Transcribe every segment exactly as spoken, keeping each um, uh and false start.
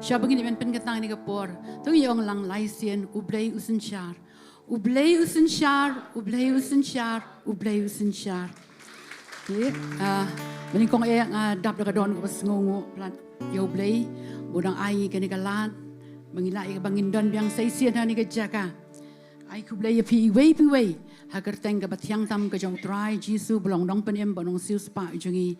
Shwa ba ngin ïa pynkyntang ïa kane ka por, to ngin ong lang lai sien: U Blei u synshar. U Blei u synshar, U Blei u synshar, U Blei u synshar. Te, ah, mynnyngkong eh nga dap da ka dohnud kaba sngewnguh palat ïa U Blei ba u dang ai ngi kane ka lad ba ngin lah ïa kaba ngin don biang sa shisien ha kane ka jaka. Ai khublei ïa phi iwei pa iwei ha ka kyrteng kaba thiang tam ka jong U Trai Jisu ba long Nongpynim bad Nongsiewspah jong ngi.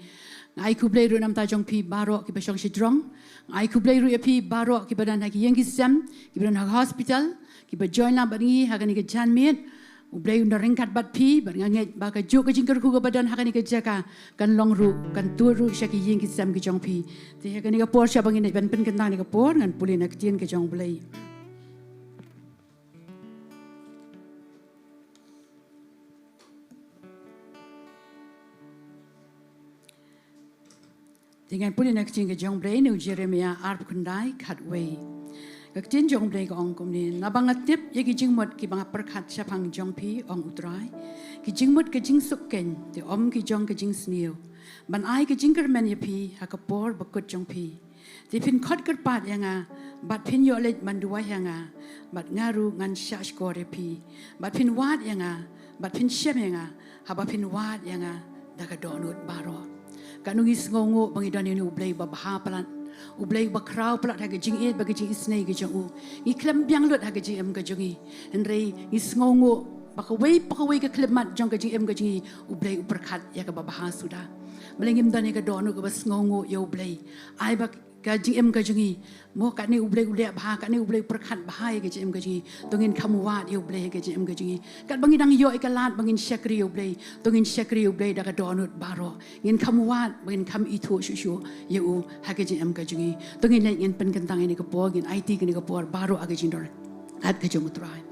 Nga ai khublei ruh na ka bynta jong phi baroh kiba shong shajrong. Nga ai khublei ruh ïa phi baroh kiba don ha ki ïing ki sem, kiba don ha hospital, kiba join lang bad ngi ha kane ka janmiet. U Blei un da ryngkat bad phi, bad nga ngeit ba kajuh ka jingkyrkhu kaba don ha kane ka jaka kan long ruh, kan tuid ruh sha ki ïing ki sem ki jong phi. Te ha kane ka por, shwa ba ngin ïa pynkyntang ïa kane ka por, ngan pule na ka ktien ka jong U Blei. Te ngan pule na ka ktien ka jong U Blei na u Jeremiah arphew khyndai, khatwei. Ka ktien jong U Blei ka ong kumne: Naba nga tip ïa ki jingmut kiba nga pyrkhat shaphang jong phi, ong U Trai, ki jingmut ka jingsuk keiñ, te ym ki jong ka jingsniew, ban ai ka jingkyrmen ïa phi ha ka por bakut jong phi. Te phin khot kyrpad ïa nga, bad phin ïoh leit ban duwai ha nga, bad nga ruh ngan shahshkor ïa phi, bad phin wad ïa nga, bad phin shem ïa nga, haba phin wad ïa nga da ka dohnud baroh. Katno ngi sngewnguh ba ngi don ïa une U Blei uba bha palat, U Blei uba khraw palat ha ka jingïeit bad ka jingisynei ka jong u. Ngi khlem biang lut ha ka jingim ka jong ngi, hynrei ngi sngewnguh ba kawei pa kawei ka khyllipmat jong ka jingim ka jong ngi, U Blei u pyrkhat ïa kaba bha suda. Balei ngim don ïa ka dohnud kaba sngewnguh ïa U Blei? Ai ba ka jingim ka jong ngi, mo, katne U Blei u leh bha, katne U Blei u pyrkhat bha ïa ka jingim ka jong ngi, to ngin kham wad ïa U Blei ha ka jingim ka jong ngi. Katba ngi dang ïoh ïa ka lad ba ngin shakri ïa U Blei, to ngin shakri ïa U Blei da ka dohnud baroh. Ngin kham wad, ba ngin kham ithuh shuh shuh ïa u ha ka jingim ka jong ngi. To ngin leit, ngin pynkyntang ïa kane ka por, ngin aiti ïa kane ka por baroh ha ka jingdon ryngkat ka jong U Trai.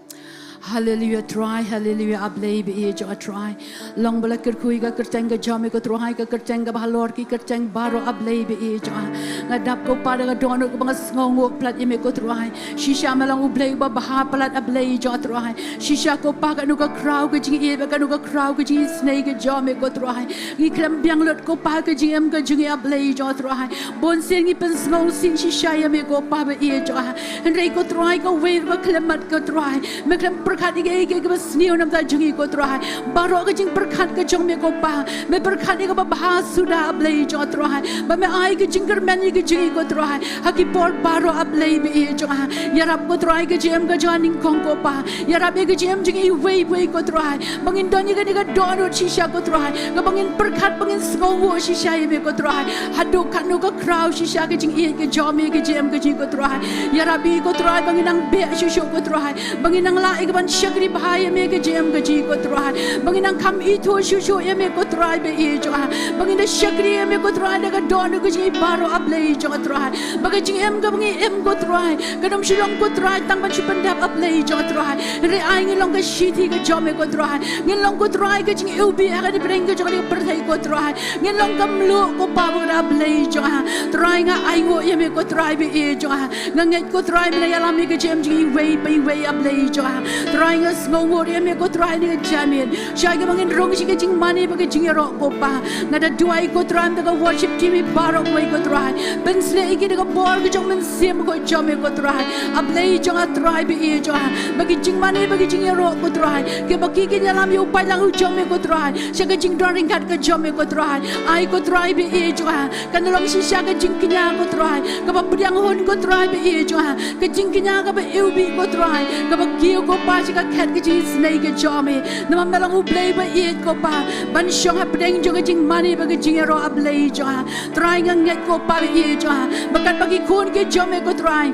Haleluia Trai, haleluia, A Blei ba ïeit jong nga Trai. Long ba la kyrkhu ïa ka kyrteng ka jong me ko Trai, ka kyrteng kaba halor ki kyrteng baroh, A Blei ba ïeit jong nga. Nga dap ko Pa da ka dohnud kaba nga sngewnguh palat ïa me ko Trai. Shisha me long U Blei uba bha palat, A Blei jong nga Trai. Shisha ko Pa, katno ka khraw ka jingïeit, katno ka khraw ka jingisynei ka jong me ko Trai. Ngi khlem biang lut ko Pa ka jingim ka jong ngi, A Blei jong nga Trai. Bun sien ngi pynsngewsih shisha ïa me ko Pa ba ïeit jong nga. Hynrei ko Trai, kawei ruh ka khyllipmat ko Trai, me khlem pyrkhat ïa kiei kiei kiba sniew na ka bynta jong ngi ko Trai. Baroh ka jingpyrkhat ka jong me ko Pa, me pyrkhat ïa kaba bha suda, A Blei jong nga Trai, ba me ai ka jingkyrmen ïa ka jong ngi ko Trai. Ha ki por baroh, A Blei ba ïeit jong nga, ïarap ko Trai ka jingim ka jong nga nyngkong ko Pa. Ïarap ïa ka jingim jong ngi iwei pa iwei ko Trai, ba ngin don ïa kane ka dohnud shisha ko Trai, kaba ngin pyrkhat, ba ngin sngewnguh shisha ïa me ko Trai. Haduh katno ka khraw shisha ka jingïeit ka jong me ha ka jingim ka jong ngi ko Trai. Ïarap ïa ngi ko Trai ba ngin nang beh shuh shuh ko Trai, ba ngin nang lah ïa ka ban shakri bha ïa me ha ka jingim ka jong ngi ko Trai, ba ngin nang kham ithuh shuh shuh ïa me ko Trai ba ïeit jong nga. Ba ngin da shakri ïa me ko Trai da ka dohnud ka jong ngi baroh, A Blei jong nga Trai. Ba ka jingim kaba ngi im ko Trai, kan ym shu long ko Trai tang ban shu pyndep, A Blei jong nga Trai, hynrei ai ngi long ka shithi ka jong me ko Trai. Ngin long ko Trai ka jingiwbih ha kane ka pdeng ka jong kane ka pyrthei ko Trai. Ngin long ka mluh ko Pa ba ngi da, A Blei jong nga. Trai, nga ainguh ïa me ko Trai ba ïeit jong nga. Nga ngeit ko Trai me la ïalam ïa ka jingim jong ngi iwei pa iwei, A Blei jong nga. Trai, nga sngewnguh ïa me ko Trai ha kane ka janmiet. Shwa kaba ngin rung sha ka jingmane bad ka jingïaroh ko Pa, nga da duwai ko Trai da ka worship team baroh kawei ko Trai, pynshlei ïa ki da ka bor ka jong u Mynsiem Bakhuid jong me ko Trai. A Blei jong nga Trai ba ïeit jong nga, ba ka jingmane bad ka jingïaroh ko Trai, kaba ki kin ïalam ïa u paidlang u jong me ko Trai, sha ka jingdon ryngkat ka jong me ko Trai. Ai ko Trai ba ïeit jong nga, kan long shisha ka jingkñia ko Trai, kaba pdiang hun ko Trai ba ïeit jong nga, ka jingkñia kaba iwbih ko Trai, kaba kiew ko Pa sha ka khet ka jingisynei ka jong me. Namar me long U Blei ba ïeit ko Pa, ban shong ha pdeng jong ka jingmane bad ka jingïaroh, A Blei jong nga. Trai, nga ngeit ko Pa ba ïeit jong nga, ba katba ki khun ki jong me ko Trai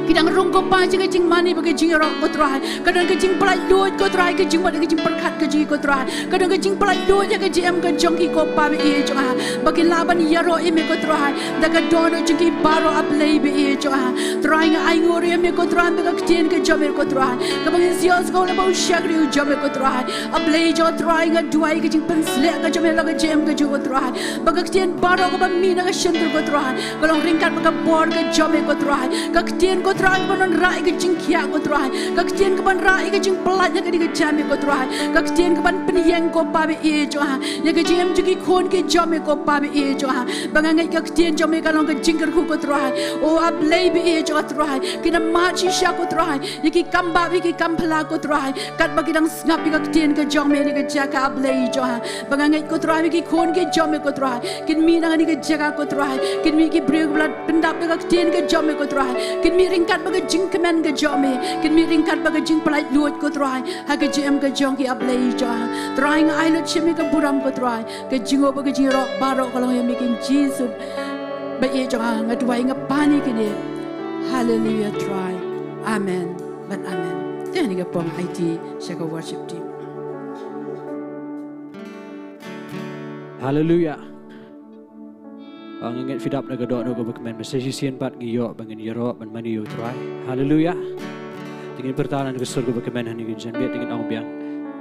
ki dang rung ko Pa sha ka jingmane bad ka jingïaroh ko Trai, ka don ka jingpyllait luid ko Trai, ka jingmut ka jingpyrkhat ka jong ki ko Trai, ka don ka jingpyllait luid ha ka jingim ka jong ki ko Pa ba ïeit jong nga, ba kin lah ban ïaroh ïa me ko Trai da ka dohnud jong ki baroh, A Blei ba ïeit jong nga. Trai, nga ainguh ïa me ko Trai da ka ktien ka jong me ko Trai, kaba ngin sa ïohsngew lyngba u shakri u jong me ko Trai. A Blei jong nga Trai, nga duwai ka jingpynshlur ka jong me halor ka jingim ka jong u ko Trai, ba ka ktien baroh kaba mih na ka shyntur ko Trai, ka long ryngkat bad ka bor ka jong me ko Trai. Ka ktien ko Trai, kaban wanrah ïa ka jingkhiah ko Trai. Ka ktien kaban rah ïa ka jingpyllait ha kane ka jingim ko Trai. Ka ktien kaban pynïeng ko Pa ba ïeit jong nga ïa ka jingim jong ki khun ki jong me ko Pa ba ïeit jong nga. Ba nga ngeit ka ktien jong me ka long ka jingkyrkhu ko Trai. O A Blei ba ïeit jong nga Trai, kin ym mad shisha ko Trai ïa ki kam bap ïa ki kam phylla ko Trai, katba ki dang sngap ïa ka ktien ka jong me ha kane ka jaka A Blei jong nga. Ba nga ngeit ko Trai ba ki khun ki jong me ko Trai kin mih na kane ka jaka ko Trai, kin mih ki briew kiba la pyndap da ka ktien ka jong me ko Trai, kin mih ryngkat bad ka jingkmen ka jong me, kin mih ryngkat bad ka jingpyllait luid ko Trai ha ka jingim ka jong ki A Blei jong nga. Trai, nga ai lut sha me ka burom ko Trai. Ka jingïaroh bad ka jingïaroh baroh ka long ïa me ko Jisu ba ïeit jong nga. Nga duwai nga pan ïa kine. Haleluia Trai. Amen bad amen. Te ha kane ka por nga aiti sha ka worship team. Haleluia. Nga ngeit phi dap na ka dohnud kaba kmen, ba sa shisien pat ngi ïoh ba ngin ïaroh ban mane ïa u Trai. Haleluia. Te ngin pyrta na ka sur kaba kmen ha kane ka janmiet, te ngin ong biang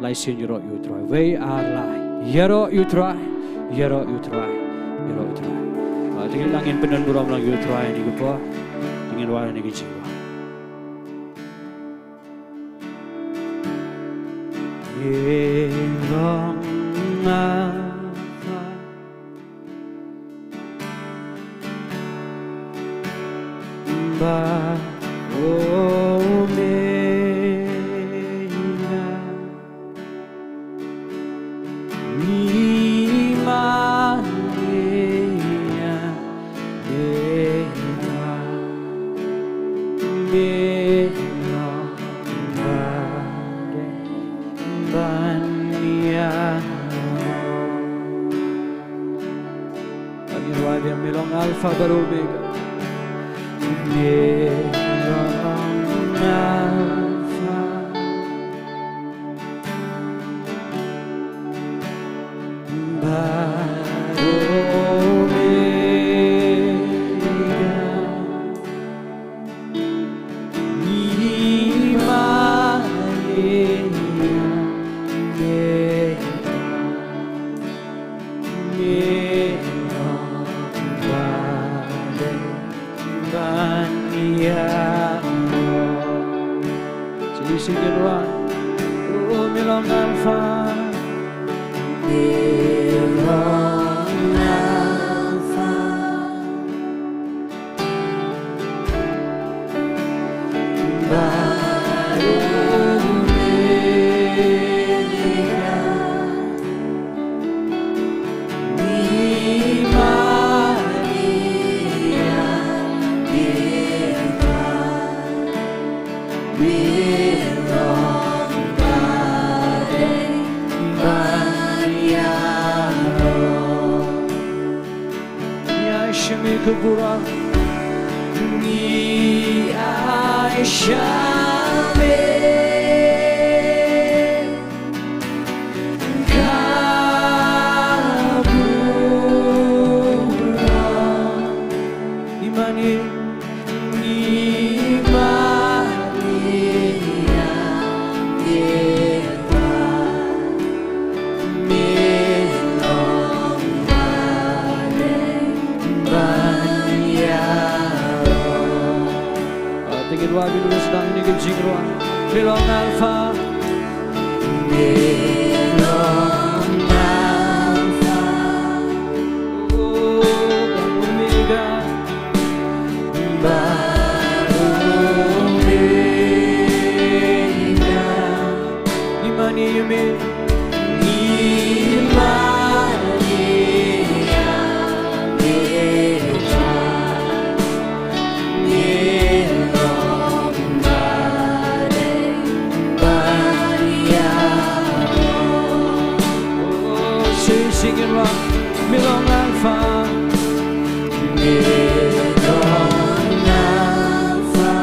lai sien: Ïaroh ïa u Trai. Wei ar lai. Ïaroh ïa u Trai. Ïaroh ïa u Trai. Ïaroh ïa u Trai. Te ngin nang ngin pyndon burom lang ïa u Trai ha kane ka por. Te ngin wan ha kane ka jingwan. Ngi long Alpha bad Omega. Ngi mane ïa me Trai, me long ba dei ban ïaroh. Ngi wan ïa me long Alpha bad Omega. Me long Alpha bad Omega. Ngi mane ïa me Trai, me long ba dei ban ïaroh. Sngewsih ngin wan. O me long Alpha, me long Alpha bad Omega. Ngi mane ïa me Trai, me long ba dei ban ïaroh. Ngi ai sha me ka burom. Ngi ai sha me ka burom. Ngi mane, ngi mane ïa me Trai, me long ba dei ban ïaroh. Te ngin wan bad u sdang ïa kane ka jingrwai. Me long Alpha, me long Alpha, oh, Omega, bad Omega. Ngi mane ïa me, ngi mane ïa me Trai, me long ba dei ban ïaroh. Oh, sing, sing it, rock. Me long Alpha, me long Alpha.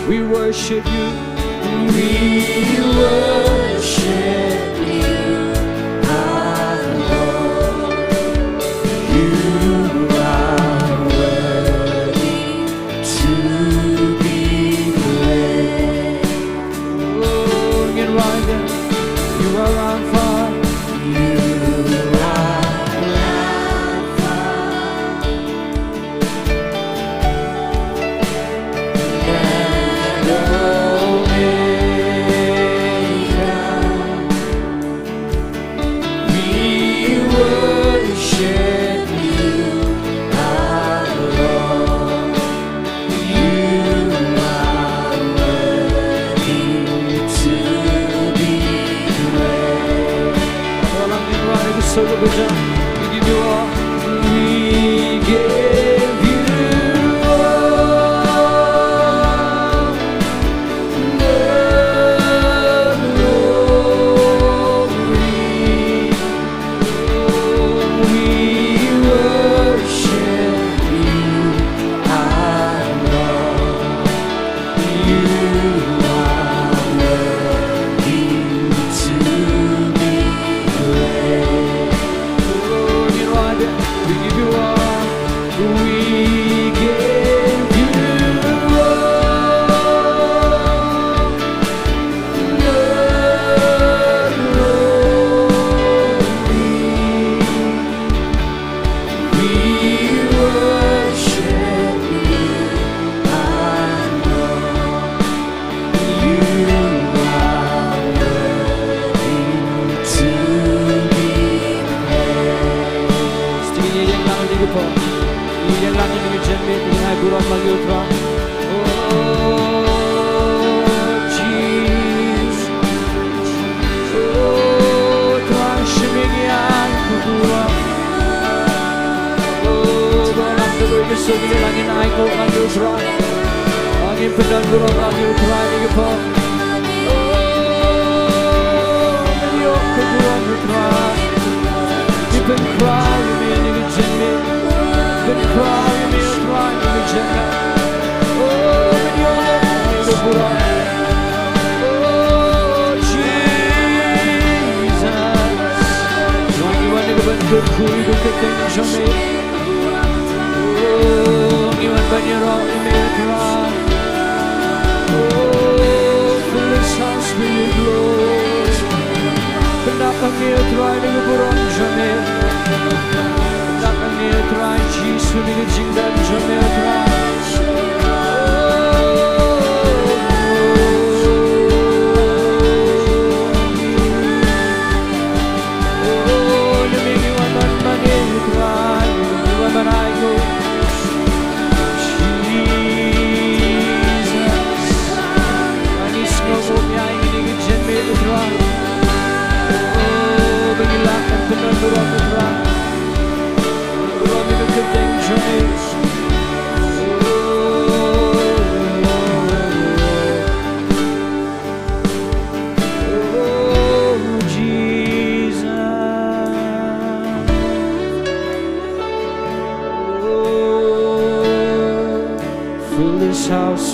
We worship you. We worship you, our Lord. You are worthy to be praised. Oh, ngin rai, you are Alpha. You are Alpha.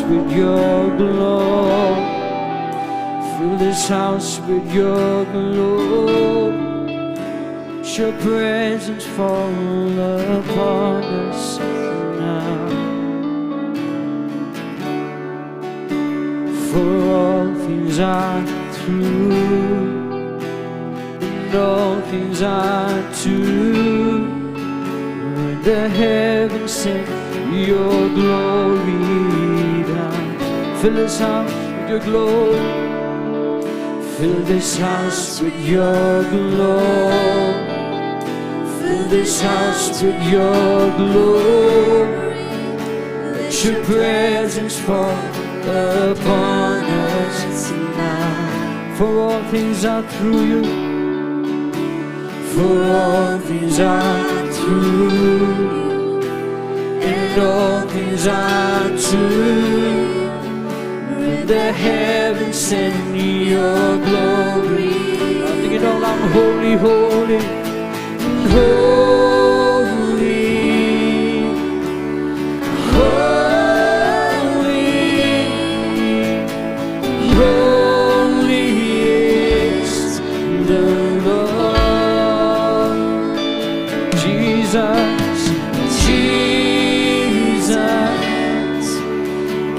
with your glory. Fill this house with your glory. Let your presence fall upon us now. For all things are true, and all things are true. When the heavens send your glory down, fill this house with your glory. Fill this house with your glory. Fill this house with your glory. Let your presence fall upon us now. For all things are through you. For all things are through you, and all things are true. When the heavens send your glory. Sing it all out. Holy, holy, holy, holy, holy is the Lord. Jesus, Jesus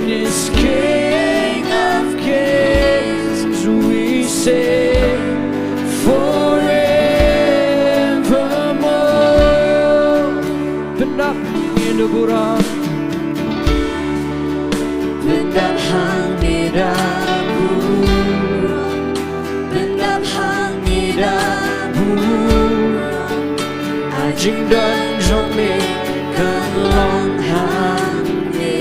is King of kings, we say forevermore. Pyndap hangne da burom. Pyndap hangne da burom. Pyndap hangne da burom. A jingdon jong me kan long hangne.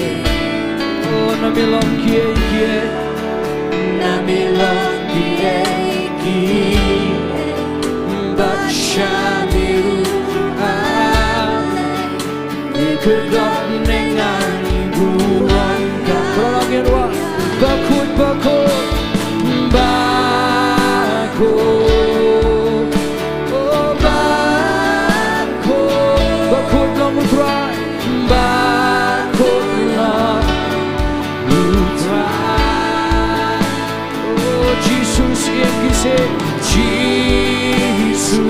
Oh, na me long kiei kiei. Na me long kiei kiei. Bad sha me ruh ale. Kyrkhu ne ngan burom ka. Para ngi ruh. Bakhuid, bakhuid, bakhuid. Oh, bakhuid, bakhuid long U Trai. Bakhuid long U Trai. Oh, Jisu u Syiem ki syiem, Jisu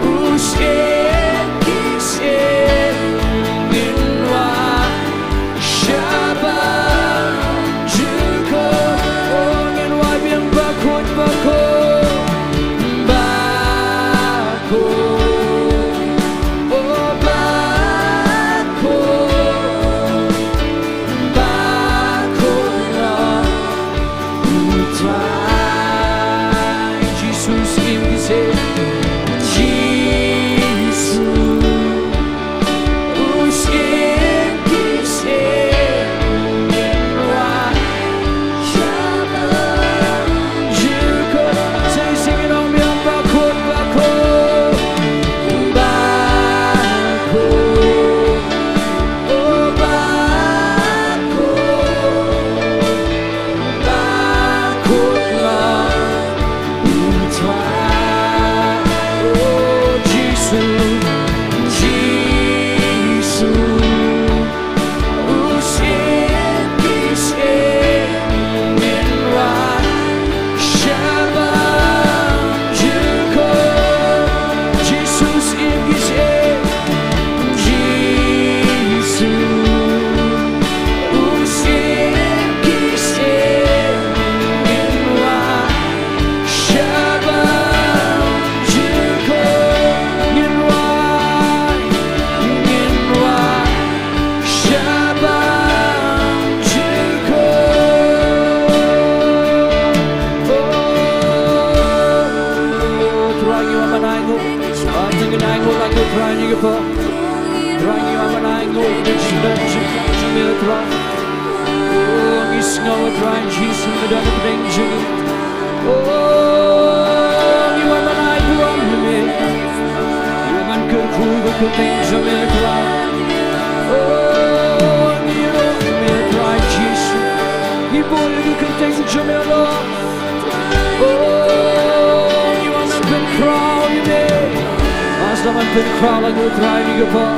u Syiem ki syiem, ngin wai shabar jong ka. Oh, ngin wai biang bakhuid bakhuid, bakhuid. Oh, bakhuid, bakhuid long U Trai. Jisu u Syiem ki syiem, Jisu u Syiem ki syiem, ngin wai shabar jong ka. Say, sing it on me, bakhuid, bakhuid, bakhuid. Oh, bakhuid, bakhuid long U Trai. Oh, Jisu, Jisu u Syiem ki syiem, ngin wai shabar jong ka. Jisu u Syiem ki syiem, Jisu u Syiem ki syiem, ngin wai shabar jong ka. Ngin wai, ngin wai shabar jong ka. Oh, Trai, ngi wan ban ainguh. Ngi wan ban ainguh, Trai, ngi wan ban ainguh. Trai, ngi wan ban ainguh ïa ka jingdon jingpyrkhat jong me, Trai. Oh, ngi sngew, Trai Jisu, me don hapdeng jong ngi. Oh, ngi wan ban ai burom ïa me. Ngi wan ban kyrkhu ïa ka kyrteng jong me, Trai. Oh, ngi ïaroh ïa me, Trai Jisu. Ngi bun ïa ka kyrteng jong me, Lord. Oh, ngi wan ban pynkhraw ïa me. Ngi wan ban pynkhraw ïa U Trai ngi ka pop.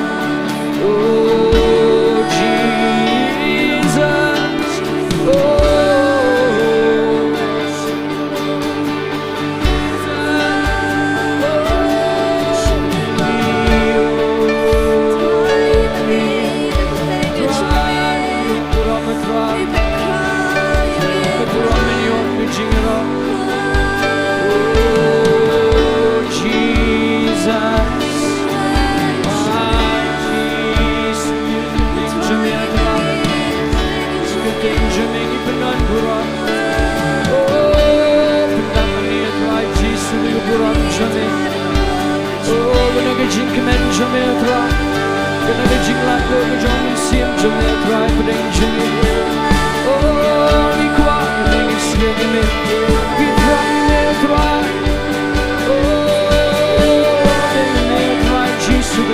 Oh, Jisu. Kmen jong me Trai. Kane ka jinglait ka jong u Mynsiem jong me Trai, pdeng jong ngi. O, ngi kwah, ngi sngewbha, ngi kwah me Trai. O, dei me Trai Jisu,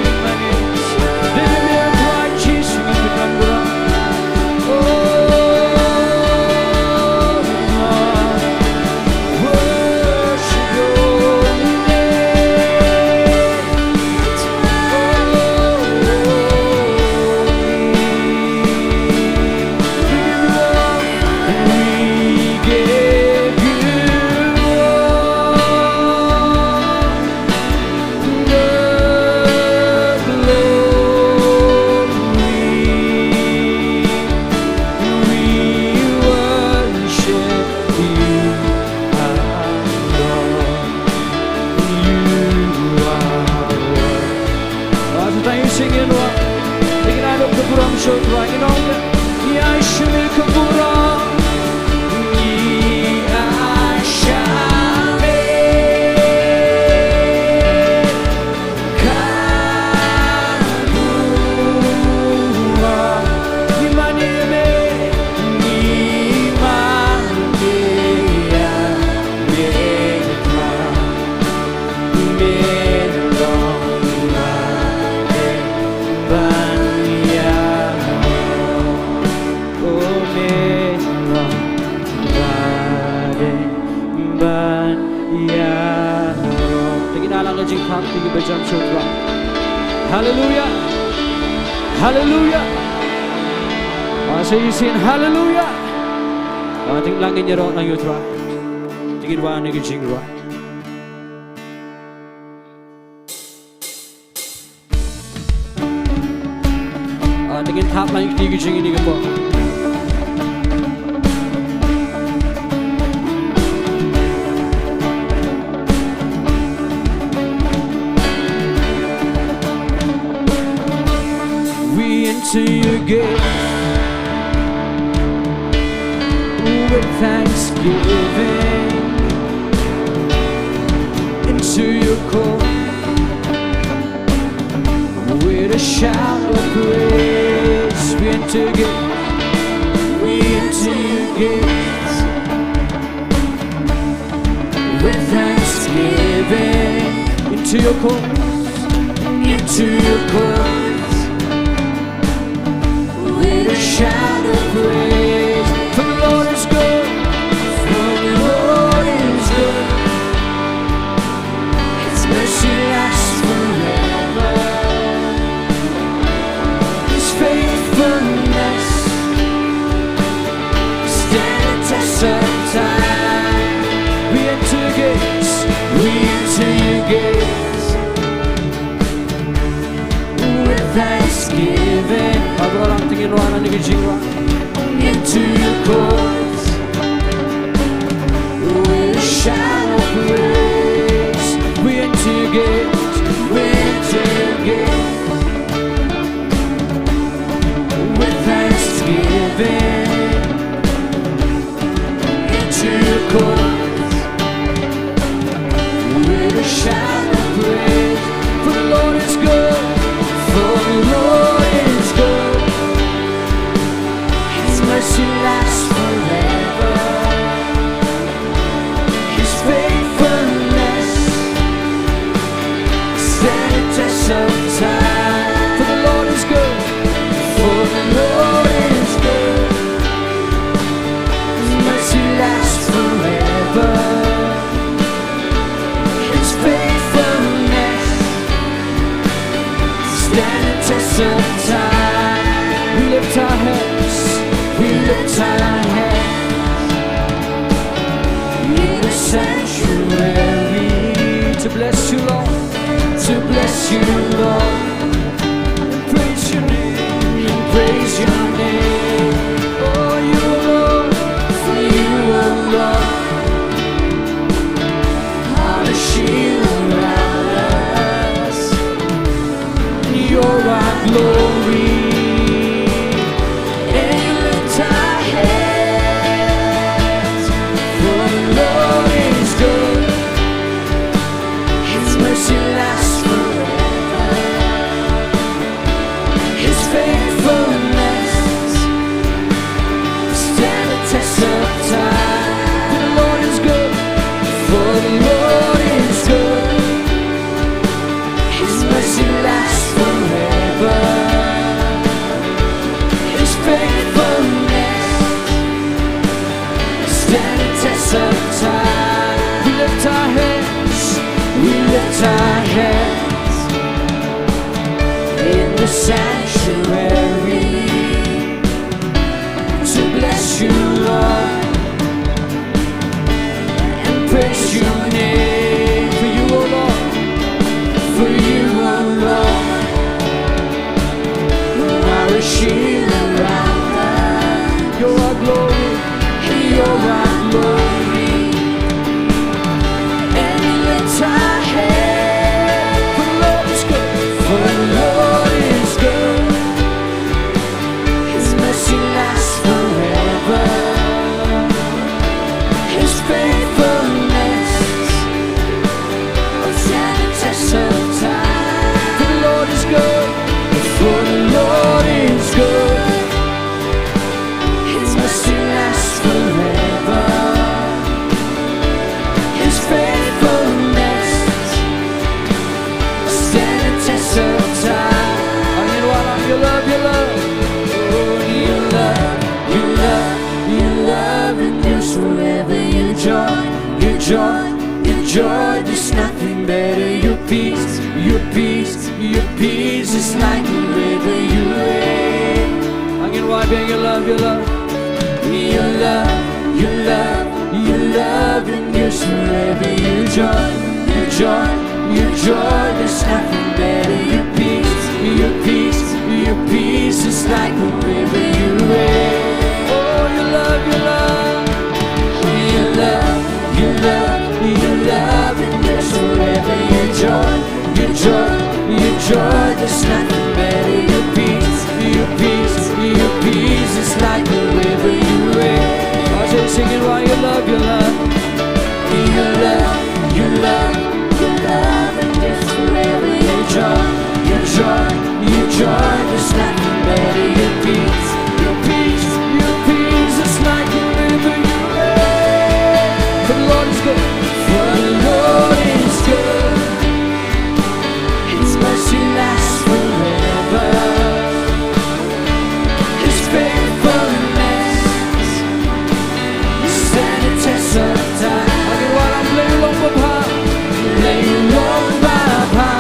dei me Trai Jisu, ngi kwah. O, Haleluya. Haleluya. Haleluya. Te ngin wan ha ka jingrwai. Ah, te ngin thap lang ïa ka jingïaid ka por. We enter your gate with thanksgiving, into your court with a shout of praise. We enter your gate, we enter your gates with thanksgiving, into your courts, into your courts with a shout of praise. For the Lord is good, for the Lord is good. His mercy lasts forever. His faithfulness stand the test of time. We enter your gates, we enter your gates with thanksgiving. Baroh ram te ngin wan ha kane ka jingrwai. Into your courts with a shout of praise. We enter your gates, we enter your gates with thanksgiving. Into your courts with a shout of praise. For the Lord is good, for the Lord is good. His mercy lasts forever. His faithfulness stand the test of time. For the Lord is good, for the Lord is good. His mercy lasts forever. His faithfulness stand the test of time. We lift our hands, we lift our hands in the sanctuary to bless you, Lord, and praise your name. For you, O Lord, for you, O Lord, are a shield around us. You're our glory, you're our glory. And we lift our hands. For the Lord is good, for the Lord is good. His mercy lasts forever. His faithfulness will stand the test of time. For the Lord is good, for the Lord is good. His mercy lasts forever. His faithfulness stand the test of time. Angin walang, your love, your love. Oh, your love, your love, your love endures forever. Your joy, your joy, your joy. There's nothing better. Your peace, your peace, your peace is like a river. You reign. Angin wai biang, your love, your love. Your love, your love, your love endures forever. Your joy, your joy, your joy. There's nothing better. Your peace, your peace, your peace is like a river. You reign. Oh, your love, your love. Your love, your love, your love endures forever. Your joy, your joy, your joy. There's nothing better. Your peace, your peace, your peace is like a river. You reign. I'll say, sing it while you love, your love. Your love, your love, your love endures forever. Your joy, your joy, your joy. There's nothing better. Your peace, your peace, your peace is like a river. You reign. For the Lord is good. For the Lord is good. His mercy lasts forever. His faithfulness stand the test of time. Angin walang, blei u long babha. Blei u long babha.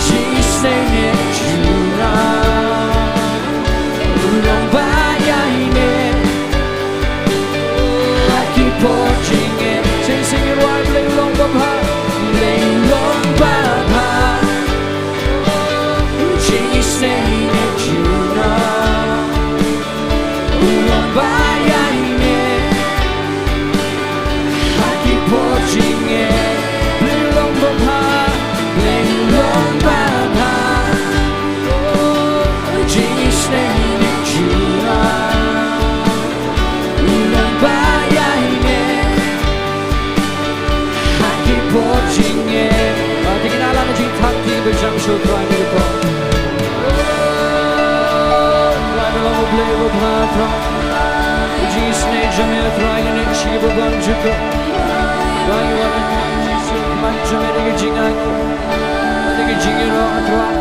Jingïaseng ïa u Trai u long ba ïaineh. Ha ki por jingeh. Sing, sing it, wai, blei u long babha. Blei u long babha. Jingïaseng ïa u Trai u long ba ïaineh. Ha ki por jingeh. Blei u long babha. Blei u long babha. Jingïaseng ïa u Trai u long ba ïaineh. Ha ki por jingeh. Ah, te ngin ïalam ka jingthap, te ngin pynshong sha u Trai, ngin ïa pop. Oh, Trai, me long U Blei uba bha, Trai. Ka jingisynei jong me, Trai, ngin ïa sngewbha ban jukut. Trai, ngi wan ban Jisu, khmat jong me da ka jingai, da ka jingïaroh, Trai.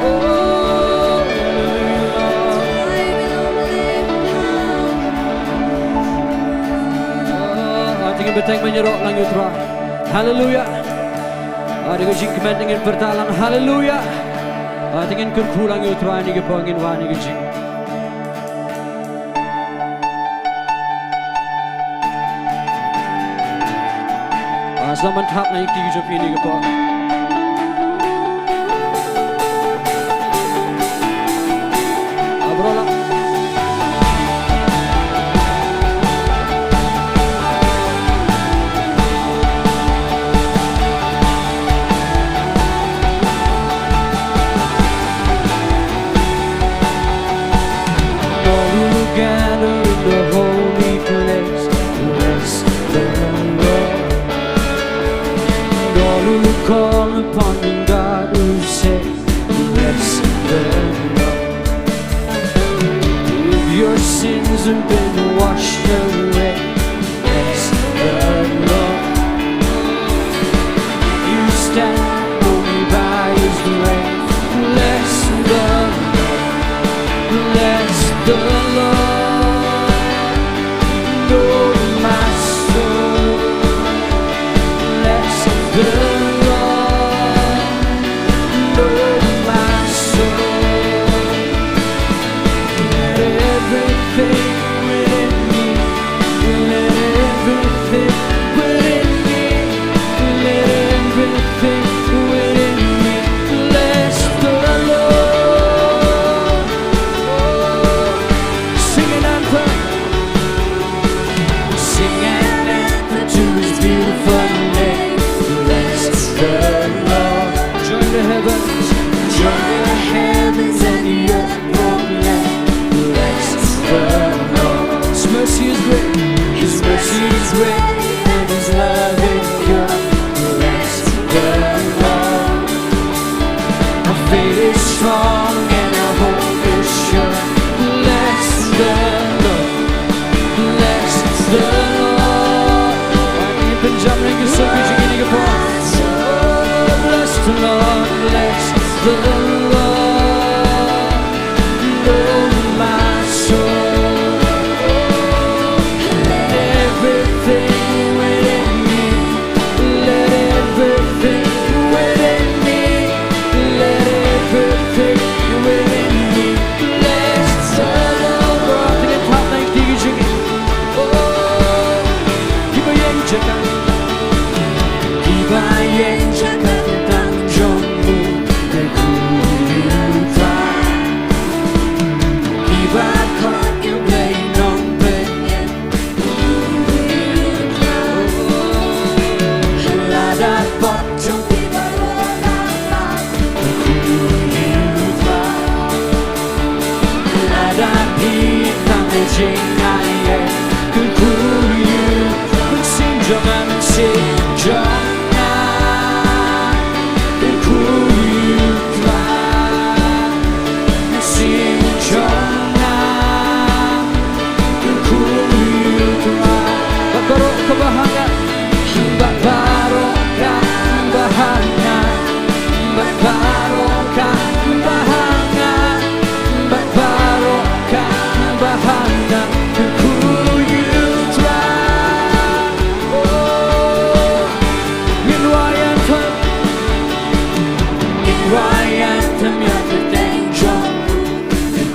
Oh, hallelujah. Ah, te ngin bteng ban ïaroh lang ïa u Trai. Haleluya. Ah, da ka jingkmen te ngin pyrta lang. Haleluya. Ah, te ngin kyrkhu lang ïa u Trai, ne ka por ngin wan ïa ka jing. Ah, sngewbha ban thap na ïa ki jong phi ne ka por. Ah, baroh lah. All who gather in the holy place, bless the Lord. And all who call upon the God who saves, bless the Lord. If your sins have been washed away, bless the Lord. If you stand only by his grace, bless the Lord. Bless the Lord, oh my soul. Bless Everything within me, let everything within me, let everything within me bless the Lord. Sing an anthem. Sing an anthem to his beautiful name. Bless the Lord. Join the heavens. Join the heavens and the earth proclaim. Bless the Lord. His mercy is great. His mercy is great and his love endure. Bless the Lord. Our faith is strong and our hope is sure. Bless the Lord. Bless the Lord. Ngi pynjam ïa ki sur ki jingim ki por. Oh, bless the Lord, bless the Lord, oh my soul. Let everything within me, let everything within me, let everything within me bless the Lord. Bro, to get top nine D J. Oh, kiba ïeng jaka, kiba ïeng jaka tang jong u, te khuid ïa u Trai. Kiba khot ïa u Blei Nongpynim, khuid ïa u Trai. Lada bok jong phi baroh, khuid ïa u Trai. Lada phi tang ha jingaiei, khuid ïa u Trai. Mynsiem jong nga, mynsiem jong nga, khuid ïa u Trai. Mynsiem jong nga, khuid ïa u Trai. Bad baroh kaba ha nga, bad baroh kaba ha nga, bad baroh kaba ha nga, bad baroh kaba ha nga, khuid ïa u Trai. Oh, ngin rwai anthem, ngin rwai anthem ïa ka kyrteng jong u,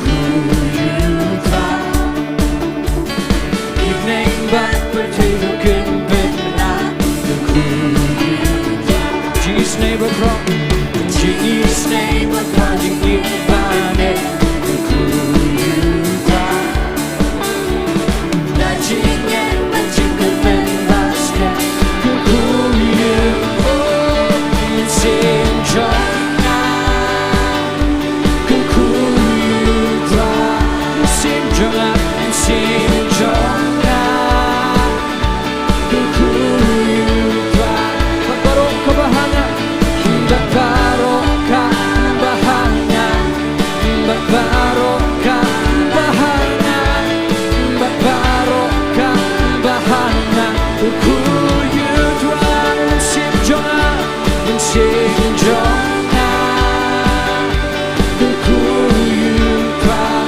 khuid ïa u Trai. Evening bad pyrthei ruh kin bynta, khuid ïa u Trai. Jingïaseng bakhraw, jingïaseng bakhraw, jingïaseng bad ne, khuid ïa u Trai. Da jingeh bad jingkyrmen bad skhem, khuid ïa u, mynsiem jong nga. Khuid ïa u Trai, mynsiem jong nga, mynsiem jong nga. Khuid ïa u Trai, bad baroh kaba ha nga, bad baroh kaba ha nga, bad baroh kaba ha nga, bad baroh kaba ha nga. Khuid ïa u Trai, mynsiem jong nga, mynsiem jong nga. Khuid ïa u Trai,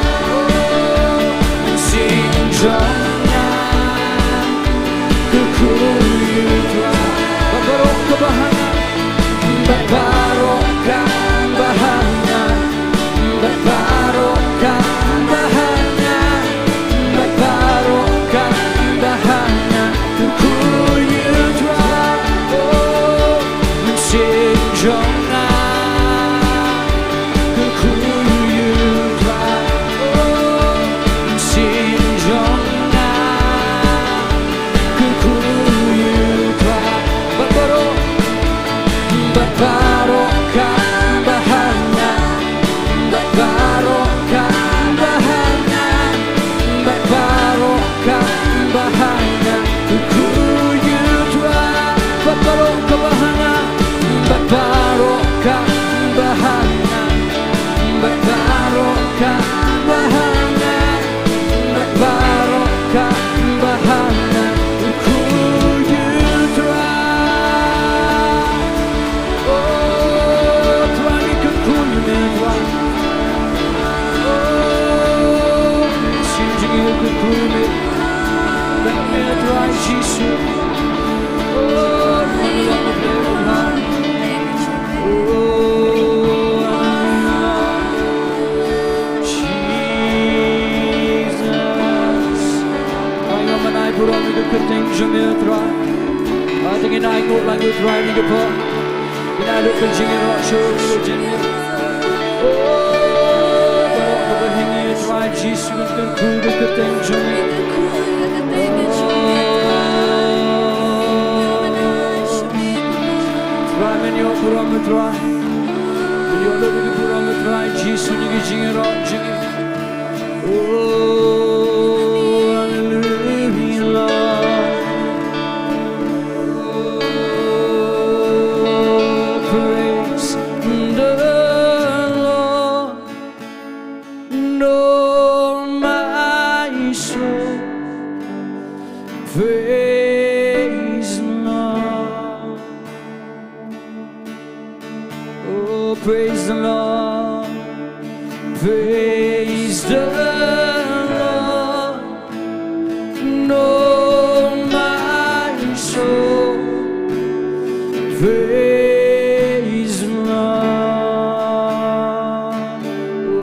mynsiem jong nga. Khuid ïa u Trai, bad baroh kaba ha nga, bad baroh kaba ha nga, bad baroh kaba ha nga, bad baroh kaba ha nga. Khuid ïa u Trai, oh, mynsiem jong nga. Khuid ïa u Trai, oh, mynsiem jong nga. Khuid ïa u Trai, bad baroh, bad baroh kaba ha nga, bad baroh kaba ha nga, bad baroh kaba ha nga. Khuid ïa u Trai, bad baroh kaba ha nga, bad baroh kaba ha nga, bad baroh kaba ha nga, bad baroh kaba ha nga. Khuid ïa u Trai. Oh, Trai, ngi kyrkhu ïa me, Trai. Oh, mynsiem jong ngi ka kyrkhu ïa me. Kyrkhu ïa me, Trai Jisu. Oh, Trai, ngi kyrkhu ïa me. Oh, hallelujah. Jesus. jong me, Trai. Ba te ngin ainguh lang ïa u Trai, ngi ki por. Ngin ïa lut ka jingïaroh sha u, sha u jingïaroh. O, baroh kaba ha ngi, Trai Jisu, ngi kyrkhu ïa ka kyrteng jong me. Trai, men ïoh burom, Trai. Men ïoh lut ïa ka burom, Trai Jisu, ïa ka jingïaroh jong ngi. Oh, hallelujah, Lord. Oh, praise the Lord. Oh, my soul, praise the Lord. Oh, praise the Lord. Praise the Lord. Oh, my soul, praise the Lord.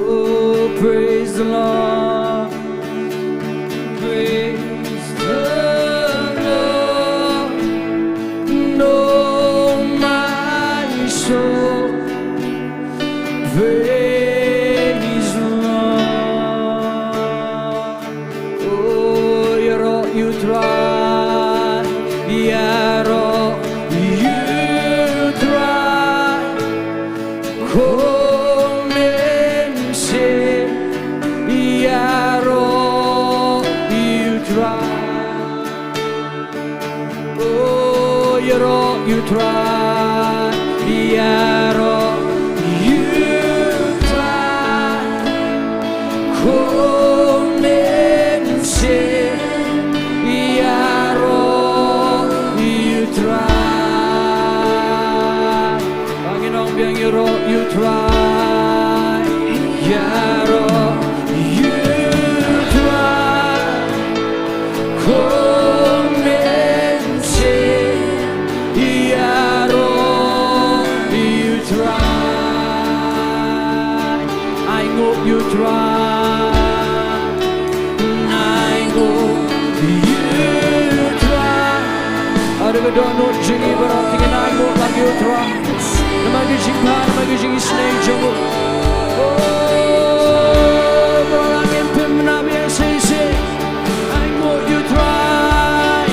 Oh, praise the Lord. Praise the Lord. Oh, my soul, praise the Lord. Oh, ïaroh ïa u Trai, ïaroh ïa u Trai. Ko mynsiem, ïaroh ïa u Trai. Oh, ïaroh ïa u Trai, ïaroh ïa u Trai. Ko mynsiem, ïaroh ïa u Trai. Ba ngin ong biang, ïaroh ïa u Trai, ïaroh ïa u Trai. Ko mynsiem, ïaroh ïa u Trai. Ainguh ïa u Trai. Ainguh ïa u Trai. Ïa ka dohnud jong ngi baroh, to ngin ainguh lang ïa u Trai. Namar ka jingbha, namar ka jingisynei jong u. Oh, baroh ngin pynbna biang shisha. Ainguh ïa u Trai.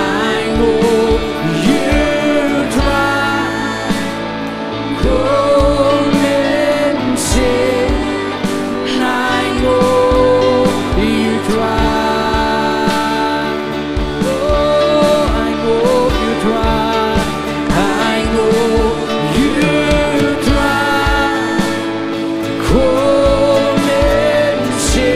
Ainguh ïa u Trai. Ko mynsiem, ainguh ïa u Trai. Oh, ainguh ïa u Trai, ainguh ïa u Trai. Ko mynsiem,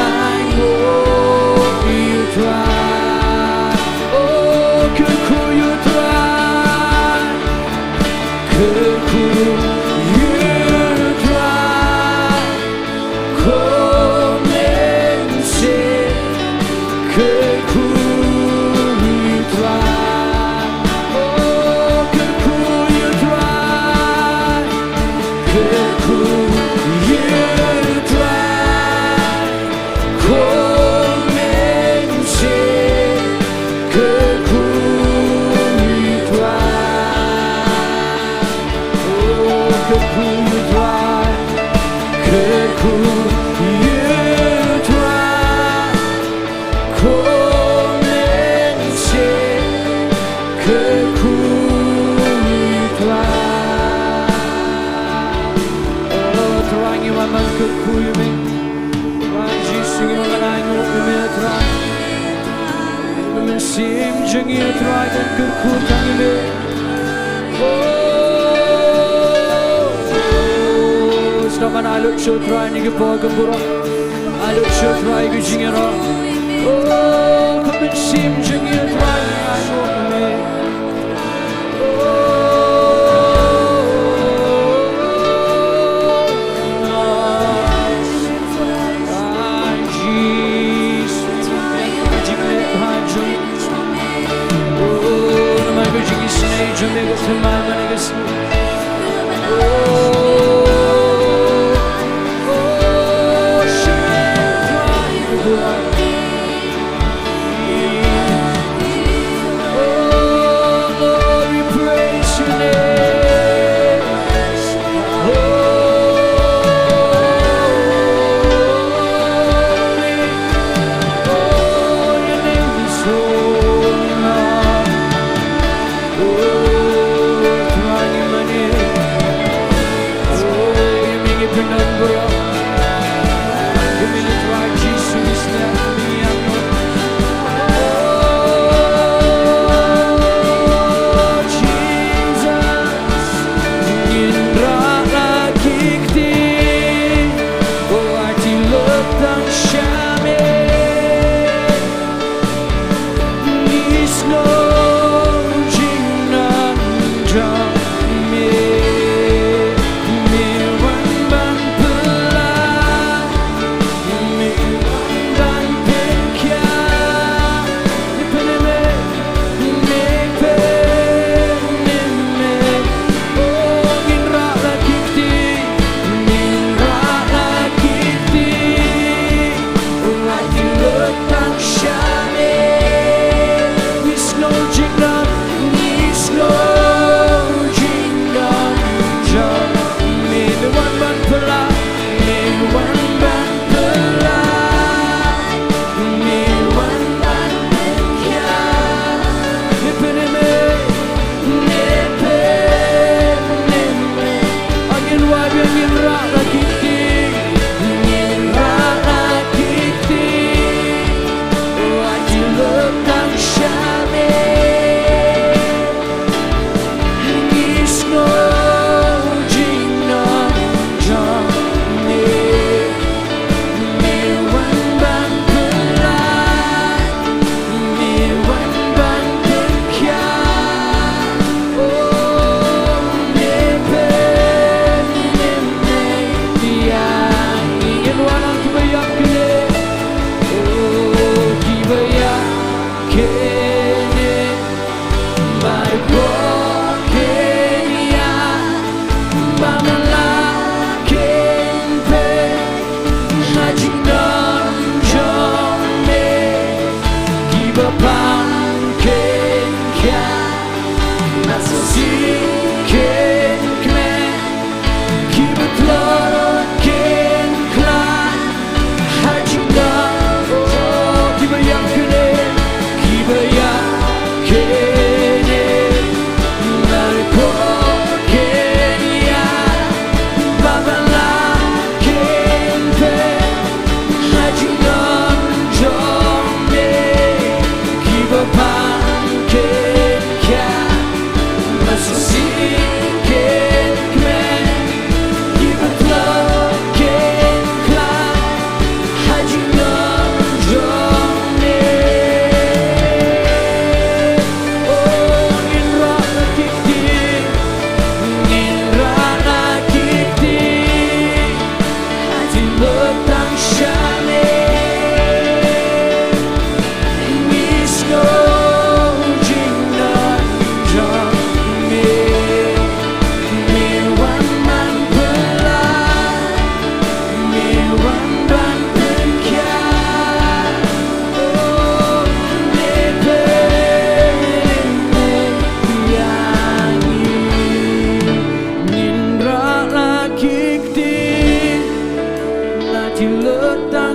ainguh ïa u Trai. Oh, kyrkhu ïa u Trai. Kyrkhu ïa u Trai. Ko mynsiem, kyrkhu ïa u Trai. Oh, kyrkhu ïa u Trai. Kyrkhu ïa u Trai. Ko mynsiem, kyrkhu ïa u Trai. Oh, kyrkhu ïa u Trai. Kyrkhu ïa u Trai. Ko mynsiem, kyrkhu ïa u Trai. Oh, Trai, ngi wan ban kyrkhu ïa me. Trai Jisu, ngi wan ban ainguh ïa me, Trai. Ka mynsiem jong ngi, Trai, kan kyrkhu tang ïa me. Oh, sdang ban ai lut sha u Trai ïa kine ki por ki burom. Ai lut sha u Trai ïa ka jingïaroh. Oh, ka mynsiem jong ngi, Trai, ngi ainguh ïa me. Oh, Trai Jisu, ka jingleh bha jong me. Oh, namar ka jingisynei jong me ka thymmai man ka sngi. Oh, oh, shane Trai, Trai.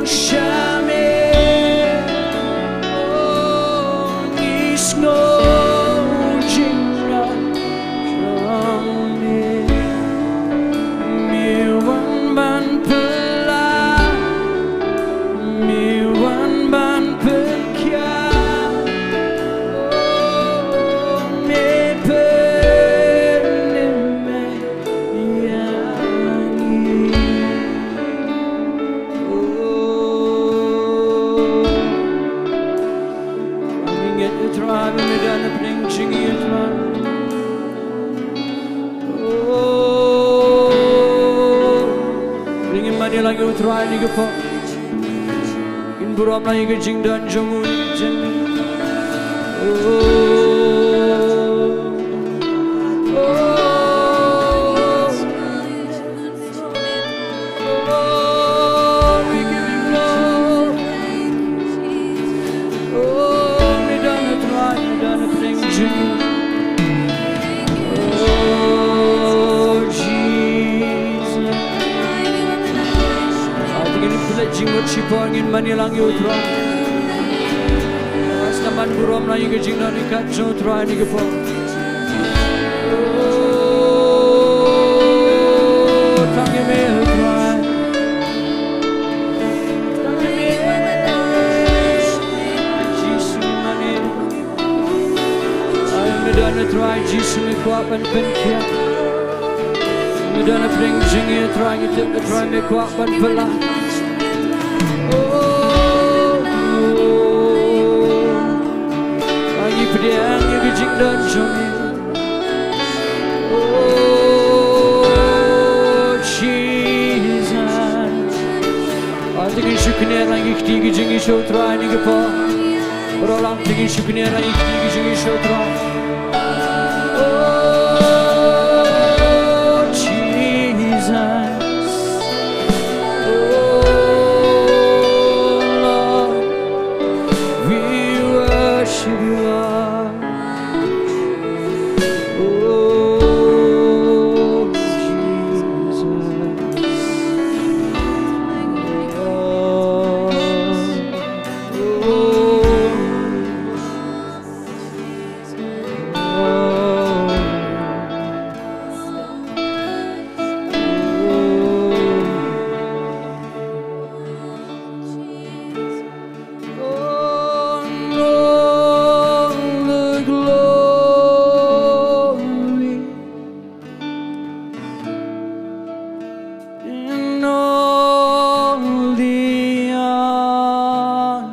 Sha me, oh, ngi sngew jingïaid jong me. Me wan ban pynlah, me wan ban pynkhiah. Oh, me pynlehmai ïa ngi. Oh. Ngin ïa U Trai, me don ha pdeng jong ngi, U Trai. Oh. Ngin mane lang ïa U Trai ha kane ka por. Ngin burom lang ïa ka jingdon jong u. Oh. Oh. Oh, we give you glory. Oh, me don ha U Trai, me don ha pdeng jong u. Oh, Jesus. Ah, to ngin pynleit jingmut shipor, ngin mane lang ïa U Trai. Ngi sa mane burom lang ïa ka jingdon ryngkat jong U Trai ha kane ka por. Oh, tang ïa me, U Trai. Tang ïa me. Jisu, mane. Ai, me don, U Trai Jisu, me kwah ban pynkhiah. Me don ha pdeng jong ngi, U Trai, ngi tip, U Trai, me kwah ban pynlah. Oh, oh. Ngi pdiang ïa ka jingdon jong ngi. Oh, Jesus. Ah, to ngin shu knieh lang ïa ki kti ki jong ngi sha U Trai ha kane ka por. Baroh lang to ngin shu knieh lang ïa ki kti ki jong ngi sha U Trai. Oh, Jesus. Oh, Lord. We worship you, Lord. Oh, Jesus. Oh, oh, oh. Oh, all the glory and all the honor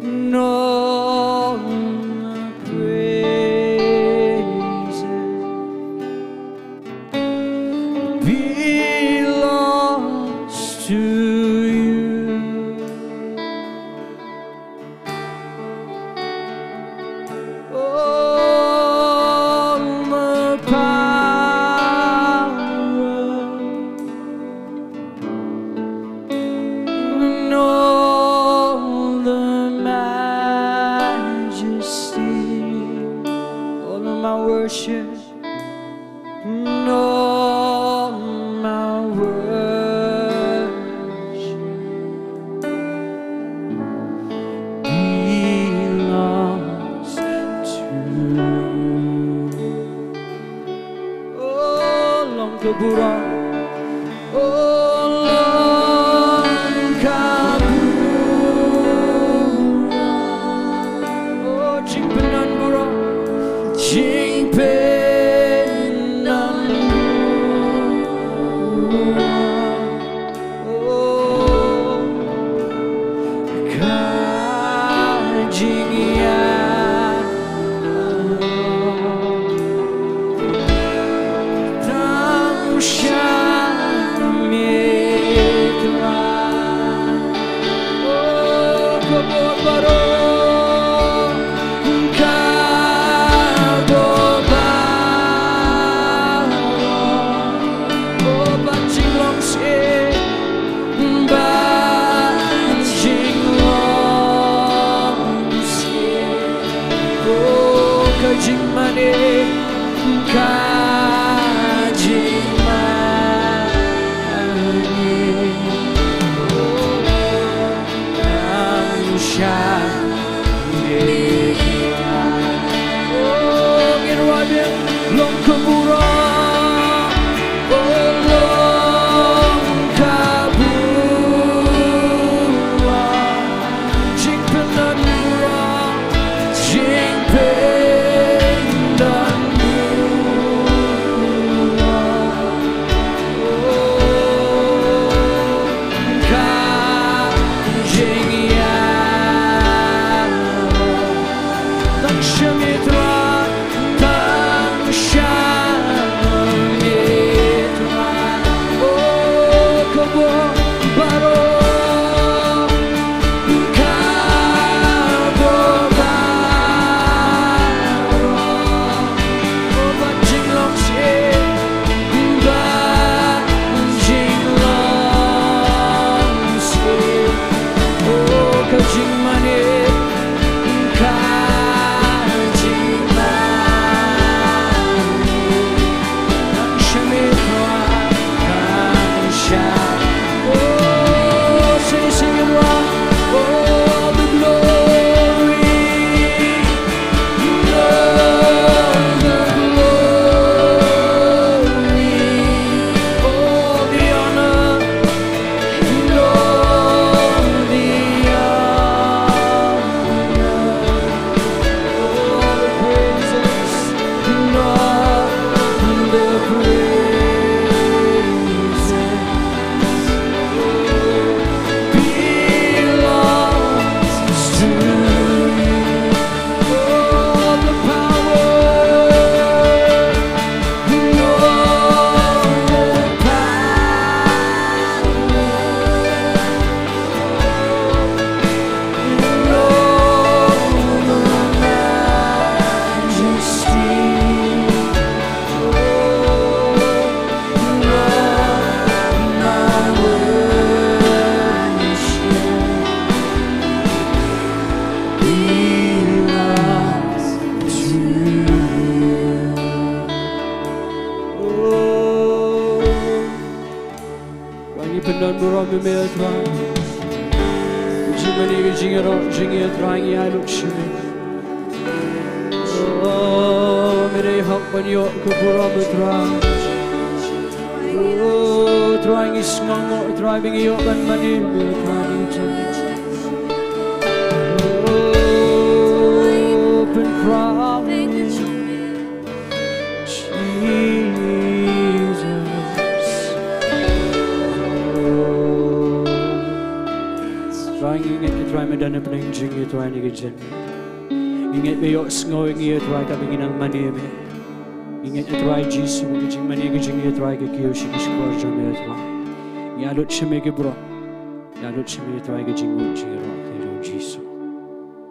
and all the praises belongs to you. All the power and all the majesty, all of my worship, and all my worship belongs to you. Oh, long ka burom. Oh, long ka burom. Oh, jingpyndonkam burom. Jingpyndonkam burom. Oh, ka jingïaid tam sha me, Trai. Oh, ka bor baroh, ka bor baroh. Oh, ban jingïaid Baroh ka baroh ba jinglong shisha, ba jinglong shisha. Oh, ka jingmane, ka jingmane. Trai, ngi pyndonburom ïa me, Trai. Ka jingmane, ka jingïaroh jong ngi, Trai, ngi ai lut sha me. Oh, me dei hok ban ïoh ka burom, Trai. Oh, Trai, ngi sngewnguh, Trai, ba ngi ïoh ban mane ïa me, Trai, ngi jin. Oh, pynkhraw ïa me. Jesus. Trai, ngi ngeit, Trai, me don hapdeng jong ngi, Trai, ha kane ka janmiet. Ngi ngeit ba me ïohsngew ïa ngi, Trai, katba ngi nang mane ïa me. Ngi ngeit, Trai Jisu, ba ka jingmane ka jong ngi, Trai, ka kiew sha ki shkor jong me, Trai. Ngi ai lut sha me ki burom. Ngi ai lut sha me, Trai, ka jingmut jingïaroh, ha ka kyrteng jong u Jisu.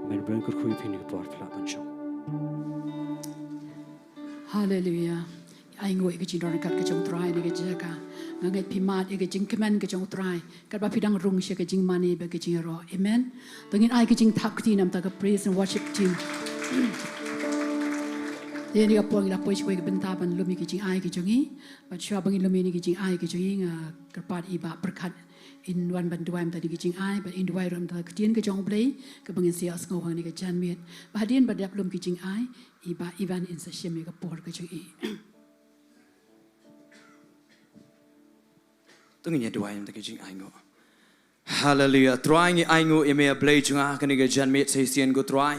Amen. Bad ngi kyrkhu ïa phi ha kane ka por, phi lah ban shong. Haleluya. Ainguh ïa ka jingdon ryngkat ka jong u Trai ha kane ka jaka. Nga ngeit phi mad ïa ka jingkmen ka jong u Trai katba phi dang rung sha ka jingmane bad ka jingïaroh. Amen. To ngin ai ka jingthap kti na ka bynta ka praise and worship team. Te ha kane ka por ngi la poi sha kawei ka bynta ban lum ïa ka jingai ka jong ngi. Bad shuwa ba ngin lum ïa ka jingai ka jong ngi, nga kyrpad ïa i Bah Pyrkhat in wan ban duwai na ka bynta ka jingai, bad in duwai ruh na ka bynta ka ktien ka jong u Blei kaba ngin sa ïohsngew ha kane ka janmiet. Bad hadien ba dep lum ka jingai, i Bah Ivan in sa shim ïa ka por ka jong i. To ngin ïa duwai na ka bynta ka jingainguh. Haleluya. Trai, ngi ainguh ïa me, A Blei jong nga, ha kane ka janmiet sa shisien, ko Trai.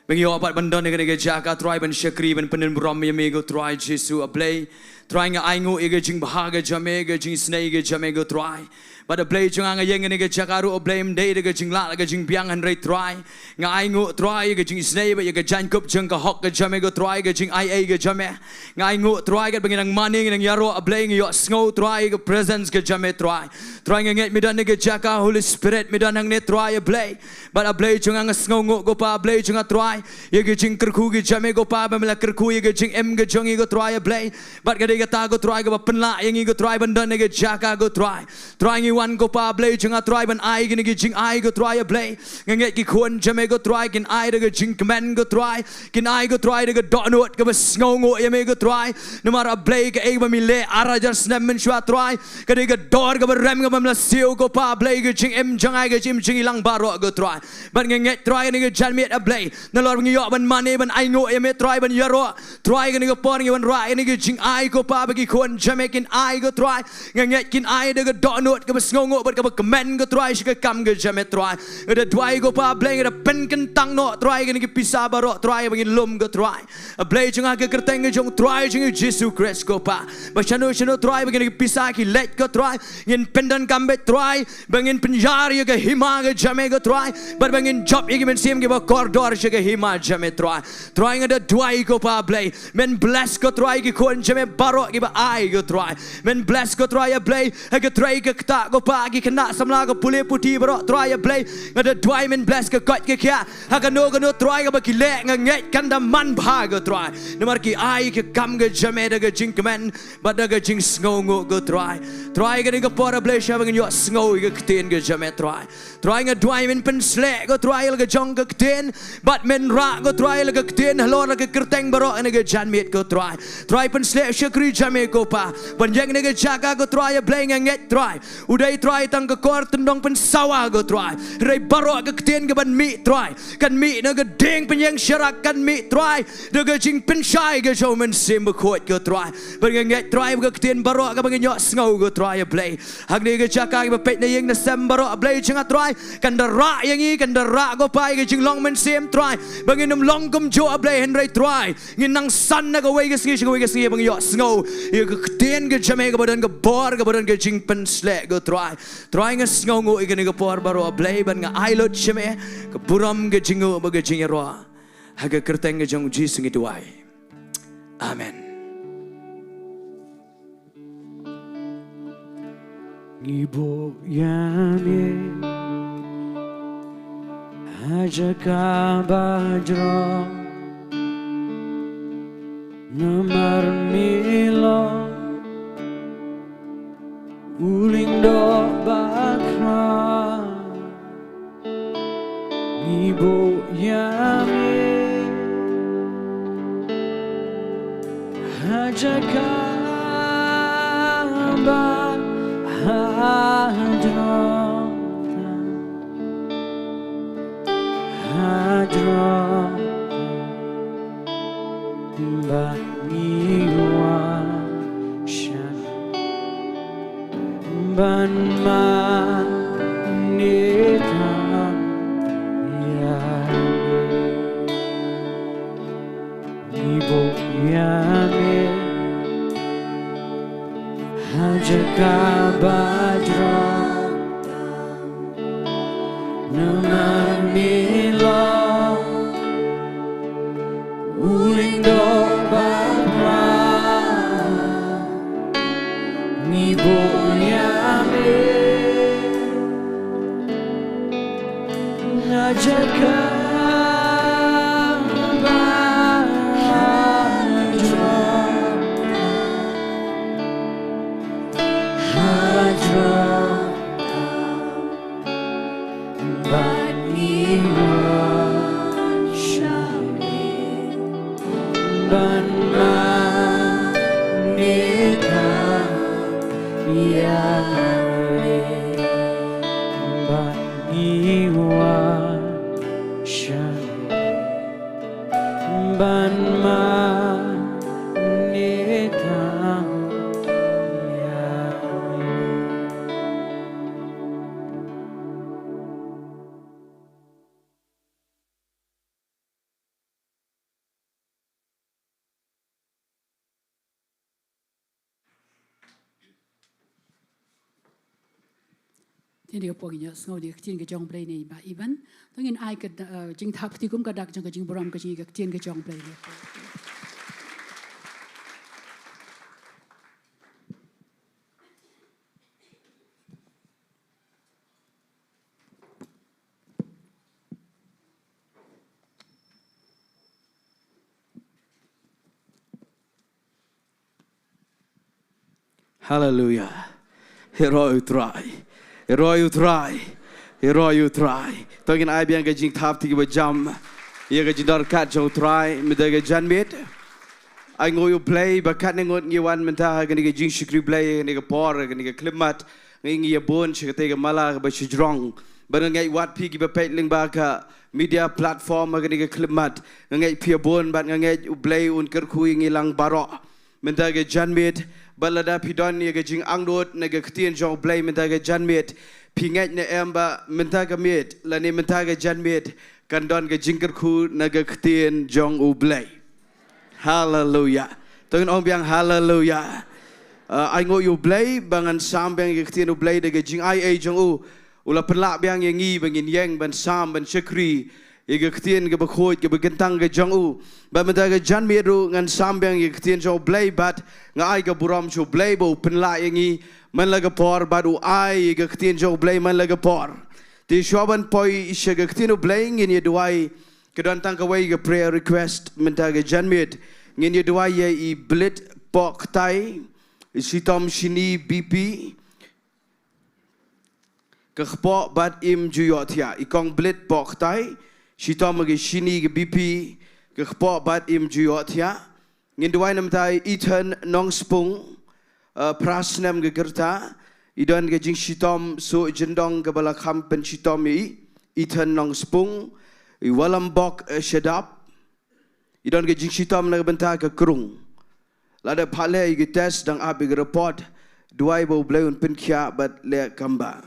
Ba ngi ïoh pat ban don ha kane ka jaka, Trai, ban shakri, ban pyndonburom ïa me, ko Trai Jisu, A Blei. Trai, nga ainguh ïa ka jingbha ka jong me, ka jingisynei ka jong me, ko Trai. Bad A Blei jong nga, nga ïeng ha kane ka jaka ruh, A Blei, ym dei da ka jinglad, ka jingbiang, hynrei Trai, nga ainguh, Trai, ïa ka jingisynei bad ïa ka jaiñkup jong ka hok ka jong me, ko Trai, ka jingaiei ka jong me. Nga ainguh, Trai, katba ngi nang mane, ngi nang ïaroh, A Blei, ngi ïohsngew, Trai, ïa ka presence ka jong me, Trai. Trai, nga ngeit me don ha kane ka jaka, Holy Spirit, me don hangne, Trai, A Blei. Bad A Blei jong nga, nga sngewnguh, ko Pa, A Blei jong nga, Trai, ïa ka jingkyrkhu ka jong me, ko Pa, ba me la kyrkhu ïa ka jingim ka jong ngi, ko Trai, A Blei. Bad ka dei kata, ko Trai, kaba pynlah ïa ngi, ko Trai, ban don ha kane ka jaka, ko Trai. Trai, ngi wan, ko Pa, A Blei jong nga, Trai, ban ai kine ki jingai, ko Trai, A Blei. Nga ngeit ki khun jong me, ko Trai, kin ai da ka jingkmen, ko Trai. Kin ai, ko Trai, da ka dohnud kaba sngewnguh ïa me, ko Trai. Namar, A Blei, kaei ba me leh ar hajar snem mynshuwa, Trai, ka dei ka dor kaba rem kaba me la siew, ko Pa, A Blei, ka jingim jong nga, ka jingim jong ngi lang baroh, ko Trai. Bad nga ngeit, Trai, ha kane ka janmiet, A Blei, nalor ngi ïoh ban mane, ban ainguh ïa me, Trai, ban ïaroh, Trai, ha kane ka por ngi wanrah ïa kine ki jingai, ko Pa, ba ki khun jong me kin ai, ko Trai. Nga ngeit kin ai da ka dohnud kaba sngewnguh bad kaba kmen, ko Trai, sha ka kam ka jong me, Trai. Nga da duwai, ko Pa, A Blei, nga da pynkyntang noh, Trai, kine ki pisa baroh, Trai, ba ngin lum, ko Trai. A Blei jong nga, ha ka kyrteng ka jong u Trai jong ngi u Jisu Khrist, ko Pa. Ba shano shano, Trai, ba kine ki pisa ki leit, ko Trai, ngin pyndonkam beit, Trai, ba ngin pynïar ïa ka hima ka jong me, ko Trai, bad ba ngin jop ïa ki mynsiem kiba kordor sha ka hima. ma jong me Trai. Trai nga da duwai ko Pa Blei. Men bless ko Trai ki khun jong me baroh kiba ai ko Trai. Men bless ko Trai a Blei. Ha ka trei ka ktah ko Pa ki khynnah samla ka pule puthi baroh Trai a Blei. Nga da duwai men bless ka koit ka khiah. Ha kano kano Trai kaba ki leh nga ngeit kan da man bha ko Trai. Namar ki ai ka kam ka jong me da ka jingkmen bad da ka jingsngewnguh ko Trai. Trai kane ka por a Blei sha ba ngin ïohsngew ïa ka ktien ka jong me Trai. Trai nga duwai men pynsleh ko Trai ïa la ka jong ka ktien. Bad men rah ko Trai ïa la ka ktien halor la ka kyrteng baroh kane ka janmiet ko Trai. Trai pynsleh shakri jong me ko Pa. Ban ïeng kane ka jaka ko Trai a Blei nga ngeit Trai. U dei Trai tang ka kor tyndong pynsawa ko Trai. Hynrei baroh ka ktien kaban mih Trai. Kan mih na ka dieng pynïeng sharak kan mih Trai. Da ka jingpynshai ka jong u Mynsiem Bakhuid ko Trai. Bad nga ngeit Trai ba ka ktien baroh kaba ngin ïohsngew ko Trai a Blei. Hangne ka jaka kiba peit na ïing na sem baroh a Blei jong nga Trai. Kan da rah ïa ngi, kan da rah ko Pa ïa ka jinglong mynsiem Trai. Ba ngin ym long kumjuh a Blei hynrei Trai. Ngin nang san na kawei ka sngi sha kawei ka sngi ba ngin ïohsngew ïa ka ktien ka jong me kaba don ka bor kaba don ka jingpynsleh ko Trai. Trai nga sngewnguh ïa kane ka por baroh a Blei bad nga ai lut sha me ka burom ka jingnguh bad ka jingïaroh. Ha ka kyrteng ka jong u Jisu ngi duwai. Amen. Ngi buh ïa me ha jaka ba jrong. Namar me long u lyngdoh ba khraw. Ngi buh ïa me ha jaka ba hadrong, hadrong ba ngi wan sha ban mane tang ïa me. Ngi buh ïa me ha jaka ba jrong. Namar me long u lyngdoh ba khraw. Ngi buh ïa me ha jaka ba jrong, ba jrong. Bad ngi wan sha me ban mane tang ïa me. Bad ngi wan sha me ban mane tang ïa me. Te ïa phi ngin ïa sngew ïa ka ktien ka jong Blei ne Bah Iban. To ngin ai ka, eh, jingthap kti kum ka dak jong ka jingburom ka jong ka ktien ka jong Blei ne. Haleluya. Ïaroh ïa u Trai. Ïaroh ïa u Trai. Ïaroh ïa u Trai. To ngin ai biang ka jingthap kti kiba jam ïa ka jingdon ryngkat jong u Trai mynta ka janmiet. Ai nguh ïa u Blei ba katne ngut ngi wan mynta ha kane ka jingshakri Blei, ha kane ka por, ha kane ka khyllipmat. Ngi ngi ïa bun sha katei ka mala kaba shajrong. Ba nga ngeit wat phi kiba peit lyngba ka media platform ha kane ka khyllipmat. Nga ngeit phi ïa bun bad nga ngeit u Blei un kyrkhu ïa ngi lang baroh mynta ka janmiet. Bad lada phi don ïa ka jingangnud na ka ktien jong u Blei mynta ka janmiet, phi ngeit ne em ba mynta ka miet lane mynta ka janmiet kan don ka jingkyrkhu na ka ktien jong u Blei? Haleluya. To ngin ong biang haleluya. Uh, ai nguh ïa u Blei ba ngan sam biang ïa ka ktien u Blei da ka jingaiei jong u. U la pynlah biang ïa ngi ba ngin ïeng ban sam ban shakri ïa ka ktien kaba khuid kaba kyntang ka jong u. Bad mynta ka janmiet ruh ngan sam biang ïa ka ktien jong U Blei bad nga ai ka burom sha U Blei ba u pynlah ïa ngi man la ka por bad u ai ïa ka ktien jong U Blei man la ka por. Te shuwa ban poi sha ka ktien U Blei ngin ïa duwai, ka don tang kawei ka prayer request mynta ka janmiet. Ngin ïa duwai ïa i Blit Poktai, i shitom shini B P, ka kpoh bad im ju ïohthiah. I kong Blit Poktai, shitom ha ka shini ka B P, ka kpoh bad im ju ïohthiah. Ngin duwai namar i Ethan Nongspung, uh, phra snem ka rta. I don ka jingshitom suh jyndong kaba la kham pynshitom ïa i. Ethan Nongspung, i Walambok, uh, Shadap. I don ka jingshitom na ka bynta ka krung. Lada phah leh ïa ki test dang ap ïa ki report, duwai ba U Blei un pynkhiah bad leh kamba.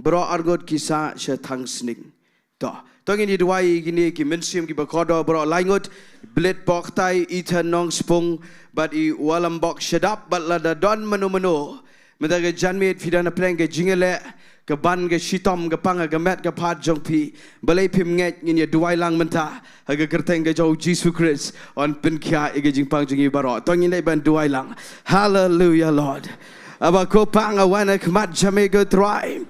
Baroh arngut ki sah sha thang sning. To, to ngin ïa duwai ïa kine ki mynsiem kiba kordor baroh laingut, Blit Poktai, Ethan Nongspung, bad i Walambok Shadap, bad lada don mano mano mynta ka janmiet phi don hapdeng ka jingïaleh, ka ban ka shitom ka pang ha ka met ka phad jong phi, balei phim ngeit, ngin ïa duwai lang mynta ha ka kyrteng ka jong U Jisu Khrist, un pynkhiah ïa ka jingpang jong ngi baroh. To ngin ïa ban duwai lang. Hallelujah, Lord. Aba ko pang, nga wan ha khmat jong me ko Trai.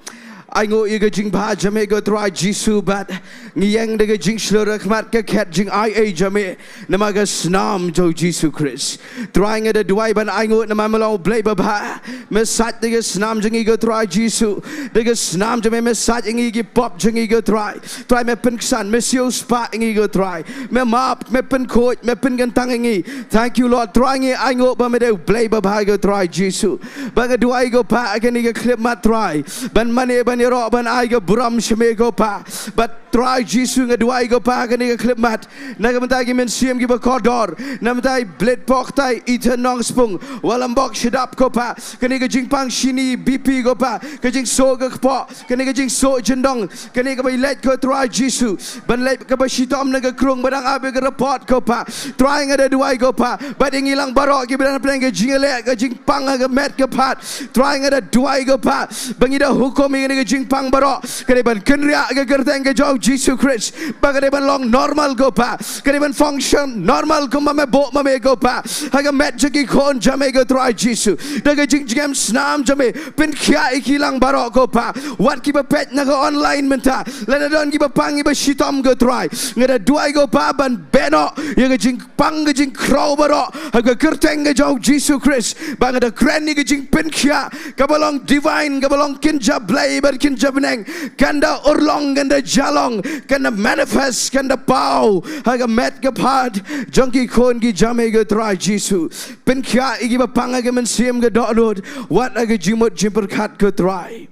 Ainguh ïa ka jingbha jong me ko Trai Jisu bad ngi ïeng da ka jingshlur ha khmat ka khet jingaiei jong me. Namar ka snam jong U Jisu Khrist. Trai nga da duwai ban ainguh namar me long U Blei babha. Me sait da ka snam jong ngi ko Trai Jisu. Da ka snam jong me me sait ïa ngi ki pop jong ngi ko Trai. Trai me pynksan, me siewspah ïa ngi ko Trai. Me map, me pynkhuid, me pynkyntang ïa ngi. Thank you Lord. Trai ngi ainguh ba me dei U Blei babha ko Trai Jisu. Ba nga duwai ko Pa ha kane ka khyllipmat Trai. Ban mane ban ïaroh ban ai ka burom sha me ko Pa. Bad Trai Jisu nga duwai ko Pa ha kane ka khyllipmat. Na ka bynta ki mynsiem kiba kordor. Na ka bynta i Blit Poktai, Ethan Nongspung, Walambok Shadap ko Pa. Kane ka jingpang shini B P ko Pa. Ka jingsoh ka kpoh. Kane ka jingsoh jyndong. Kane kaba i leit ko Trai Jisu. Ban leit kaba shitom na ka krung ba dang ap ïa ka report ko Pa. Trai nga da duwai ko Pa. Bad ïa ngi lang baroh kiba don hapdeng ka jingïaleh ka jingpang ha ka met ka phad. Trai nga da duwai ko Pa. Ba ngi da hukum ïa kane ka jingpang baroh. Ka dei ban kynriah ha ka kyrteng ka jong U Jisu Khrist. Ba ka dei ban long normal ko Pa. Ka dei ban function normal kumba me buh ma me ko Pa. Ha ka met jong ki khun jong me ko Trai Jisu. Da ka jingjngem snam jong me. Pynkhiah ïa ki lang baroh ko Pa. Wat kiba peit na ka online mynta. Lada don kiba pang kiba shitom ko Trai. Nga da duwai ko Pa ban beh noh ïa ka jingpang ka jingkhraw baroh. Ha ka kyrteng ka jong U Jisu Khrist. Ba nga da kren ïa ka jingpynkhiah. Kaba long divine, kaba long kynja Blei bad kynja bneng. Kan da urlong, kan da jia long, kan da manifest, kan da paw. Ha ka met ka phad jong ki khun ki jong me ko Trai Jisu. Pynkhiah ïa kiba pang ha ka mynsiem ka dohnud. Wat ha ka jingmut jingpyrkhat ko Trai.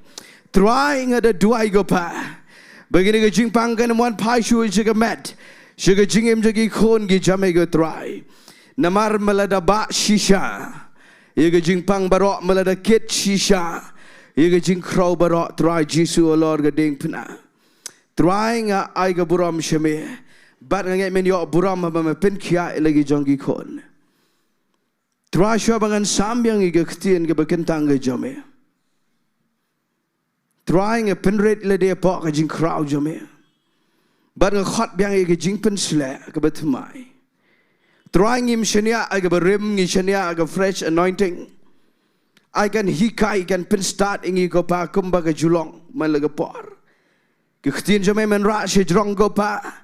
Trai nga da duwai ko Pa. Ba kane ka jingpang kan ym wan phai shuh sha ka met. Sha ka jingim jong ki khun ki jong me ko Trai. Namar me la da bah shisha ïa ka jingpang baroh, me la da kit shisha ïa ka jingkhraw baroh Trai Jisu halor ka diengphna. Trai nga ai ka burom sha me. Bad nga ngeit men ïoh burom haba me pynkhiah ïa la ki jong ki khun. Trai shuwa ba ngan sam biang ïa ka ktien kaba kyntang ka jong me. Trai nga pynrit lade hapoh ka jingkhraw jong me. Bad nga khot biang ïa ka jingpynsleh kaba thymmai. Trai ngim shaniah ha kaba rim, ngi shaniah ha ka fresh anointing. Ai kan hikai, kan pynstad ïa ngi ko Pa kumba ka ju long man la ka por. Ka ktien jong me men rah shajrong ko Pa.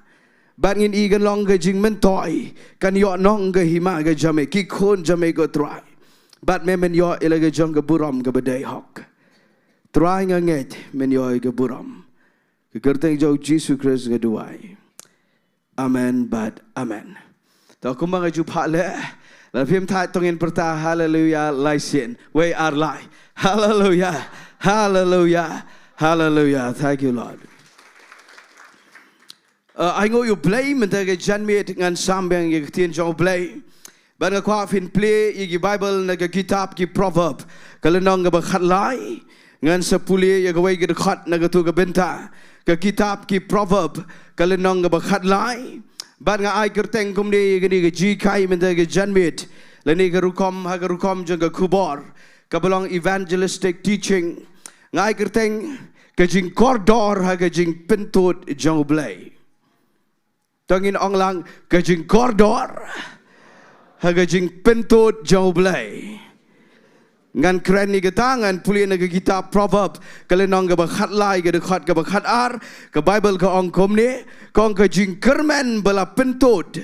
Bad ngin i kan long ka jingmyntoi, kan ïoh nong ka hima ka jong me, ki khun jong me ko Trai. Bad me men ïoh ïa la ka jong ka burom kaba dei hok. Trai nga ngeit men ïoh ïa ka burom. Ka kyrteng jong U Jisu Khrist nga duwai. Amen bad amen. To kumba nga ju phah leh. Lada phim thait to ngin pyrta haleluya lai sien. Wei ar lai. Haleluya. Haleluya. Haleluya. Thank you Lord. Uh, ainguh ïa U Blei mynta ka janmiet ngan sam biang ïa ka ktien jong U Blei. Bad nga kwah phin plie ïa ki Bible na ka kitab ki Proverb. Ka lynnong kaba khatlai. Ngan sa pule ïa kawei ka dkhot na kato ka bynta. Ka kitab ki Proverb. Ka lynnong kaba khatlai. Bad nga ai kyrteng kumne ïa kane ka jinghikai mynta ka janmiet. Lane ka rukom ha ka rukom jong ka khubor. Kaba long evangelistic teaching. Nga ai kyrteng ka jingkordor ha ka jingpyntud jong U Blei. To ngin ong lang ka jingkordor ha ka jingpyntud jong U Blei. Ngan kren ïa kata, ngan pule na ka kitab Proverb, ka lynnong kaba khatlai, ka dkhot kaba khatar, ka Baibl ka ong kumne, ka ong ka jingkyrmen ba la pyntud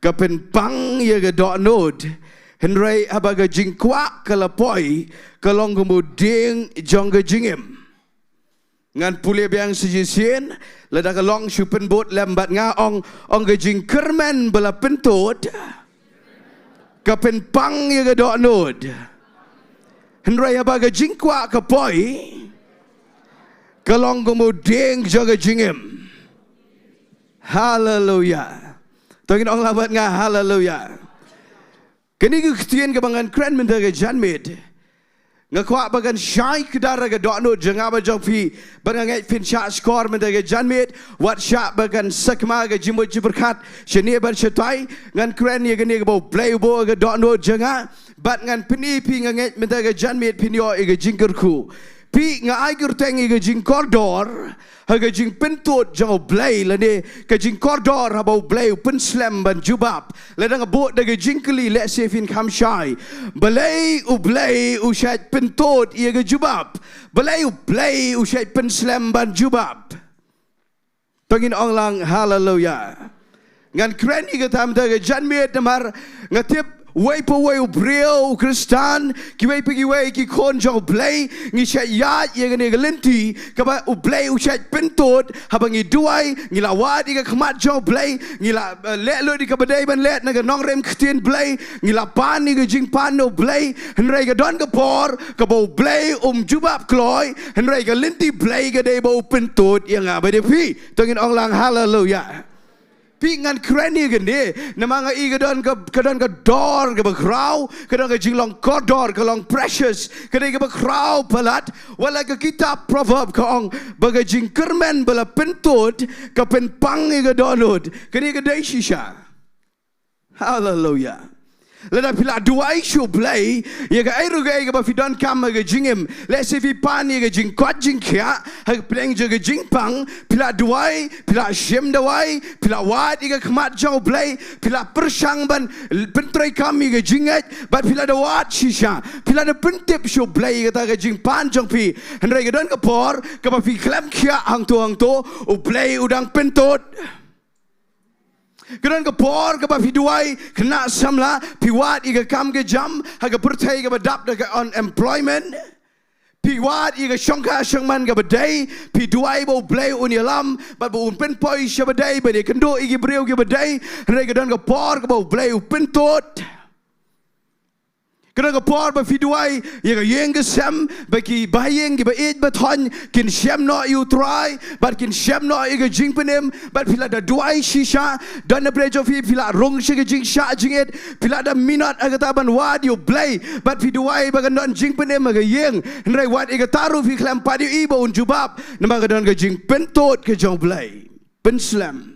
ka pynpang ïa ka dohnud. Hynrei haba ka jingkwah ka la poi, ka long kum u dieng jong ka jingim. Ngan pule biang sa shisien, lada ka long shu pynbud lem bad nga, ong, ong ka jingkyrmen ba la pyntud ka pynpang ïa ka dohnud. Hynrei haba ka jingkwah ka poi, ka long kum u dieng jong ka jingim. Haleluya. To ngin ong lang bad nga, haleluya. Kane ka ktien kaba ngan kren mynta ka janmiet, nga kwah ba kan shai kdar ha ka dohnud jong nga bad jong phi. Bad nga ngeit phin shah shkor mynta ka janmiet, wat shah ba kan sakma ka jingmut jingpyrkhat shane bad shatai. Ngan kren ïa kane kaba U Blei u buh ha ka dohnud jong nga. Bad ngan pyni ïa phi, nga ngeit mynta ka janmiet phin ïoh ïa ka jingkyrkhu. Phi, nga ai kyrteng ïa ka jingkordor ha ka jingpyntud jong U Blei, lane ka jingkordor haba U Blei u pynslem ban jubab. Lada nga buh da ka jingkylli, lehse phin kham shai. Balei U Blei u shait pyntud ïa ka jubab? Balei U Blei u shait pynslem ban jubab? To ngin ong lang haleluya. Ngan kren ïa kata mynta ka janmiet namar nga tip wei pa wei u briew u Khristan, kiwei pa kiwei ki khun jong U Blei, ngi shait ïaid ïa kane ka lynti kaba U Blei u shait pyntud. Haba ngi duwai, ngi la wad ïa ka khmat jong U Blei, ngi la, eh, leh lut ïa kaba dei ban leh na ka nongrim ktien Blei, ngi la pan ïa ka jingpan na U Blei. Hynrei ka don ka por kaba U Blei um jubab kloi, hynrei ka lynti Blei ka dei ba u pyntud ïa nga bad ïa phi. To ngin ong lang haleluya. Phi, ngan kren ïa kane namar nga i ka don ka, ka don ka dor kaba khraw, ka don ka jinglong kordor, ka long precious, ka dei kaba khraw palat. Wat la ka kitab Proverb ka ong ba ka jingkyrmen ba la pyntud ka pynpang ïa ka dohnud. Kane ka dei shisha. Haleluya. Lada phi la duwai sha U Blei ïa kaei ruh kaei kaba phi donkam ha ka jingim, lehse phi pan ïa ka jingkoit jingkhiah ha ka pdeng jong ka jingpang, phi la duwai, phi la shim dawai, phi la wad ïa ka khmat jong U Blei, phi la pyrshang ban pyntreikam ïa ka jingngeit, bad phi la da wad shisha, phi la da pyntip sha U Blei ïa kata ka jingpan jong phi. Hynrei ka don ka por kaba phi khlem khiah hangto hangto, U Blei u dang pyntud. Ka don ka por kaba phi duwai khynnah samla, phi wad ïa ka kam ka jam ha ka pyrthei kaba dap da ka unemployment. Phi wad ïa ka shongkha shongman kaba dei, phi duwai ba U Blei un ïalam bad ba un pynpoi shaba dei, ban ïakynduh ïa ki briew kiba dei. Hynrei ka don ka por kaba U Blei u pyntud. Ka don ka por ba phi duwai ïa ka ïing ka sem, ba ki bahaïing kiba ïeit ba thoiñ kin shem noh ïa U Trai, bad kin shem noh ïa ka jingpynim, bad phi la da duwai shisha. Don na pdeng jong phi, phi la rung sha ka jingshah jingit, phi la da minot ha kata ban wad ïa U Blei, bad phi duwai ba kan don jingpynim ha ka ïing. Hynrei wat ïa kata ruh phi khlem pat ïohi ba un jubab, namar ka don ka jingpyntud ka jong U Blei. Pynslem.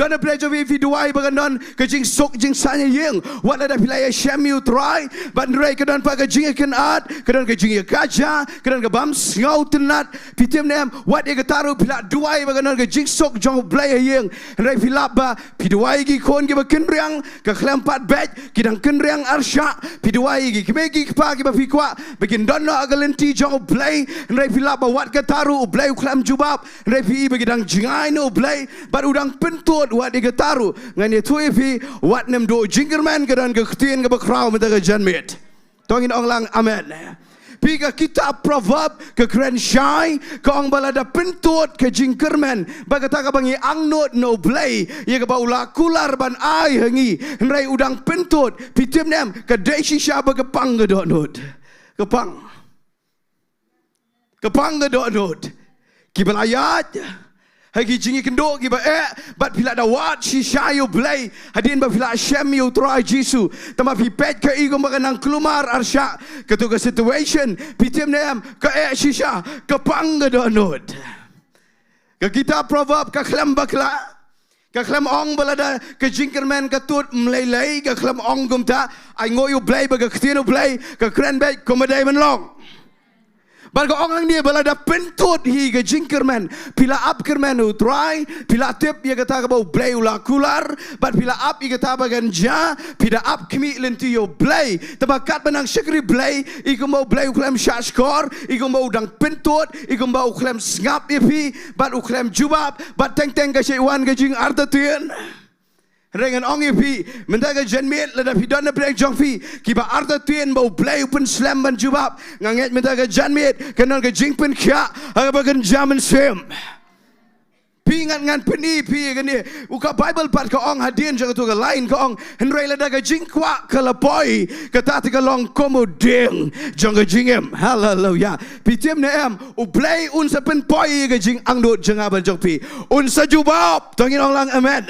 Don na pdeng jong phi, phi duwai ba kan don ka jingsuk jingsaiñ ha ïing, wat lada phi la ïashem ïa U Trai, bad hynrei ka don pat ka jingïakynad, ka don ka jingïakajia, ka don ka bym sngewtynnat. Phi tip ne em, wat ïa kata ruh phi la duwai ba kan don ka jingsuk jong U Blei ha ïing. Hynrei phi lap ba phi duwai ïa ki khun kiba kynriang, ka khlem pat beit, ki dang kynriang arshah. Phi duwai ïa ki kmie ki kpa kiba phi kwah ba kin don noh ha ka lynti jong U Blei, hynrei phi lap ba wat kata ruh U Blei u khlem jubab. Hynrei phi i ba ki dang jngai na U Blei bad u dang pyntud. Wat ïa kata ruh ngan ïathuh ïa phi, wat nym duh jingkyrmen, ka don ka ktien kaba khraw mynta ka janmiet. To ngin ong lang amen. Phi, ka kitab Proverb ka kren shai, ka ong ba lada pyntud ka jingkyrmen, ba kata kaba ngi angnud na U Blei ïa kaba u la kular ban ai ha ngi, hynrei u dang pyntud, phi tip ne em, ka dei shisha ba ka pang ka dohnud. Ka pang. Ka pang ka dohnud. Kiba la ïaid ha ki jingïakynduh kiba eh, bad phi la da wad shisha ïa U Blei hadien ba phi la shem ïa U Trai Jisu. Tangba phi peit kaei kumba ka nang kulmar arshah kato ka situation, phi tip ne em, ka eh shisha, ka pang ka dohnud. Ka kitab Proverb ka khlem bakla. Ka khlem ong ba lada ka jingkyrmen ka tud mlei lei, ka khlem ong kumta. Ai nguh ïa U Blei ba ka ktien U Blei ka kren beit kumba dei ban long. Bad ka ong hangne ba lada pyntud hi ka jingkyrmen, phi la ap kyrmen U Trai, phi la tip ïa kata kaba U Blei u la kular, bad phi la ap ïa kata ba kan jia, phi da ap khmih lynti ïa U Blei. Te ba katba nang shakri Blei, i kumba U Blei u khlem shahshkor, i kumba u dang pyntud, i kumba u khlem sngap ïa phi, bad u khlem jubab, bad teng teng ka shait wan ka jingartatien. Hynrei ngan ong ïa phi, mynta ka janmiet lada phi don na pdeng jong phi kiba artatien ba U Blei u pynslem ban jubab, nga ngeit mynta ka janmiet kan don ka jingpynkhiah ha kaba kynja mynsiem. Phi, ngan, ngan pyni phi ïa kane. U, ka Baibl pat ka ong hadien jong kato ka lain, ka ong, hynrei lada ka jingkwah ka la poi, kata te ka long kum u dieng jong ka jingim. Haleluia. Phi tip ne em, U Blei un sa pynpoi ïa ka jingangnud jong nga bad jong phi. Un sa jubab. To ngin ong lang amen.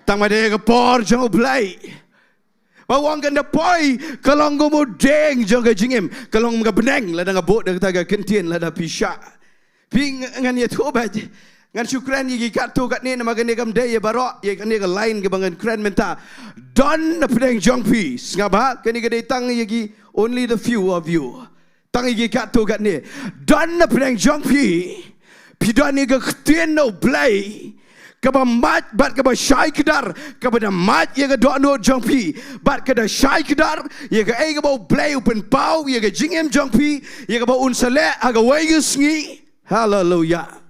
Tang ba dei ka por jong U Blei. Ba u ong kan da poi, ka long kum u dieng jong ka jingim, ka long ka bneng lada nga buh da kata ka kyntien lada phi shah. Phi, ng-, ngan ïathuh beit. Ngan shu kren ïa ki katto katne namar kane kam dei ïa baroh, ïa kane ka lain kaba ngan kren mynta. Don na pdeng jong phi, sngap bha, kane ka dei tang ïa ki, only the few of you. Tang ïa ki katto katne. Don na pdeng jong phi, phi don ïa ka ktien na U Blei kaba mait bad kaba shai kdar, kaba da mait ïa ka dohnud jong phi, bad ka da shai kdar ïa kaei kaba U Blei u pynpaw ïa ka jingim jong phi, ïa kaba un sa leh ha kawei ka sngi. Haleluia.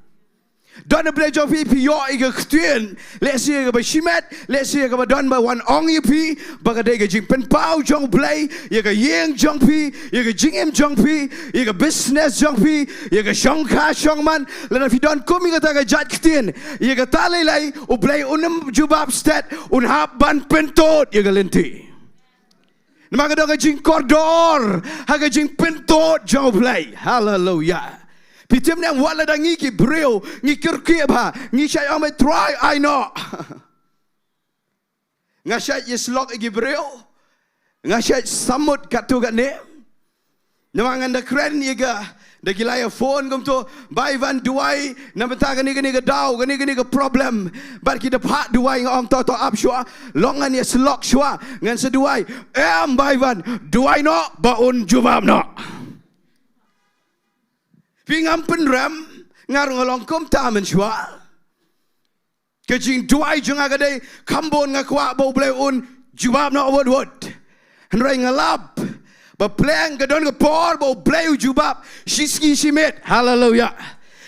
Don na pdeng jong phi, phi ïoh ïa ka ktien, lehse ïa kaba shimet, lehse ïa kaba don ba wan ong ïa phi ba ka dei ka jingpynpaw jong U Blei ïa ka ïing jong phi, ïa ka jingim jong phi, ïa ka business jong phi, ïa ka shongkha shongman. Lada phi don kum ïa kata ka jait ktien, ïa kata lei lei U Blei un ym jubab stet, un hap ban pyntud ïa ka lynti. Namar ka don ka jingkordor ha ka jingpyntud jong U Blei. Haleluia. Phi tip ne em, wat lada ngi ki briew ngi kyrkieh bha, ngi shait ong beit, Trai, ai noh. Nga shait ïasyllok ïa ki briew, nga shait samut katto katne. Namar ngan da kren ïa ka, da ki la ïa phone kumto, Bai Van, duwai na bynta kane kane ka daw, kane kane ka problem. Bad ki da phah duwai, nga ong to to ap shuwa, long ngan ïasyllok shuwa, ngan sa duwai. Em Bai Van, duwai noh ba un jubab noh. Phi, ngam pynrem, nga ruh nga long kumta mynshuwa. Ka jingduwai jong nga ka dei, kham bun nga kwah ba U Blei un jubab noh wut wut. Hynrei nga lap ba pleng ka don ka por ba U Blei u jubab shi sngi shi miet. Haleluia.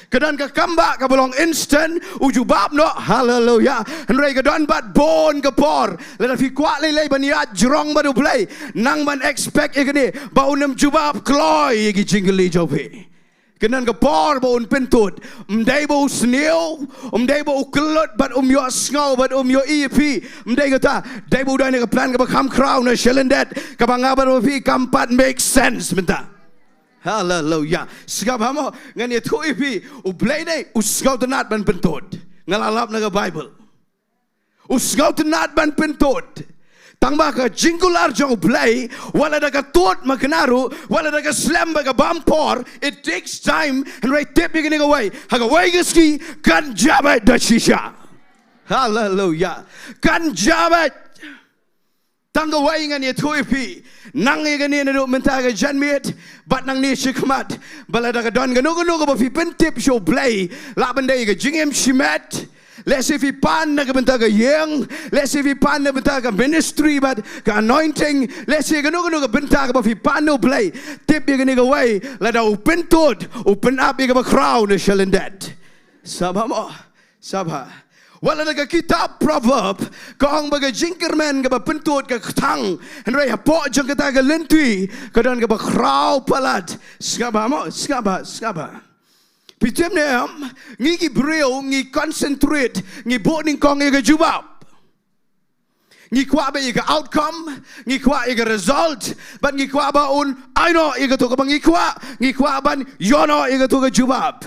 Ka don ka kambah kaba long instant, u jubab noh. Haleluia. Hynrei ka don bad bun ka por. Lada phi kwah lei lei ban ïaid jrong bad U Blei, nang ban expect ïa kane, ba un ym jubab kloi ïa ki jingkylli jong phi. Ka don ka por ba un pyntud. Ym dei ba u sniew, ym dei ba u kyllut bad um ïohsngew bad um ïohi ïa phi. Ym dei kata, dei ba u don ïa ka plan kaba kham khraw na shalyndet, kaba nga bad phi kam pat make sense mynta. Haleluia. Sngap bha mo, ngan ïathuh ïa phi, U Blei dei u sngewtynnat ban pyntud. Nga la lap na ka Baibl. U sngewtynnat ban pyntud. Tang ba ka jingkular jong U Blei, wat lada ka tud makna ruh, wat lada ka slem bad ka bam por, it takes time, hynrei tip ïa kane kawei, ha kawei ka sngi kan jia beit da shisha. Haleluia. Kan jia beit. Tang kawei ngan ïathuh ïa phi, nang ïa kane naduh mynta ka janmiet bad nangne shakhmat, ba lada ka don kano kano kaba phi pyntip sha U Blei, lah ban dei ka jingim shimet, lehse phi pan na ka bynta ka ïing, lehse phi pan na ka bynta ka ministry bad ka anointing, lehse kano kano ka bynta kaba phi pan na U Blei, tip ïa kane kawei, lada u pyntud, u pynap ïa kaba khraw na shalyndet. Sngap bha mo, sngap bha. Wat lada ka kitab Proverb ka ong ba ka jingkyrmen kaba pyntud ka kthang, hynrei hapoh jong kata ka lynti ka don kaba khraw palat. Sngap bha mo, sngap bha, sngap bha. Phi tip ne em, ngi ki briew ngi concentrate, ngi buh nyngkong ïa ka jubab. Ngi kwah ba ïa ka outcome, ngi kwah ïa ka result, bad ngi kwah ba un ai noh ïa kato kaba ngi kwah, ngi kwah ban ïoh noh ïa kato ka jubab.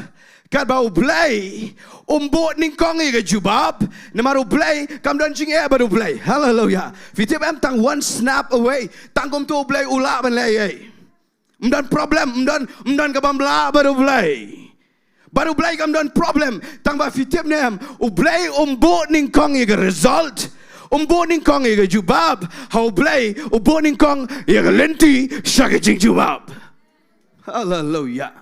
Katba U Blei um buh nyngkong ïa ka jubab, namar U Blei kam don jingeh bad U Blei. Haleluia. Phi tip em, tang one snap away, tang kumto U Blei u lah ban leh ei ei. Ym don problem, ym don, ym don kaba ym lah bad U Blei. Bad U Blei kam don problem, tang ba phi tip ne em, U Blei um buh nyngkong ïa ka result, um buh nyngkong ïa ka jubab, ha U Blei u buh nyngkong ïa ka lynti sha ka jingjubab. Haleluia.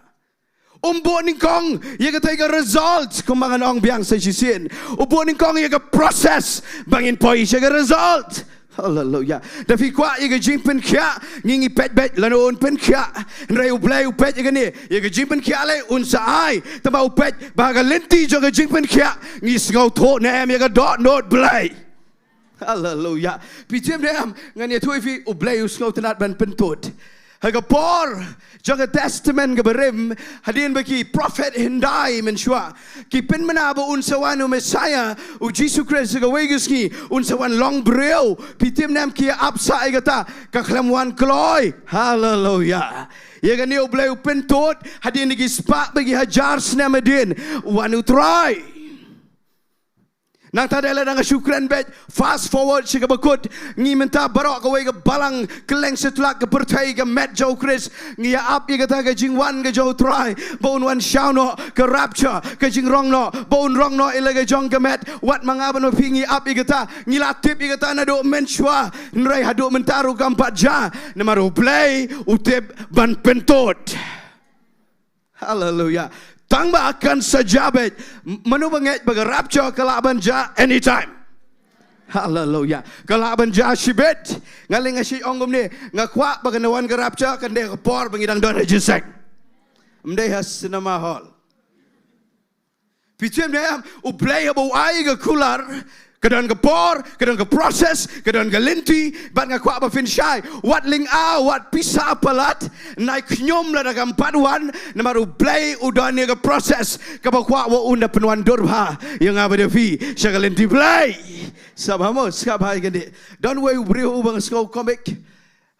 Um buh nyngkong ïa katei ka result kumba ngan ong biang sa shisien. U buh nyngkong ïa ka process ba ngin poi sha ka result. Haleluya. Da phi kwah ïa ka jingpynkhiah, ngi ngi peit beit lano un pynkhiah. Hynrei U Blei u peit ïa kane, ïa ka jingpynkhiah lei un sa ai. Tangba u peit ba ka lynti jong ka jingpynkhiah ngi sngewthuh ne em ïa ka dohnud Blei. Haleluya. Phi tip ne em, ngan ïathuh ïa phi, U Blei u sngewtynnat ban pyntud. Ha ka por jong ka Testament kaba rim, hadien ba ki prophet hyndai mynshuwa ki pynbna ba un sa wan u Messiah, u Jisu Khrist, ha kawei ka sngi un sa wan long briew. Phi tip ne em, ki ap sa ïa kata, ka khlem wan kloi. Haleluya. Ïa kane U Blei u pyntud, hadien ki spah bad ki hajar snem hadien, wan U Trai. Nangta dei lada nga shu kren beit, fast forward sha kaba kut, ngi mynta baroh kawei ka balang kylleng satlak ka pyrthei, ka met jong U Khrist, ngi ïa ap ïa kata ka jingwan ka jong U Trai ba un wan shaw noh, ka rapture, ka jingrong noh, ba un rong noh ïa la ka jong ka met. Wat ma nga bad ma phi ngi ap ïa kata, ngi la tip ïa kata naduh mynshuwa, hynrei haduh mynta ruh kam pat jia, namar U Blei u tip ban pyntud. Haleluya. Tangba kan sa jia beit. M-, mano ba ngeit ba ka rapture ka lah ban jia anytime? Haleluya. Ka lah ban jia shibit. Nga leh nga shu ong kumne, nga kwah ba kan wan ka rapture, kan dei ha ka por ba ngi dang don ha jingïaseng, ym dei ha cinema hall. Phi tip ne em, U Blei haba u ai ka kular, ka don ka por, ka don ka process, ka don ka lynti, bad nga kwah ba phin shai, wat lyngngoh, wat pisa palat, nai khñium lada kam pat wan, namar U Blei u don ïa ka process kaba u kwah ba un da pynwandur bha ïa nga bad ïa phi sha ka lynti Blei. Sngap bha mo, sngap bha ïa kane. Don uwei u briew uba nga sngew komik.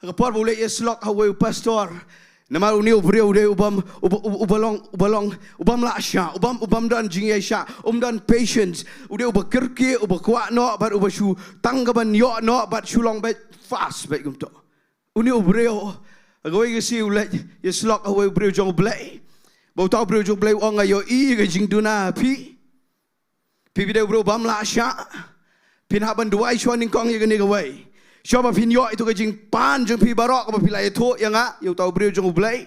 Ha ka por ba u leit ïasyllok ha uwei u pastor. Namar une u briew u dei u bym, u ba, u, u ba long, u ba long, u bym lah shah, u bym, u bym don jingïaishah, um don patience. U dei uba kyrkieh, uba kwah noh, bad uba shu tang kaban ïoh noh, bad shu long beit fast beit kumto. Une u briew, ha kawei ka sngi u leit ïasyllok ha uwei u briew jong U Blei. Bad uta u briew jong U Blei u ong, nga ïohi ïa ka jingduna ha phi. Phi, phi dei u briew bym lah shah. Phin hap ban duwai shuwa nyngkong ïa kane kawei. Shuwa ba phin ïoh ïa tu ka jingpan jong phi baroh kaba phi la ïathuh ïa nga, ïa uta u briew jong U Blei.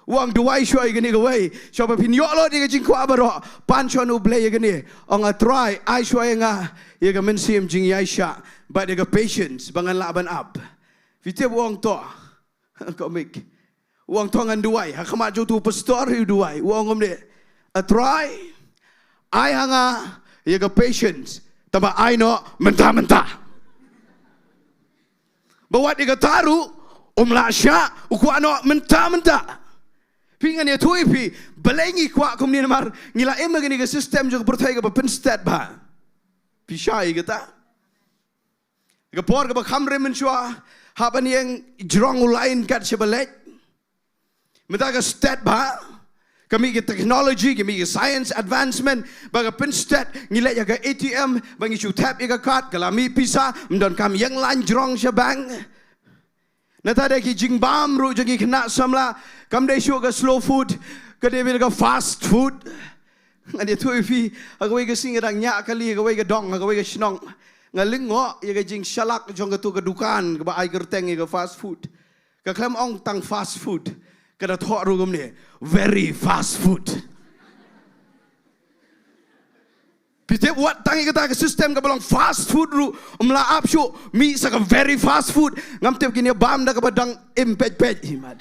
U ong duwai shuwa ïa kane kawei. Shuwa ba phin ïoh lut ïa ka jingkwah baroh, pan shuwa na U Blei ïa kane. Ong, A Trai, ai shuwa ïa nga ïa ka mynsiem jingïaishah bad ïa ka patience ba ngan lah ban ap. Phi tip u ong to. Komik. U ong to ngan duwai. Ha khmat jong utu u pastor u duwai. U ong kumne, A Trai, ai ha nga ïa ka patience. Tangba ai noh mynta mynta. Ba wat ïa kata ruh um lah shah, u kwah noh mynta mynta. Phi, ngan ïathuh ïa phi, balei ngi kwah kumne namar ngi la im ha kane ka system jong ka pyrthei kaba pynstet bha. Phi shai ïa kata? Ka por kaba kham rim mynshuwa, hap ban ïeng jrong u lain kat shaba leit. Mynta ka stet bha, ka mih ka technology, ka mih ka science advancement, ba ka pynstet, ngi leit ha ka A T M, ba ngi shu thep ïa ka card, ka la mih pisa, ym don kam ïeng lain jrong sha bank. Nangta da ki jingbam ruh jong ki khynnah samla, kam dei shuh ka slow food, ka dei beit ka fast food. Ngan ïathuh ïa phi, ha kawei ka sngi nga dang ñiah kali, ha kawei ka dong, ha kawei ka shnong. Nga lyngngoh ïa ka jingshalak jong katu ka dukan kaba ai kyrteng ïa ka fast food. Ka khlem ong tang fast food, ka da thoh ruh kumne, very fast food. Phi tip, wat tang ïa kata ka system kaba long fast food ruh um lah ap shuh, mih sa ka very fast food. Ngam tip kin ïa bam da kaba dang im peit peit hi mat.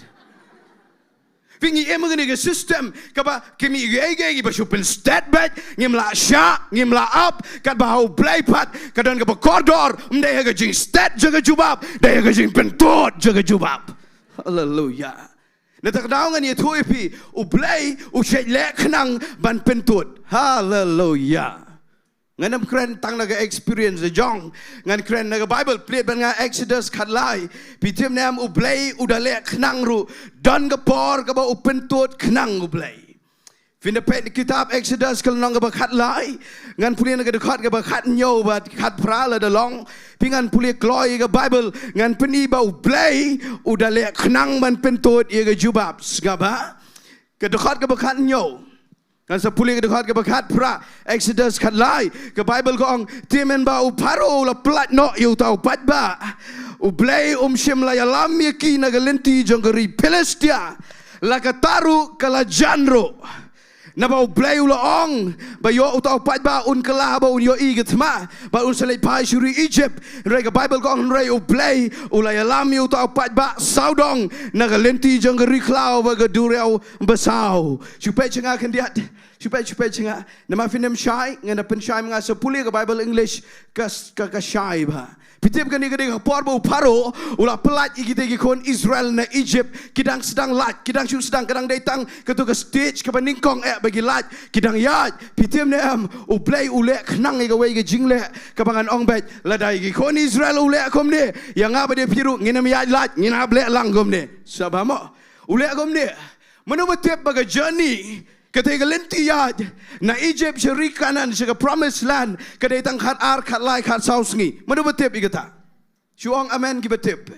Phi, ngi im ha kane ka system kaba ki mih kiei kiei kiba shu pynstet beit, ngim lah shah, ngim lah ap, katba ha U Blei pat ka don kaba kordor, ym dei ha ka jingstet jong ka jubab, dei ha ka jingpyntud jong ka jubab. Haleluya. Nangta ka daw ngan ïathuh ïa phi, U Blei u shait leh khnang ban pyntud. Haleluya. Ngan ym kren tang na ka experience jong, ngan kren na ka Bible, plie bad nga Exodus khatlai. Phi tip ne em, U Blei u da leh khnang ruh, don ka por kaba u pyntud khnang U Blei. Phin da peit kitab Exodus ka lynnong kaba khatlai, ngan pule na ka dkhot kaba khathynñiew bad khatphra lada long. Phi, ngan pule kloi ka Bible, ngan pyni ba U Blei u da leh khnang ban pyntud ïa ka jubab. Sngap bha. Ka dkhot kaba khathynñiew. Ngan sa pule ka dkhot kaba khatphra, Exodus khatlai, ka Bible ka ong, te mynba u Pharaoh u la pyllait noh ïa uta u paidbah, U Blei um shym la ïalam ïa ki na ka lynti jong ka ri Philistia. La kata ruh ka la jan ruh. Naba U Blei u la ong ba ïoh uta u paidbah un kylla ba un ïohi ka thma, ba un sa leit phai sha ri Egypt. Hynrei ka Baibl ka ong hynrei U Blei u la ïalam ïa uta u paidbah sawdong na ka lynti jong ka ri khlaw bad ka duriaw basaw. Shu peit sha nga khyndiat. Shu peit, shu peit sha nga. Namar phin ym shai, ngan da pynshai ma nga sa pule ka Baibl English ka, ka, ka shai bha. Phi tip kane ka dei ka por ba u Pharaoh u la pyllait ïa kita ki khun Israel na Egypt, ki dang sdang lait, ki dang shu sdang, ka dang dei tang katu ka stage kaba nyngkong eh ba ki lait, ki dang ïaid. Phi tip ne em, U Blei u leh khnang ïa kawei ka jingleh kaba ngan ong beit, lada ïa ki khun Israel u leh kumne, ïa nga bad ïa phi ruh ngin ym ïaid lait, ngin hap leh lang kumne. Sngap bha mo. U leh kumne. Mano ba tip ba ka journey, kata ka lynti ïaid na Egypt sha ri Kanaan sha ka promised land ka dei tang khat ar, khat lai, khat saw sngi? Mano ba tip ïa kata? Shu ong amen kiba tip.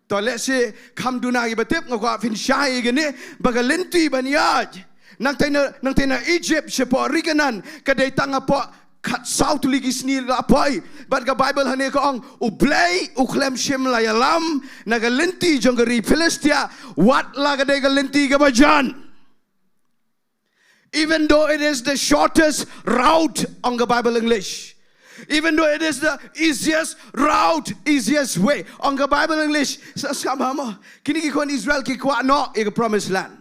To lehse kham duna kiba tip, nga kwah phin shai ïa kane ba ka lynti ban ïaid nangta na, nangta na Egypt shapoh ri Kanaan ka dei tang hapoh khat saw tylli ki sngi la poi. Bad ka Baibl hangne ka ong U Blei u khlem shym la ïalam na ka lynti jong ka ri Philistia, wat la ka dei ka lynti kaba jan. Even though it is the shortest route, ong ka Baibl English. Even though it is the easiest route, easiest way, ong ka Baibl English. Sa, sngap bha mo. Kine ki khun Israel ki kwah noh ïa ka promised land.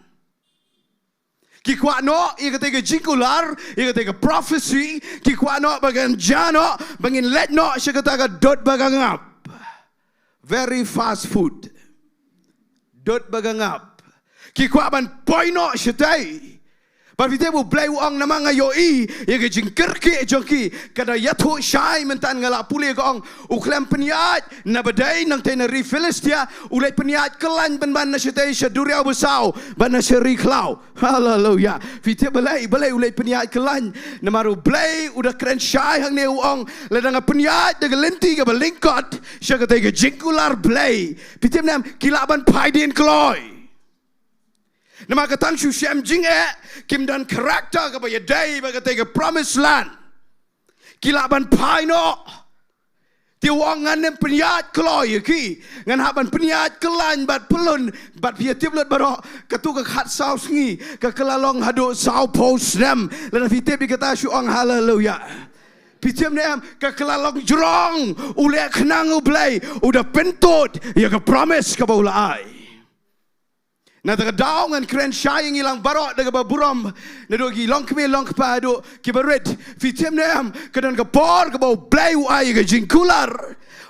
Ki kwah noh ïa kata ka jingkular, ïa kata ka prophecy, ki kwah noh ba kan jia noh, ba ngin leit noh sha kata ka dud ba ka ngap. Very fast food. Dud ba ka ngap. Ki kwah ban poi noh shatei. Bad phi tip U Blei u ong namar nga ïohi ïa ka jingkyrkieh jong ki, ka da ïathuh shai mynta, nga la pule, ka ong u khlem pynïaid na ba dei nangta na ri Philistia, u leit pynïaid kyllain pynban na shatei sha duriaw basaw bad na sha ri khlaw. Haleluya. Phi tip balei, balei u leit pynïaid kyllain? Namar U Blei u da kren shai hangne, u ong lada nga pynïaid da ka lynti kaba lyngkot sha katei ka jingkular Blei, phi tip ne em, ki lah ban phai dien kloi. Namar ka tang shu shem jingeh, kim don character kaba ïadei bad katei ka promised land. Ki lah ban phai noh. Te u ong ngan ym pynïaid kloi ïa ki, ngan hap ban pynïaid kyllain bad pyllun. Bad phi ïa tip lut baroh, katu ka khat saw sngi ka kylla long haduh saw phew snem. Lada phi tip ïa kata shu ong haleluya. Phi tip ne em, ka kylla long jrong. U leh khnang U Blei u da pyntud ïa ka promise kaba u la ai. Na kata ka daw ngan kren shai ïa ngi lang baroh da kaba burom, naduh ki longkmie longkpa haduh kiba rit. Phi tip ne em, ka don ka por kaba U Blei u ai ïa ka jingkular,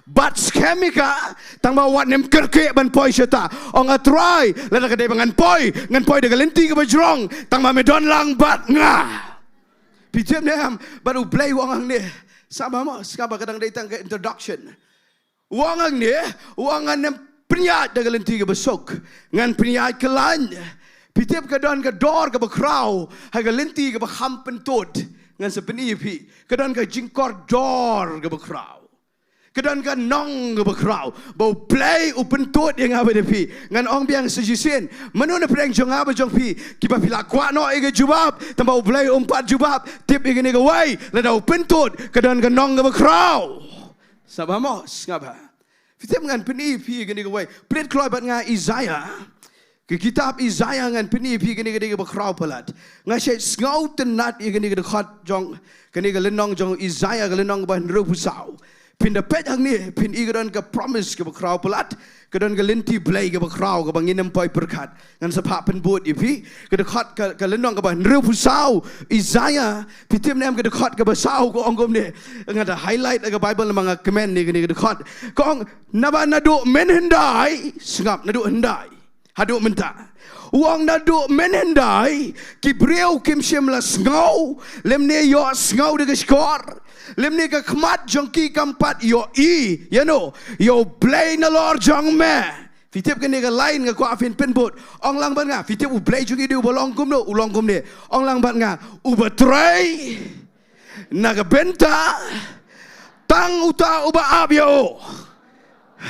bad skhem ïa ka, tang ba wat nym kyrkieh ban poi shata. Ong A Trai, lada ka dei ba ngan poi, ngan poi da ka lynti kaba jrong, tang ba me don lang bad nga. Phi tip ne em, bad U Blei u ong hangne. Sngap bha mo, sngap bha, ka dang dei tang ka introduction. U ong hangne, u ong ngan ym pynïaid da ka lynti kaba suk, ngan pynïaid kyllain. Phi tip ka don ka dor kaba khraw ha ka lynti kaba kham pyntud. Ngan sa pyni ïa phi, ka don ka jingkordor kaba khraw. Ka don ka nong kaba khraw ba U Blei u pyntud ïa nga bad ïa phi. Ngan ong biang sa shisien, mano na pdeng jong nga bad jong phi kiba phi la kwah noh ïa ka jubab, tang ba U Blei um pat jubab? Tip ïa kane kawei, lada u pyntud, ka don ka nong kaba khraw. Sngap bha mo, sngap bha. Phi tip, ngan pyni ïa phi kane kawei. Plie kloi bad nga Isaiah. Ka kitab Isaiah, ngan pyni ïa phi kane ka dei kaba khraw palat. Nga shait sngewtynnat ïa kane ka dkhot jong, kane ka lynnong jong Isaiah, ka lynnong kaba hynriewphew saw. Phin da peit hangne, phin i ka don ka promise kaba khraw palat. Ka don ka lynti Blei kaba khraw kaba ngin ym poi pyrkhat. Ngan sa phah pynbud ïa phi ka dkhot, ka, ka lynnong kaba hynriewphew saw, Isaiah. Phi tip ne em, ka dkhot kaba saw ka ong kumne. Nga da highlight ha ka Baibl namar nga kmen ïa kane ka dkhot. Ka ong, naba naduh mynhyndai, sngap, naduh hyndai haduh mynta. U ong naduh mynhyndai ki briew kim shym la sngew, lymne ïohsngew da ka shkor, lymne ka khmat jong ki kam pat ïohi ïa no, ïa U Blei nalor jong me. Phi tip kane ka line nga kwah phin pynbud. Ong lang bad nga, phi tip U Blei jong ngi u dei uba long kumno? U long kumne. Ong lang bad nga, uba trei na ka bynta tang uta uba ap ïa u.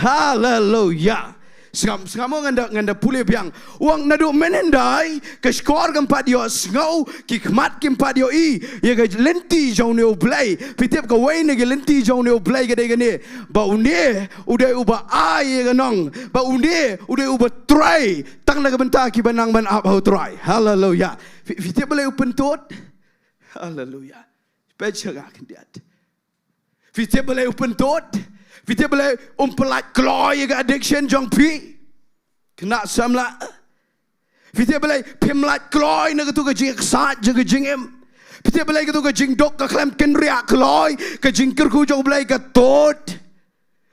Haleluya. Sngap, sngap mo, ngan da, ngan da pule biang. U ong naduh mynhyndai, ka shkor kam pat ïohsngew, ki khmat kim pat ïohi ïa ka lynti jong une U Blei. Phi tip kawei na ki lynti jong une U Blei ka dei kane, ba une u dei uba ai ïa ka nong, ba une u dei uba trei tang na ka bynta kiba nang ban ap ha U Trai. Haleluya. Phi, phi tip balei u pyntud? Haleluya. Peit sha nga khyndiat. Phi tip balei u pyntud? Phi tip balei um pyllait kloi ïa ka addiction jong phi, khynnah samla? Phi tip balei phim lait kloi na kato ka jingïaksaid jong ka jingim? Phi tip balei kato ka jingduk ka khlem kynriah kloi, ka jingkyrkhu jong U Blei ka tud?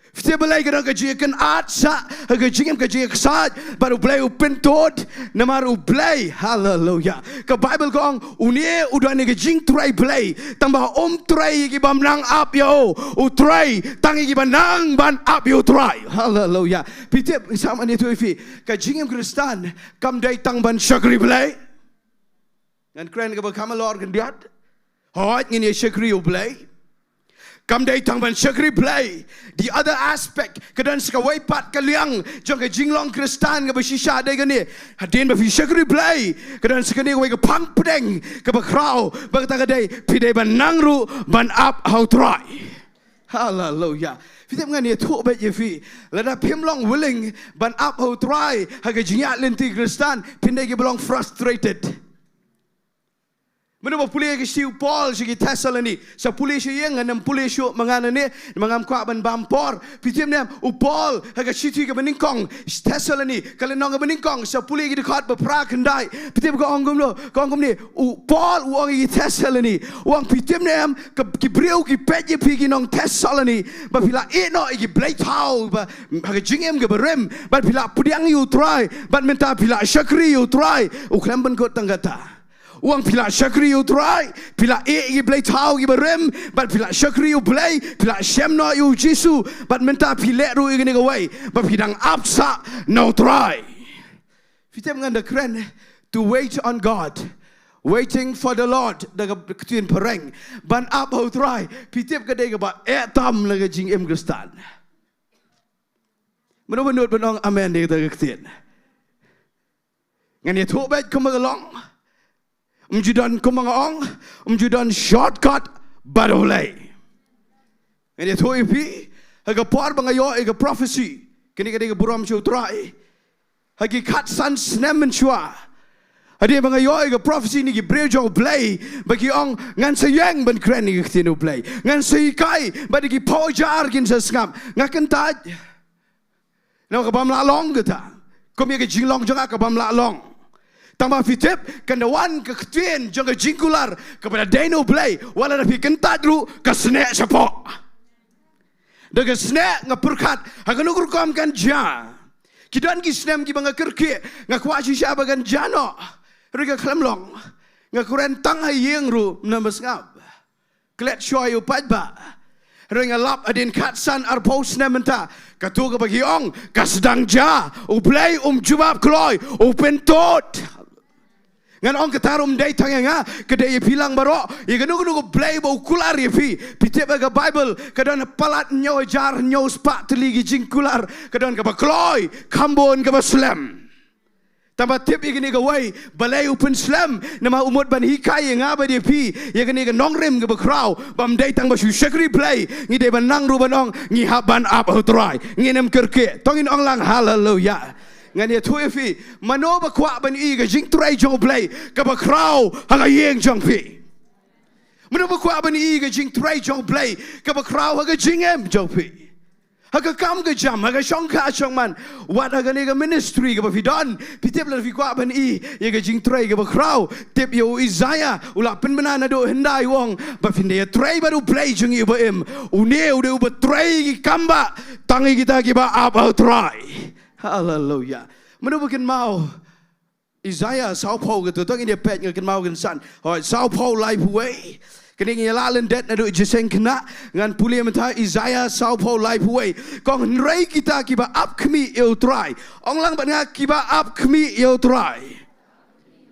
Phi tip balei ka don ka jingïakynad sha ka jingim, ka jingïaksaid, bad U Blei u pyntud? Namar U Blei, haleluya, ka Baibl ka ong, une u don ïa ka jingtrei Blei, tang ba um trei ïa ki bym nang ap ïa u, u trei tang ïa ki ba nang ban ap ïa U Trai. Haleluya. Phi tip, sa man ïathuh ïa phi, ka jingim Khristan kam dei tang ban shakri Blei. Ngan kren kaba kham halor khyndiat. Hooid, ngin ïa shakri U Blei. Kam dei tang ban shakri Blei. The other aspect, ka don sa kawei pat ka liang jong ka jinglong Khristan kaba shisha dei kane. Hadien ba phi shakri Blei, ka don sa kane kawei ka phang pdeng kaba khraw, ba kata ka dei phi dei ban nang ruh ban ap ha U Trai. Haleluya. Phi tip, ngan ïathuh beit ïa phi, lada phim long willing ban ap ha U Trai ha ka jingïaid lynti Khristan, phin dei kiba long frustrated. Mynno ba pule ka shithi u Paul sha ki Thessaloni. Sa pule sha ïing, ngan ym pule shuh ma nga nangne, ma ngam kwah ban bam por. Phi tip ne em, u Paul ha ka shithi kaba nyngkong Thessaloni, ka lynnong kaba nyngkong, sa pule ki dkhot ba phra khyndai. Phi tip ka ong kumno? Ka ong kumne, u Paul u ong ïa ki Thessaloni, u ong, phi tip ne em, ka, ki briew ki peit ïa phi, ki nong Thessaloni, ba phi la ïeh noh ïa ki blei thaw ba ha ka jingim kaba rim, bad phi la pdiang ïa U Trai, bad mynta phi la shakri ïa U Trai. U khlem pynkut tang kata. U ong phi la shakri ïa U Trai, phi la ïeh ïa ki blei thaw kiba rim, bad phi la shakri ïa U Blei, phi la shem noh ïa U Jisu, bad mynta phi leh ruh ïa kane kawei, ba phi dang ap sah na U Trai. Phi tip, ngan da kren, to wait on God, waiting for the Lord, da ka ktien phareng, ban ap ha U Trai. Phi tip, ka dei kaba eh tam na ka jingim Khristan. Mynno ba nud ban ong amen ïa kata ka ktien. Ngan ïathuh beit kumba ka long. Ym ju don, kumba nga ong, ym ju don shortcut bad U Blei. Ngan ïathuh ïa phi, ha ka por ba nga ïoh ïa ka prophecy, kane ka dei ka burom sha U Trai, ha ki khatsan snem mynshuwa, hadien ba nga ïoh ïa ka prophecy na ki briew jong U Blei, ba ki ong ngan sa ïeng ban kren ïa ka ktien U Blei, ngan sa hikai, bad ki phew hajar kin sa sngap, nga kyntait. Namar ka bym lah long kata. Kum ïa ka jinglong jong nga ka bym lah long. Tang ba phi tip, kan da wan ka ktien jong ka jingkular kaba la dei na U Blei, wat la da phi kyntait ruh, ka sneh shapoh. Da ka sneh, nga pyrkhat, ha kano ka rukom kan jia? Ki don ki snem kiba nga kyrkieh, nga kwah shisha ba kan jia noh. Hynrei ka khlem long. Nga kren tang ha ïing ruh, ym nang ba sngap. Klet shuwa ïa u paidbah. Hynrei nga lap hadien khatsan arphew snem mynta, kato kaba ki ong ka sdang jia, U Blei um jubab kloi, u pyntud. Ngan ong, kata ruh ym dei tang ïa nga, ka dei ïa phi lang baroh. Ïa kano kano ka blei ba u kular ïa phi, phi tip, ha ka Baibl ka don palat hynñiew hajar hynñiew spah tylli ki jingkular. Ka don kaba kloi, kham bun kaba slem. Tang ba tip ïa kane kawei, balei u pynslem? Namar u mut ban hikai ïa nga bad ïa phi ïa kane ka nongrim kaba khraw, ba ym dei tang ba shu shakri Blei, ngi dei ban nang ruh ban ong, ngi hap ban ap ha U Trai. Ngin ym kyrkieh. To ngin ong lang haleluya. Ngan ïathuh ïa phi, mano ba kwah ban ïohi ka jingtrei jong U Blei kaba khraw ha ka ïing jong phi? Mano ba kwah ban ïohi ka jingtrei jong U Blei kaba khraw ha ka jingim jong phi? Ha ka kam ka jam, ha ka shongkha shongman, wat ha kane ka ministry kaba phi don. Phi tip, lada phi kwah ban ïohi ïa ka jingtrei kaba khraw, tip ïa u Isaiah, u la pynbna naduh hyndai, u ong ba phin da ïatrei bad U Blei jong ngi uba im. Une u dei uba trei ki kam bah tang ïa kita kiba ap ha U Trai. Haleluya. Mano ba kynmaw Isaiah sawphew, kato to ngin ïa peit, nga kynmaw kan san. Hooid, sawphew laiphew wei. Kane ngi la lyndet naduh jingïaseng khynnah, ngan pule mynta Isaiah sawphew laiphew wei. Ka ong, hynrei kita kiba ap khmih ïa U Trai. Ong lang bad nga, kiba ap khmih ïa U Trai.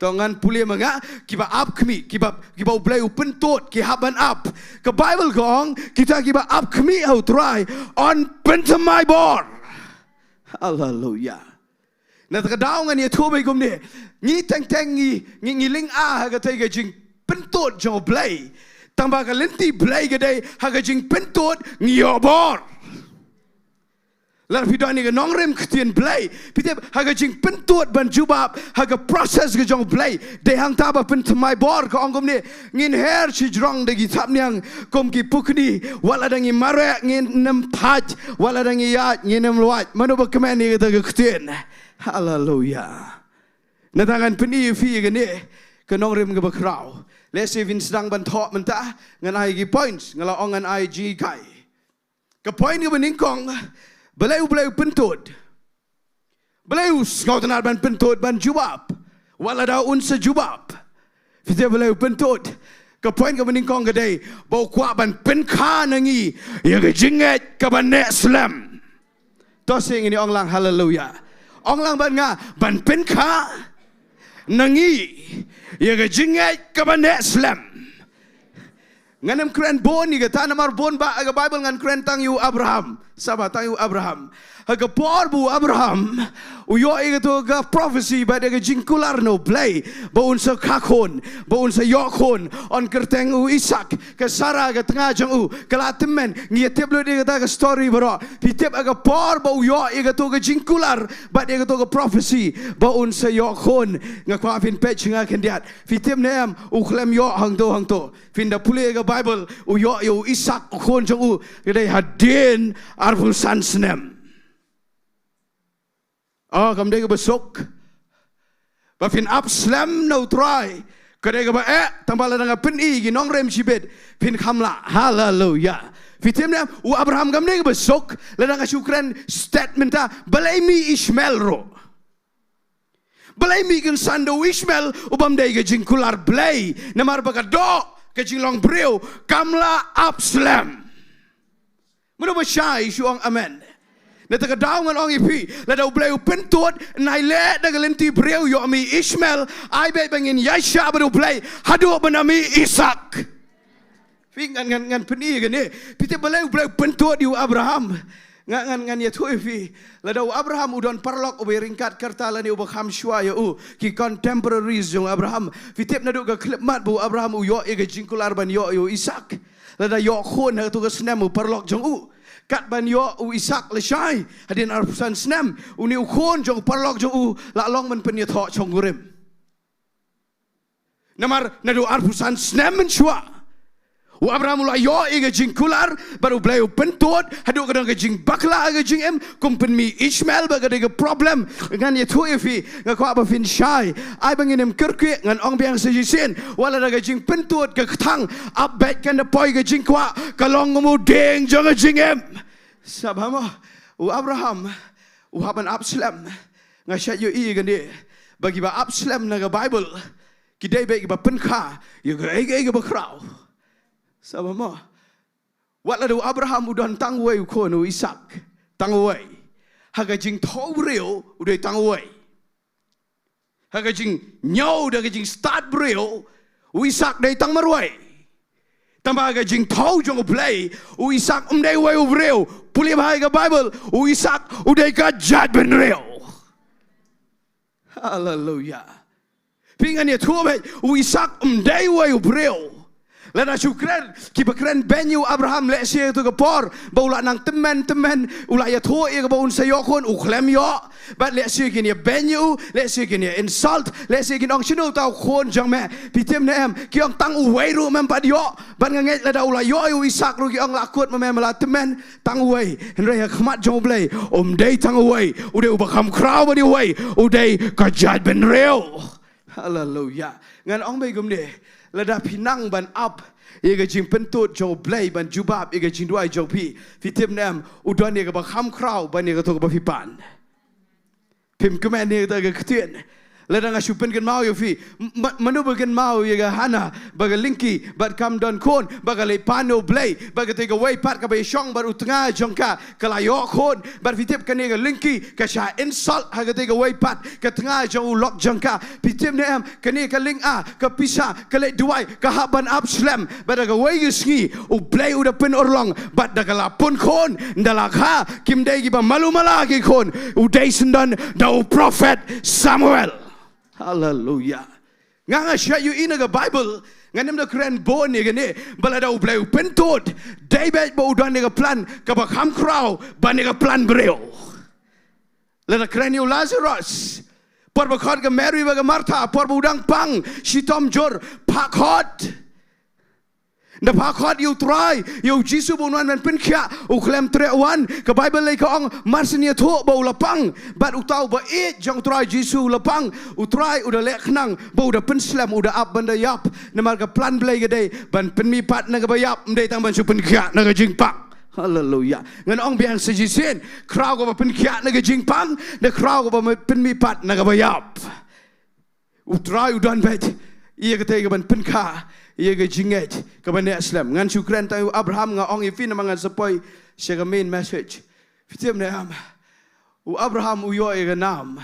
To ngan pule ma nga, kiba ap khmih, kiba, kiba U Blei u pyntud, ki hap ban ap. Ka Baibl ka ong, kita kiba ap khmih ha U Trai yn pynthymmai bor. Haleluya. Na kata ka daw ngan ïathuh bha kumne. Ngi teng teng ngi, ngi, ngi lynga ha katei ka jingpyntud jong U Blei. Tangba ka lynti Blei ka dei ha ka jingpyntud ngi ïoh bor. Lada phi don ïa ka nongrim ktien Blei, phi tip ha ka jingpyntud ban jubab ha ka process ka jong U Blei. Dei hangta ba pynthymmai bor ka ong kumne, ngin her shajrong da ki thapniang kum ki pukni, wat lada ngi mareh ngin ym thait, wat lada ngi ïaid ngin ym luid. Mano ba kmen ïa kata ka ktien? Haleluya. Nangta ngan pyni ïa phi ïa kane ka nongrim kaba khraw. Lehse phin sdang ban thoh mynta, ngan ai ki points, nga la ong ngan ai jinghikai. Ka point kaba nyngkong, balei U Blei u pyntud? Balei u sngewtynnad ban pyntud, ban jubab? Wat lada un sa jubab, phi tip balei u pyntud? Ka point kaba nyngkong ka dei ba u kwah ban pynkha na ngi ïa ka jingngeit kaba neh slem. To sngewthuh, ngin ong lang haleluya. Ong lang bad nga, ban pynkha na ngi ïa ka jingngeit kaba neh slem. Ngan ym kren bun ïa kata namar bun ba ha ka Baibl ngan kren tang ïa u Abraham. Sngewbha, tang ïa u Abraham. Ha ka por ba u Abraham u ïoh ïa kato ka prophecy bad ïa ka jingkular na U Blei ba un sa kha khun, ba un sa ïoh khun, un kyrteng u Isaak. Ka Sara ka tnga jong u ka la tymmen. Ngi ïa tip lut ïa kata ka story baroh. Phi tip ha ka por ba u ïoh ïa kato ka jingkular bad ïa kato ka prophecy ba un sa ïoh khun, nga kwah phin peit sha nga khyndiat. Phi tip ne em, u khlem ïoh hangto hangto. Phin da pule ïa ka Baibl, u ïoh ïa u Isaak u khun jong u ka dei hadien arphew san snem. Oh, kam dei kaba suk ba phin ap slem na U Trai. Ka dei kaba eh, tangba lada nga pyni ki nongrim shibit, phin kham lah. Haleluya. Phi tip ne em, u Abraham kam dei kaba suk lada nga shu kren statement ta, balei mih Ishmael ruh? Balei mih kynsan da u Ishmael u bym dei ka jingkular Blei? Namar ba ka doh ka jinglong briew kam lah ap slem. Mano ba shai shu ong amen. Na kata ka daw ngan ong ïa phi, lada U Blei u pyntud, nai leh da ka lynti briew ïoh mih Ishmael, ai beit ba ngin ïaishah bad U Blei haduh ban da mih Isaak. Phi, ngan, ngan, ngan pyni ïa kane. Phi tip balei U Blei u pyntud ïa u Abraham? Ngan, ngan, ngan ïathuh ïa phi. Lada u Abraham u don paralok uba ïaryngkat ka rta lane uba kham shuwa ïa u, ki contemporaries jong u Abraham, phi tip naduh ka khyllipmat ba u Abraham u ïoh ïa ka jingkular ban ïoh ïa u Isaak, lada ïoh khun ha kato ka snem u paralok jong u, kat ban ïoh u Isaak lashai hadien arphew san snem, une u khun jong u paralok jong u la long ban pynïathoh shongkurim. Namar naduh arphew san snem mynshuwa, u Abraham u la ïoh ïa ka jingkular bad U Blei u pyntud haduh ka don ka jingbakla ha ka jingim, kum pynmih Ishmael ba ka dei ka problem. Ngan ïathuh ïa phi, nga kwah ba phin shai. Ai ba ngin ym kyrkieh, ngan ong biang sa shisien. Wat lada ka jingpyntud ka kthang, ap beit kan da poi ka jingkwah, ka long kum u dieng jong ka jingim. Sngewbha mo, u Abraham u hap ban ap slem. Nga shait ïohi ïa kane ba kiba ap slem na ka Baibl ki dei beit kiba pynkha ïa kaei kaei kaba khraw. Sngewbha mo. Wat lada u Abraham u don tang uwei u khun, u Isaak, tang uwei, ha ka jingthew briew u dei tang uwei. Ha ka jingñiew da ka jingstad briew, u Isaak dei tang marwei. Tangba ha ka jingthew jong U Blei, u Isaak um dei uwei u briew. Pule bha ïa ka Baibl, u Isaak u dei ka jaitbynriew. Haleluya. Phi, ngan ïathuh beit, u Isaak um dei uwei u briew. Lada shu kren kiba kren beiñ ïa u Abraham, lehse kato ka por ba u la nang tymmen tymmen, u la ïathuh ïa ka ba un sa ïoh khun, u khlem ïoh. Bad lehse kin ïa beiñ ïa u, lehse kin ïa insult, lehse kin ong, shano uta u khun jong me? Phi tip ne em, ki ong tang uwei ruh mem pat ïoh. Bad nga ngeit lada u la ïoh ïa u Isaak ruh ki ong, la kut ma me, me la tymmen, tang uwei. Hynrei ha khmat jong U Blei um dei tang uwei, u dei uba kham khraw bad uwei, u dei ka jaitbynriew. Haleluya. Ngan ong beit kumne, lada phi nang ban ap ïa ka jingpyntud jong U Blei ban jubab ïa ka jingduwai jong phi, phi tip ne em, u don ïa kaba kham khraw ban ïa kato kaba phi pan. Phim kmen ïa kata ka ktien. Lada nga shu pynkynmaw ïa phi, m-, ma-, mano ba kynmaw ïa ka Hana ba ka lyngkhi bad kam don khun, ba ka leit pan ïa U Blei, ba katei kawei pat kaba ïashong bad u tnga jong ka ka la ïoh khun. Bad phi tip kane ka lyngkhi ka shah insult ha katei kawei pat ka tnga jong u lok jong ka. Phi tip ne em, kane ka lyngkha, ka pisa, ka leit duwai, ka hap ban ap slem. Bad da kawei ka sngi U Blei u da pynurlong bad da ka la pun khun, da la kha, kim dei kiba malu mala ki khun, u dei syndon da u prophet Samuel. Haleluya. Nga nga shait ïohi na ka Bible, ngam da kren bun ïa kane, ba lada U Blei u pyntud, dei beit ba u don ïa ka plan kaba kham khraw ban ïa ka plan briew. Lada kren ïa u Lazarus, por ba khot ka Mary bad ka Martha, por ba u dang pang shitom jur, phah khot. Da phah khot ïa U Trai, ïa U Jisu ba un wan ban pynkhiah, u khlem treh wan. Ka Bible lei ka ong, mar shen ïathuh ba u la pang, bad uta uba ïeit jong U Trai Jisu u la pang, U Trai u da leh khnang ba u da pynslem, u da ap ban da ïap. Namar ka plan Blei ka dei ban pynmihpat na kaba ïap, ym dei tang ban shu pynkhiah na ka jingpang. Haleluya. Ngan ong biang sa shisien, khraw kaba pynkhiah na ka jingpang, da khraw kaba pynmihpat na kaba ïap. U Trai u don beit ïa katei kaban pynkha ïa ka jingngeit kaba neh slem. Ngan shu kren tang ïa u Abraham, nga ong ïa phi namar ngan sa poi sha ka main message. Phi tip ne em, u Abraham u ïoh ïa ka nam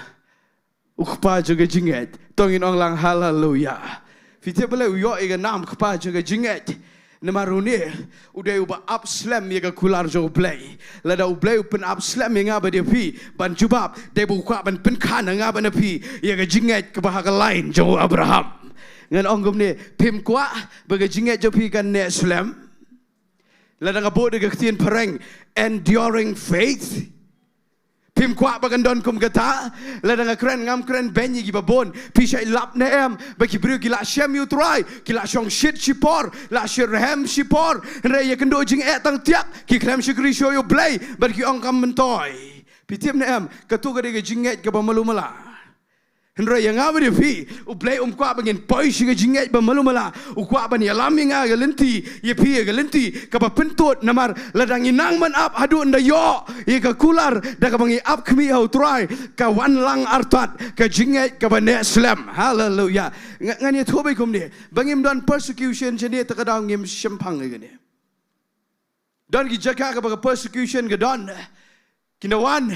u kpa jong ka jingngeit. To ngin ong lang haleluya. Phi tip balei u ïoh ïa ka nam kpa jong ka jingngeit? Namar une u dei uba ap slem ïa ka kular jong U Blei. Lada U Blei u pynap slem ïa nga bad ïa phi ban jubab, dei ba u kwah ban pynkha na nga bad na phi ïa ka jingngeit kaba ha ka lain jong u Abraham. Ngan ong kumne, phim kwah ba ka jingngeit jong phi kan neh slem? Lada nga buh da ka ktien phareng, enduring faith. Phim kwah ba kan don kum kata? Lada nga kren, ngam kren beiñ ïa kiba bun. Phi shait lap ne em ba ki briew ki la shem ïa U Trai, ki la shong shit shipor, la shirhem shipor, hynrei ïa kynduh jingeh tang tiak ki khlem shakri shuh ïa U Blei bad ki ong kam myntoi. Phi tip ne em, kato ka dei ka jingngeit kaba malu mala. Hynrei ïa nga bad ïa phi, U Blei um kwah ba ngin poi sha ka jingngeit ba malu mala. U kwah ban ïalam ïa nga ïa ka lynti, ïa phi ïa ka lynti kaba pyntud, namar lada ngi nang ban ap haduh ynda ïoh ïa ka kular da kaba ngi ap khmih ha U Trai, ka wan lang artat ka jingngeit kaba neh slem. Haleluya. Nga, ngan ïathuh beit kumne, ba ngim don persecution shane, te ka daw ngim shemphang ïa kane. Don ki jaka kaba ka persecution ka don, ki na wan,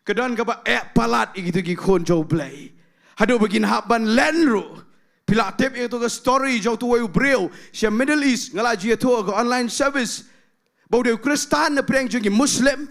ka don kaba eh palat ïa kito ki khun jong U Blei. Haduh ba kin hap ban len ruh. Phi la tip ïa kato ka story jong uto uwei u briew sha Middle East, nga la ju ïathuh ha ka online service, ba u dei u Khristan na pdeng jong ki Muslim.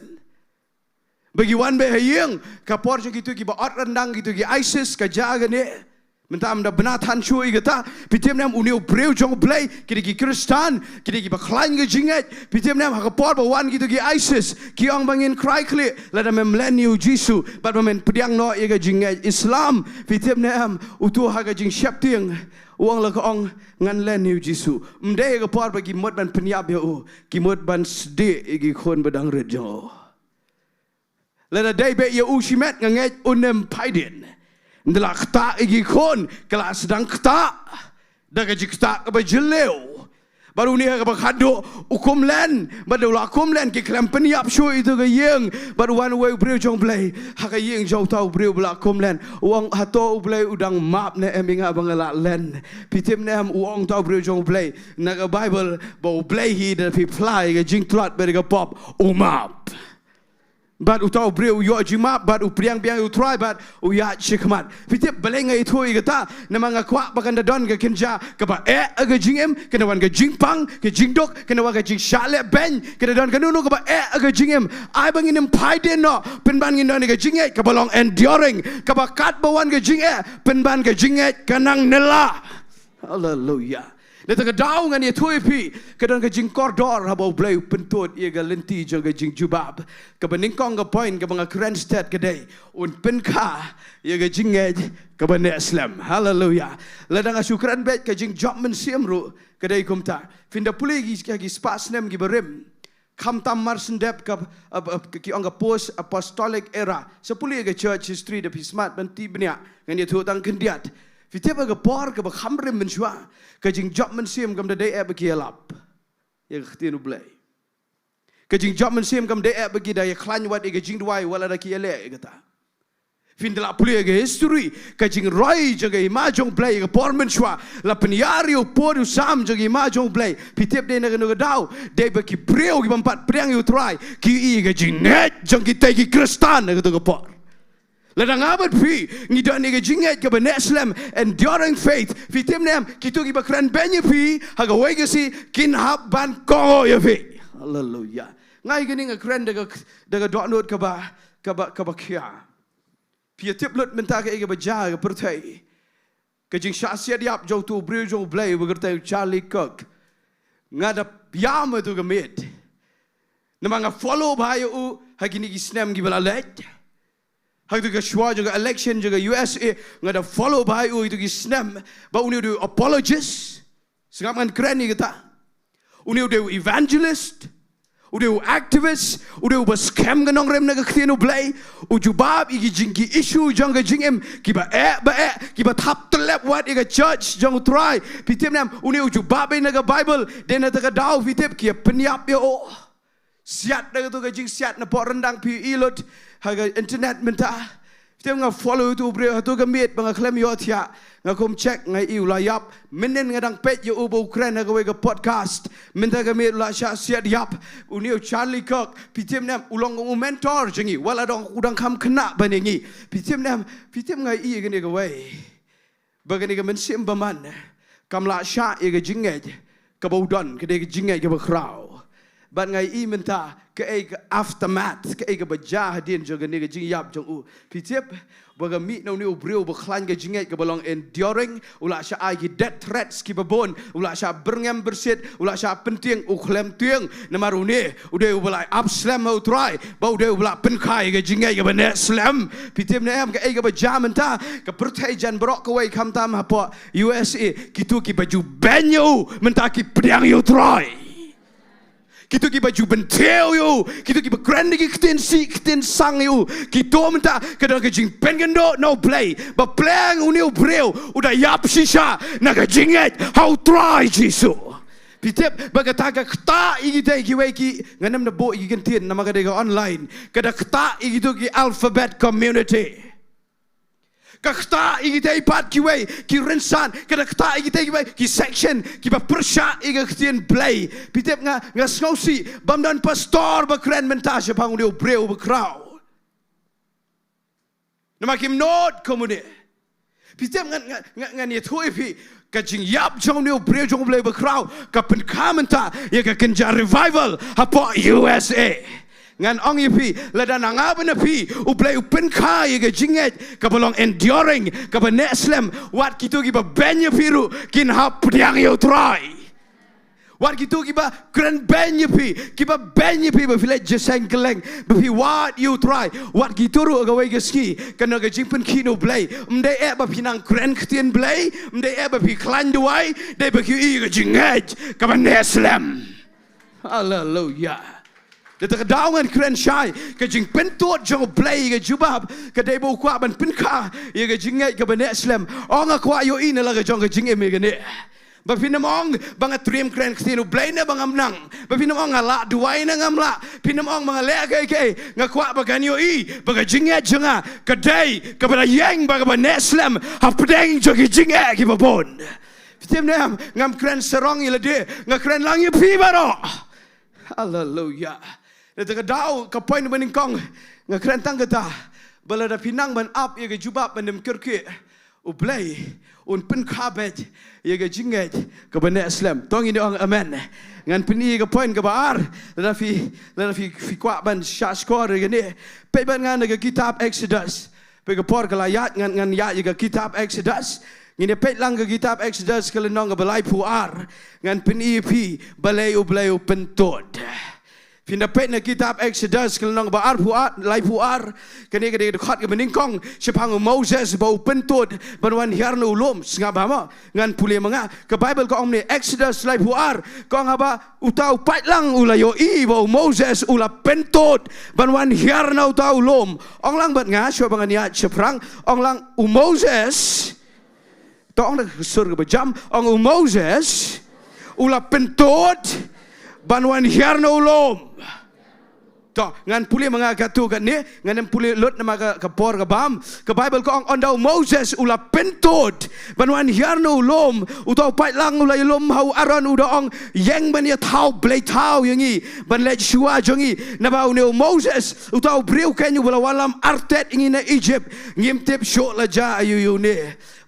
Ba ki wan beit ha ïing, ka por jong kito kiba ot ryndang, kito ki ISIS, ka jia kane. Mynta ym da bna than shuh ïa kata. Phi tip ne em, une u briew jong U Blei, ki dei ki Khristan, ki dei kiba khlaiñ ka jingngeit. Phi tip ne em, ha ka por ba wan kito ki ISIS, ki ong ba ngin khrai khlieh lada mem len ïa U Jisu bad ba men pdiang noh ïa ka jingngeit Islam. Phi tip ne em, uto ha ka jingsheptieng u ong, la ka ong, ngan len ïa U Jisu. Ym dei ha ka por ba ki mut ban pynïap ïa u, ki mut ban sdieh ïa ki khun ba dang rit jong u. Lada dei beit ïa u shimet, nga ngeit un ym phai dien. Ynda la ktah ïa ki khun, ka la sdang ktah da ka jingktah kaba jylliew. Bad une ha kaba khatduh u kum len, bad u la kum len, ki khlem pynïap shuh ïa ito ka ïing. Bad u wan uwei u briew jong U Blei ha ka ïing jong uta u briew ba la kum len, u ong, hato U Blei u dang map ne em ïa nga ba nga la len? Phi tip ne em, u ong uta u briew jong U Blei, na ka Bible, ba U Blei hi, da phi phla ïa ka jingtlot bad ïa ka pop, u map. Bad uta u briew u ïoh jingmap, bad u pdiang biang ïa U Trai, bad u ïaid shakhmat. Phi tip balei nga ïathuh ïa kata? Namar nga kwah ba kan da don ka kynja kaba eh ha ka jingim, kan da wan ka jingpang, ka jingduk, kan da wan ka jingshah leh beiñ, kan da don kano kano kaba eh ha ka jingim. Ai ba ngin ym phai dien noh, pynban ngin don ïa ka jingngeit kaba long enduring, kaba katba wan ka jingeh, pynban ka jingngeit kan nang nylla. Haleluya. Nangta ka daw ngan ïathuh ïa phi, ka don ka jingkordor haba U Blei u pyntud ïa ka lynti jong ka jingjubab. Kaba nyngkong ka point kaba nga kren stet ka dei, un pynkha ïa ka jingngeit kaba neh slem. Haleluya. Lada nga shu kren beit ka jingjop mynsiem ruh ka dei kumta. Phin da pule ki, ki spah snem kiba rim. Khamtam mar shen dep ka, ap-, ap-, ki ong ka post apostolic era. Sa pule ka church history da phi smat ban tip bniah. Ngan ïathuh tang khyndiat. Phi tip ha ka por kaba kham rim mynshuwa, ka jingjop mynsiem kam da dei eh ba ki ïalap ïa ka ktien U Blei. Ka jingjop mynsiem kam dei eh ba ki da ïakhlaiñ wat ïa ka jingduwai, wat lada ki ïaleh ïa kata. Phin da lah pule ka history, ka jingroi jong ka Hima jong U Blei ka por mynshuwa la pynïar ïa u pud u sam jong ka Hima jong U Blei. Phi tip dei na kano ka daw? Dei ba ki briew ki bym pat pdiang ïa U Trai ki ïohi ka jingngeit jong kita ki Khristan na kato ka por. Lada nga bad phi ngi don ïa ka jingngeit kaba neh slem, enduring faith, phi tip ne em, kito kiba kren beiñ ïa phi ha kawei ka sngi kin hap ban kohnguh ïa phi. Haleluya. Nga ïa kane nga kren da ka, da ka dohnud kaba, kaba, kaba khia. Phi ïa tip lut mynta kaei kaba jia ha ka pyrthei. Ka jingshah siat ïap jong uto u briew jong U Blei uba kyrteng u Charlie Kirk. Nga da ïam ha kato ka miet. Namar nga follow bha ïa u ha kine ki snem kiba la leit. Ha kato ka shuwa jong ka election jong ka U S A, nga da follow bha ïa u ha kito ki snem. Ba une u dei u apologist. Sngap ngan kren ïa kata. Une u dei u evangelist, u dei u activist, u dei uba skhem ka nongrim na ka ktien U Blei, u jubab ïa ki jing, ki issue jong ka jingim, kiba eh ba eh, kiba thap tyllep wat ïa ka church jong U Trai. Phi tip ne em, une u jubab ïa na ka Bible, dei na kata ka daw phi tip ki ïa pynïap ïa u. Siat da kato ka jingsiat na pdeng ryndang, phi ïohi lut ha ka internet mynta. Phi tip nga follow uto u briew ha kato ka miet ba nga khlem ïohthiah. Nga kum check nga ïohi u la ïap. Mynnin nga dang peit ïa u ba u kren ha kawei ka podcast. Mynta ka miet u la shah siat ïap. Une u Charlie Kirk, phi tip ne em, u long u mentor jong ngi. Wat la dang u dang kham khynnah ban ïa ngi. Phi tip ne em, phi tip nga ïohi kane kawei. Ba kane ka mynsiem bymman kam lah shah ïa ka jingngeit kaba u don, ka dei ka jingngeit kaba khraw. Bad nga ïohi mynta kaei ka aftermath, kaei kaba jia hadien jong kane ka jingïap jong u. Phi tip, ba ka mih na une u briew ba khlaiñ ka jingngeit kaba long enduring, u la shah ai ki death threats kiba bun, u la shah byrngem byrsit, u la shah pyntieng, u khlem tieng. Namar une u dei uba la ap slem ha U Trai, ba u dei uba la pynkha ïa ka jingngeit kaba neh slem. Phi tip ne em kaei kaba jia mynta, ka pyrthei jan baroh kawei khamtam hapoh U S A, kito kiba ju beiñ ïa u mynta ki pdiang ïa U Trai. Kito kiba ju bynthiew ïa u, kito kiba kren da ki ktien sih ktien sang ïa u, kito mynta ka don ka jingpynkynduh na U Blei, ba pleng une u briew u da ïap shisha na ka jingngeit ha U Trai Jisu. Phi tip ba kata ka ktah ïa kita kiwei ki, ngan ym da buh ïa ki kyntien namar ka dei ka online, ka da ktah ïa kito ki alphabet community. Ka ktah ïa kita pat kiwei ki rynsan, ka da ktah ïa kita kiwei ki section kiba pyrshah ïa ka ktien Blei. Phi tip nga, nga sngewsih bym don pastor ba kren mynta shaphang une u briew ba khraw. Namar kim nud kumne. Phi tip ngan, ngan, ngan, ngan ïathuh ïa phi, ka jingïap jong une u briew jong U Blei ba khraw ka pynkha mynta ïa ka kynja revival hapoh U S A. Ngan ong ïa phi, lada na nga bad na phi U Blei u pynkha ïa ka jingngeit kaba long enduring, kaba neh slem, wat kito kiba beiñ ïa phi ruh kin hap pdiang ïa U Trai. Wat kito kiba kren beiñ ïa phi, kiba beiñ ïa phi ba phi leit jingïaseng kylleng, ba phi wad ïa U Trai, wat kito ruh ha kawei ka sngi kan don ka jingpynkhih na U Blei. Ym dei eh ba phi nang kren ktien Blei, ym dei eh ba phi khlaiñ duwai, dei ba ki ïohi ka jingngeit kaba neh slem. Haleluya. Da kata ka daw ngan kren shai, ka jingpyntud jong U Blei ka jubab, ka dei ba u kwah ban pynkha ïa ka jingngeit kaba neh slem. Ong nga kwah ïohi na la ka jong ka jingim ïa kane. Ba phin ym ong ba nga triem kren ktien U Blei ne ba ngam nang. Ba phin ym ong nga lah duwai ne ngam lah. Phin ym ong ba nga leh kaei kaei. Nga kwah ba kan ïohi ba ka jingngeit jong nga ka dei kaba la ïeng bad kaba neh slem hapdeng jong ki jingeh kiba bun. Phi tip ne em, ngam kren sarong ïa lade, nga kren lang ïa phi baroh. Haleluya. Da kata ka daw ka point ba nyngkong nga kren tang kata, ba lada phi nang ban ap ïa ka jubab ban ym kyrkieh, U Blei un pynkha beit ïa ka jingngeit kaba neh slem. To ngin ong amen. Ngan pyni ïa ka point kaba ar, lada phi, lada phi, phi kwah ban shah shkor ïa kane. Peit bad nga na ka kitab Exodus. Peit ka por ka la ïaid, ngan, ngan ïaid ïa ka kitab Exodus. Ngin ïa peit lang ka kitab Exodus ka lynnong kaba laiphew ar. Ngan pyni ïa phi balei U Blei u pyntud. Phin da peit na kitab Exodus ka lynnong ba arphew ar, laiphew ar. Kane ka dei ka dkhot kaba nyngkong shaphang u Moses ba u pyntud ban wan hiar na u lum. Sngap bha mo. Ngan pule ma nga. Ka Baibl ka ong mynne, Exodus laiphew ar, ka ong haba uta u paidlang u la ïohi ba u Moses u la pyntud ban wan hiar na uta u lum. Ong lang bad nga, shuwa ba ngan ïaid shaphrang. Ong lang, u Moses. To ong da ka sur kaba jam, ong, u Moses u la pyntud ban wan hiar na u lum. To, ngan pule ma nga katto katne, ngan ym pule lut namar ka, ka por ka bam. Ka Baibl ka ong, ynda u Moses u la pyntud ban wan hiar na u lum, uta u paidlang u la ïalum ha u Aaron, u da ong, ïeng ban ïathaw blei thaw ïa ngi ban leit shuwa jong ngi. Naba une u Moses uta u briew keiñ uba la wallam artet ïa ngi na Egypt, ngim tip shuh la jia aïu ïa une.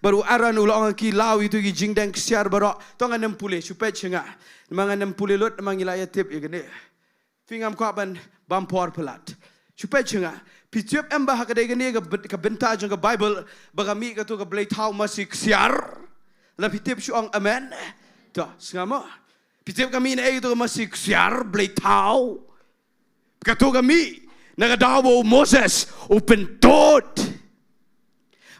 Bad u Aaron u la ong, ki law ïa kito ki jingdeng ksiar baroh. To ngan ym pule, shu peit sha nga. Namar ngan ym pule lut namar ngi la ïa tip ïa kane. Phi, ngam kwah ban bam por palat. Shu peit sha nga. Phi tip em ba ha ka dei kane ka byn-, ka bynta jong ka Baibl ba ka mih kato ka blei thaw masi ksiar? La phi tip shu ong amen. To, sngap mo. Phi tip ka mih na ei kato ka masi ksiar blei thaw? Kato ka mih na ka daw ba u Moses u pyntud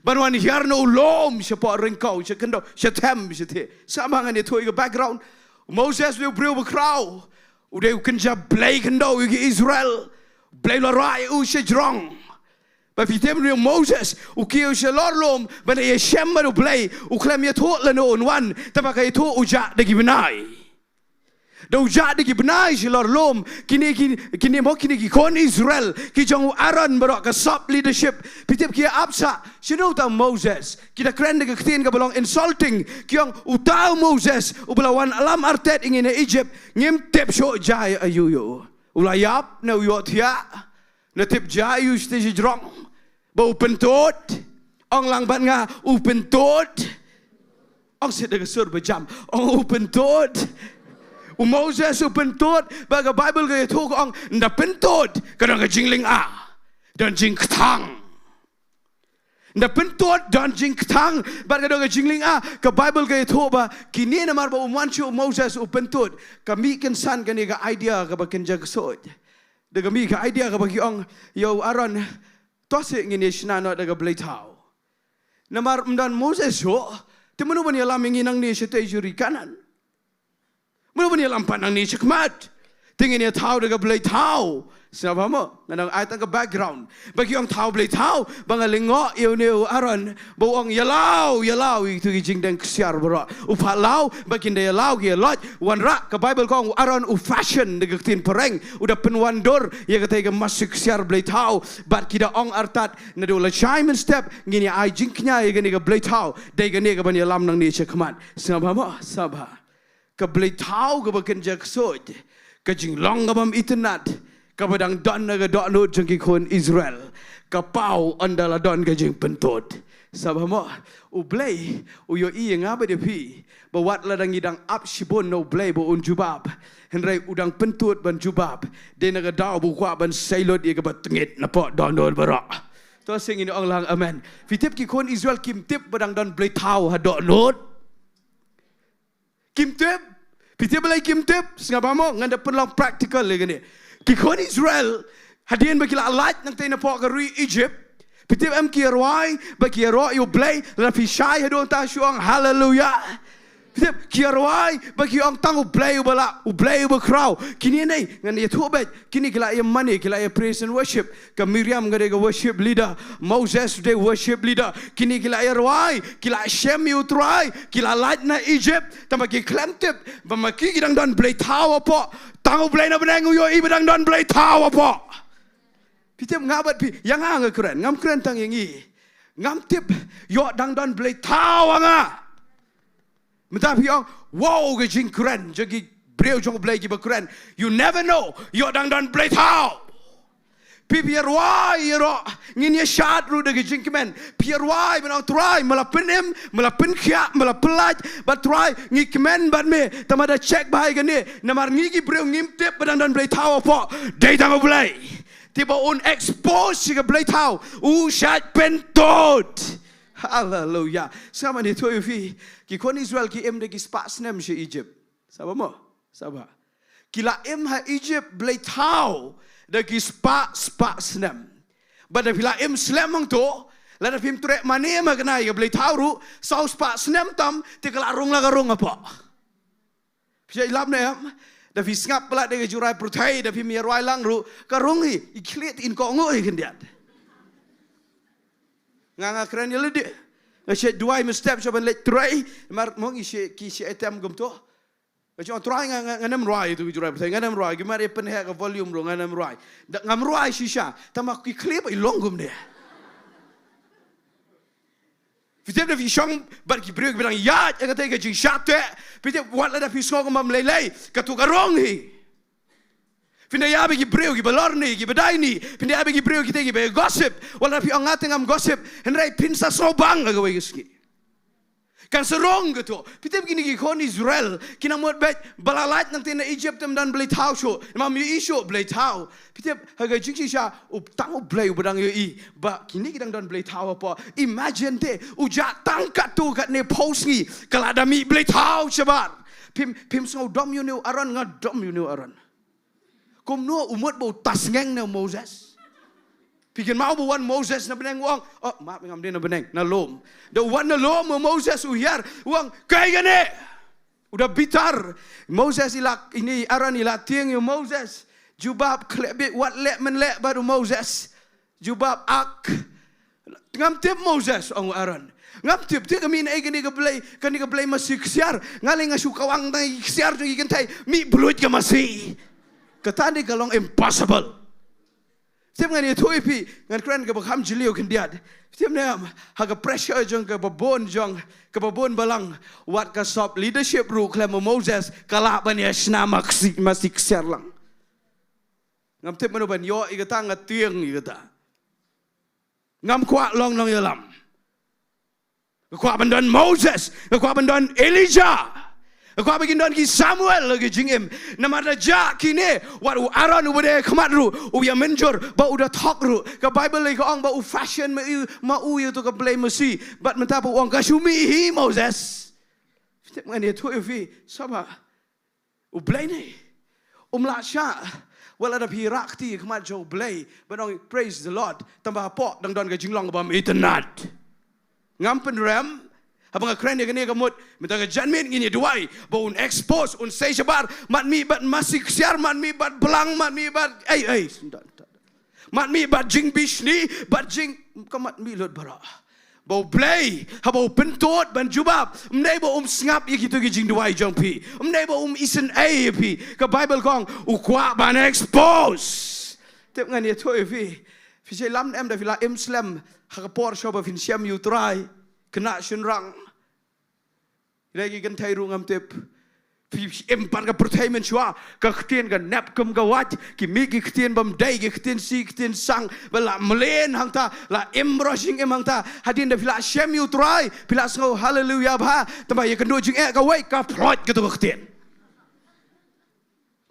ban wan hiar na u lum shapoh ryngkaw, sha khyndew, sha them, sha the. Sngap ma ngan ïathuh ïa ka background. U Moses u dei u briew bakhraw. U dei u kynja blei khyndew ïa ki Israel. Blei la rah ïa u sha jrong. Ba phi tip une u Moses u kiew shalor lum ban ïashem bad u Blei, u khlem ïathuh lano un wan, tangba ka ïathuh u jah da ki bnai. Da u jah da ki bnai shalor lum, kine ki, kine mo, kine ki khun Israel ki jong u Aaron baroh, ka sap leadership. Phi tip ki ap sah, shano uta u Moses? Ki da kren da ka ktien kaba long insulting. Ki ong, uta u Moses uba la wan ïalam artet ïa ngi na Egypt, ngim tip shuh jia aïu ïa u. U la ïap ne u ïohthiah? Na tip jia aïu sha te sha jrong? Ba u pyntud. Ong lang bad nga, u pyntud. Ong seh da ka sur ba jam. Ong, u pyntud. U Moses u pyntud. Ba ka Baibl ka ïathuh ka ong, ynda pyntud ka don ka jinglynga, don jingkthang. Ynda pyntud don jingkthang bad ka don ka jinglynga. Ka Baibl ka ïathuh ba kine, namar ba um wan shuh u Moses u pyntud, ka mih kynsan kane ka idea kaba kynja ksuid. Da ka mih ka idea kaba ki ong ïa u Aaron, to seh ngin ïa shna noh da ka blei thaw. Namar ym don Moses shuh, te mano ban ïalam ïa ngi nangne shatei sha ri Kanaan? Mano ban ïalam pat nangne shakhmat? Te ngin ïa thaw da ka blei thaw. Sngap mo, nga nang ai tang ka background. Ba ki ong thaw blei thaw, ba nga lyngngoh ïa une u Aaron ba u ong ïa law, ïa law ïa kito ki jingdeng ksiar baroh. U pat law, ba kin da ïa law ki ïa lait. Wanrah, ka Baibl ka ong u Aaron u fashion, da ka ktien phareng, u da pynwandur ïa katei ka masi ksiar blei thaw. Bad ki da ong artat, naduh lashai mynstep ngin ïa ai jingkñia ïa kane ka blei thaw, dei kane kaban ïalam nangne shakhmat. Sngap mo, sngap. Ka blei thaw kaba kynja ksuid, ka jinglong kabym itynnad kaba dang don ha ka dohnud jong ki khun Israel, ka paw ynda la don ka jingpyntud. Sngap mo, u Blei u ïohi ïa nga bad ïa phi ba wat lada ngi dang ap shibun na u Blei ba un jubab, hynrei u dang pyntud ban jubab. Dei na ka daw ba u kwah ban sei lut ïa kaba tyngit napoh dohnud baroh. To seh ngin ong lang amen. Phi tip ki khun Israel kim tip ba dang don blei thaw ha dohnud. Kim tip. Phi tip balei kim tip? Sngap mo, ngan da pynlong practical ïa kane. Ki khun Israel, hadien ba ki la lait nangtei napoh ka ri Egypt, phi tip em ki ïa rwai ba ki ïaroh ïa u Blei? Lada phi shai haduh mynta shu ong haleluya. Phi tip, ki ïa rwai ba ki ong tang u Blei uba lah, u Blei uba khraw. Kine nei, ngan ïathuh beit. Kine ki la ïa mane, ki la ïa praise and worship. Ka Miriam ka dei ka worship leader. Moses u dei worship leader. Kine ki la ïa rwai, ki la shem ïa u Trai, ki la lait na Egypt. Tangba ki khlem tip ba ma ki ki dang don blei thaw hapoh. Tang u Blei na bneng u ïohi ba dang don blei thaw hapoh. Phi tip, nga bad phi, ïa nga nga kren, ngam kren tang ïa ngi. Ngam tip ïoh dang don blei thaw ha nga. Mynta phi ong, wow, ka jingkren jong ki briew jong u Blei kiba kren. You never know, ïoh dang don blei thaw. Phi, phi ïa rwai ïaroh, ngin ïa shad ruh da ka jingkmen. Phi ïa rwai ban ong Trai, me la pynim, me la pynkhiah, me la pynlait, bad Trai ngi kmen bad me. Tangba da check bha ïa kane, namar ngi ki briew ngim tip ba dang don blei thaw hapoh. Dei tang u Blei. Te ba un expose ïa ka blei thaw, u shait pyntud. Haleluya. Sngap ma ngi ïathuh ïa phi, ki khun Israel ki im da ki spah snem sha Egypt. Sngap mo? Sngap. Ki la im ha Egypt blei thaw da ki spah, spah snem. Bad da phi la im slem hangto, lada phim treh mane ma kane ka blei thaw ruh, saw spah snem tam, te ka la rung la ka rung hapoh. Phi ïa lap ne em? Da phi sngap palat da ka jingrwai pyrthei, da phim ïa rwai lang ruh, ka rung hi, i khlieh te in kohnguh hi khyndiat. Nga nga kren ïa lade. Nga shait duwai mynstep sha ban leit trei, namar mo ngi shait, ki shait item kumto. Ka jong Trai nga, nga, ngam rwai tu, jong Trai, ngam rwai. Ki mar ïa pynheh ka volume ruh ngam rwai. Da ngam rwai shisha. Tangba ki clip i long kumne. Phi tip da phi shong bad ki briew kiba dang ïaid ïa kata ka jingshah teh. Phi tip wat lada phi sngew kumba ym lei lei, kato ka rong hi. Phin da ïa bad ki briew kiba lorni, kiba daini, phin da ïa bad ki briew kita kiba gossip. Wat lada phi ong nga te ngam gossip, hynrei phin sa sngew bang ha kawei ka sngi. Kan sa rong kato. Phi tip kine ki khun Israel, ki nang mut beit ba la lait nangta na Egypt ym don blei thaw shuh, ym ïohi shuh blei thaw. Phi tip ha ka jingshisha u tang U Blei uba dang ïohi ba kine ki dang don blei thaw hapoh. Imagine te, u jah tang katto katne phew sngi, ka la da mih blei thaw shabar. Phim, phim sngew dom ïa une u Aaron, nga dom ïa une u Aaron. Kumno u mut ba u tasngeng na u Moses. Phi kynmaw ba wan Moses na bneng u ong, oh, map, ngam dei na bneng, na lum. Da u wan na lum u Moses u hiar, u ong, kaei kane? U da bitar. Moses i la, ine i Aaron i la tieng ïa u Moses. Jubab, khleh beit, wat leh men leh bad u Moses. Jubab, ak. Ngam tip Moses, ong u Aaron. Ngam tip, te ka mih na ei kane ka blei, kane ka blei masi ksiar. Nga lei nga shu kawang tang ïa ki ksiar jong ki kynthei, mih bluit ka masi. Kata ne ka long impossible. Tip ngan ïathuh ïa phi, ngan kren kaba kham jylliew khyndiat. Tip ne em, ha ka pressure jong kaba bun jong, kaba bun balang. Wat ka sap leadership ruh khlem u Moses, ka lah ban ïa shna masi, masi ksiar lang. Ngam tip mano ban ïoh ïa kata, nga tieng ïa kata. Ngam kwah long nongïalam. Nga kwah ban don Moses, nga kwah ban don Elijah. Nga kwah ba kin don ki Samuel ha ka jingim. Namar da jah kine, wat u Aaron uba dei khmat ruh, u ïa mynjur, ba u da thok ruh. Ka Bible lei ka ong ba u fashion ma u, ma u ïa tu ka blei masi. Bad mynta ba u ong ka shu mih hi Moses. Tip ngan ïathuh ïa phi, sngap bha. U Blei ne um lah shah. Wat lada phi rah kti khmat jong U Blei, ba dang praise the Lord, tangba hapoh dang don ka jinglong bym itynnad. Ngam pynrem, haba nga kren ïa kane ka mut, mynta ka janmiet ngin ïa duwai ba un expose, un sei shabar, mat mih bad masi ksiar, mat mih bad blang, mat mih bad ei ei. Mat mih bad jingbishni, bad jing, ka mat mih lut baroh. Ba U Blei haba u pyntud ban jubab, ym dei ba um sngap ïa kito ki jingduwai jong phi, ym dei ba um isynei ïa phi. Ka Bible ka ong u kwah ban expose. Tip ngan ïathuh ïa phi. Phi shu lam ne em da phi la im slem ha ka por shuwa ba phin shem ïa U Trai, khynnah shynrang. Ïa ki kynthei ruh ngam tip. Phi, phi im pat ka pyrthei mynshuwa, ka ktien ka nep kum ka wait, ki mih ki ktien bym dei, ki ktien si, ktien sang, ba la mlien hangta, la im roshing im hangta, hadien da phi la shem ïa U Trai, phi la sngew haleluya bha, tangba ïa kynduh jingeh kawei, ka ploit kato ka ktien.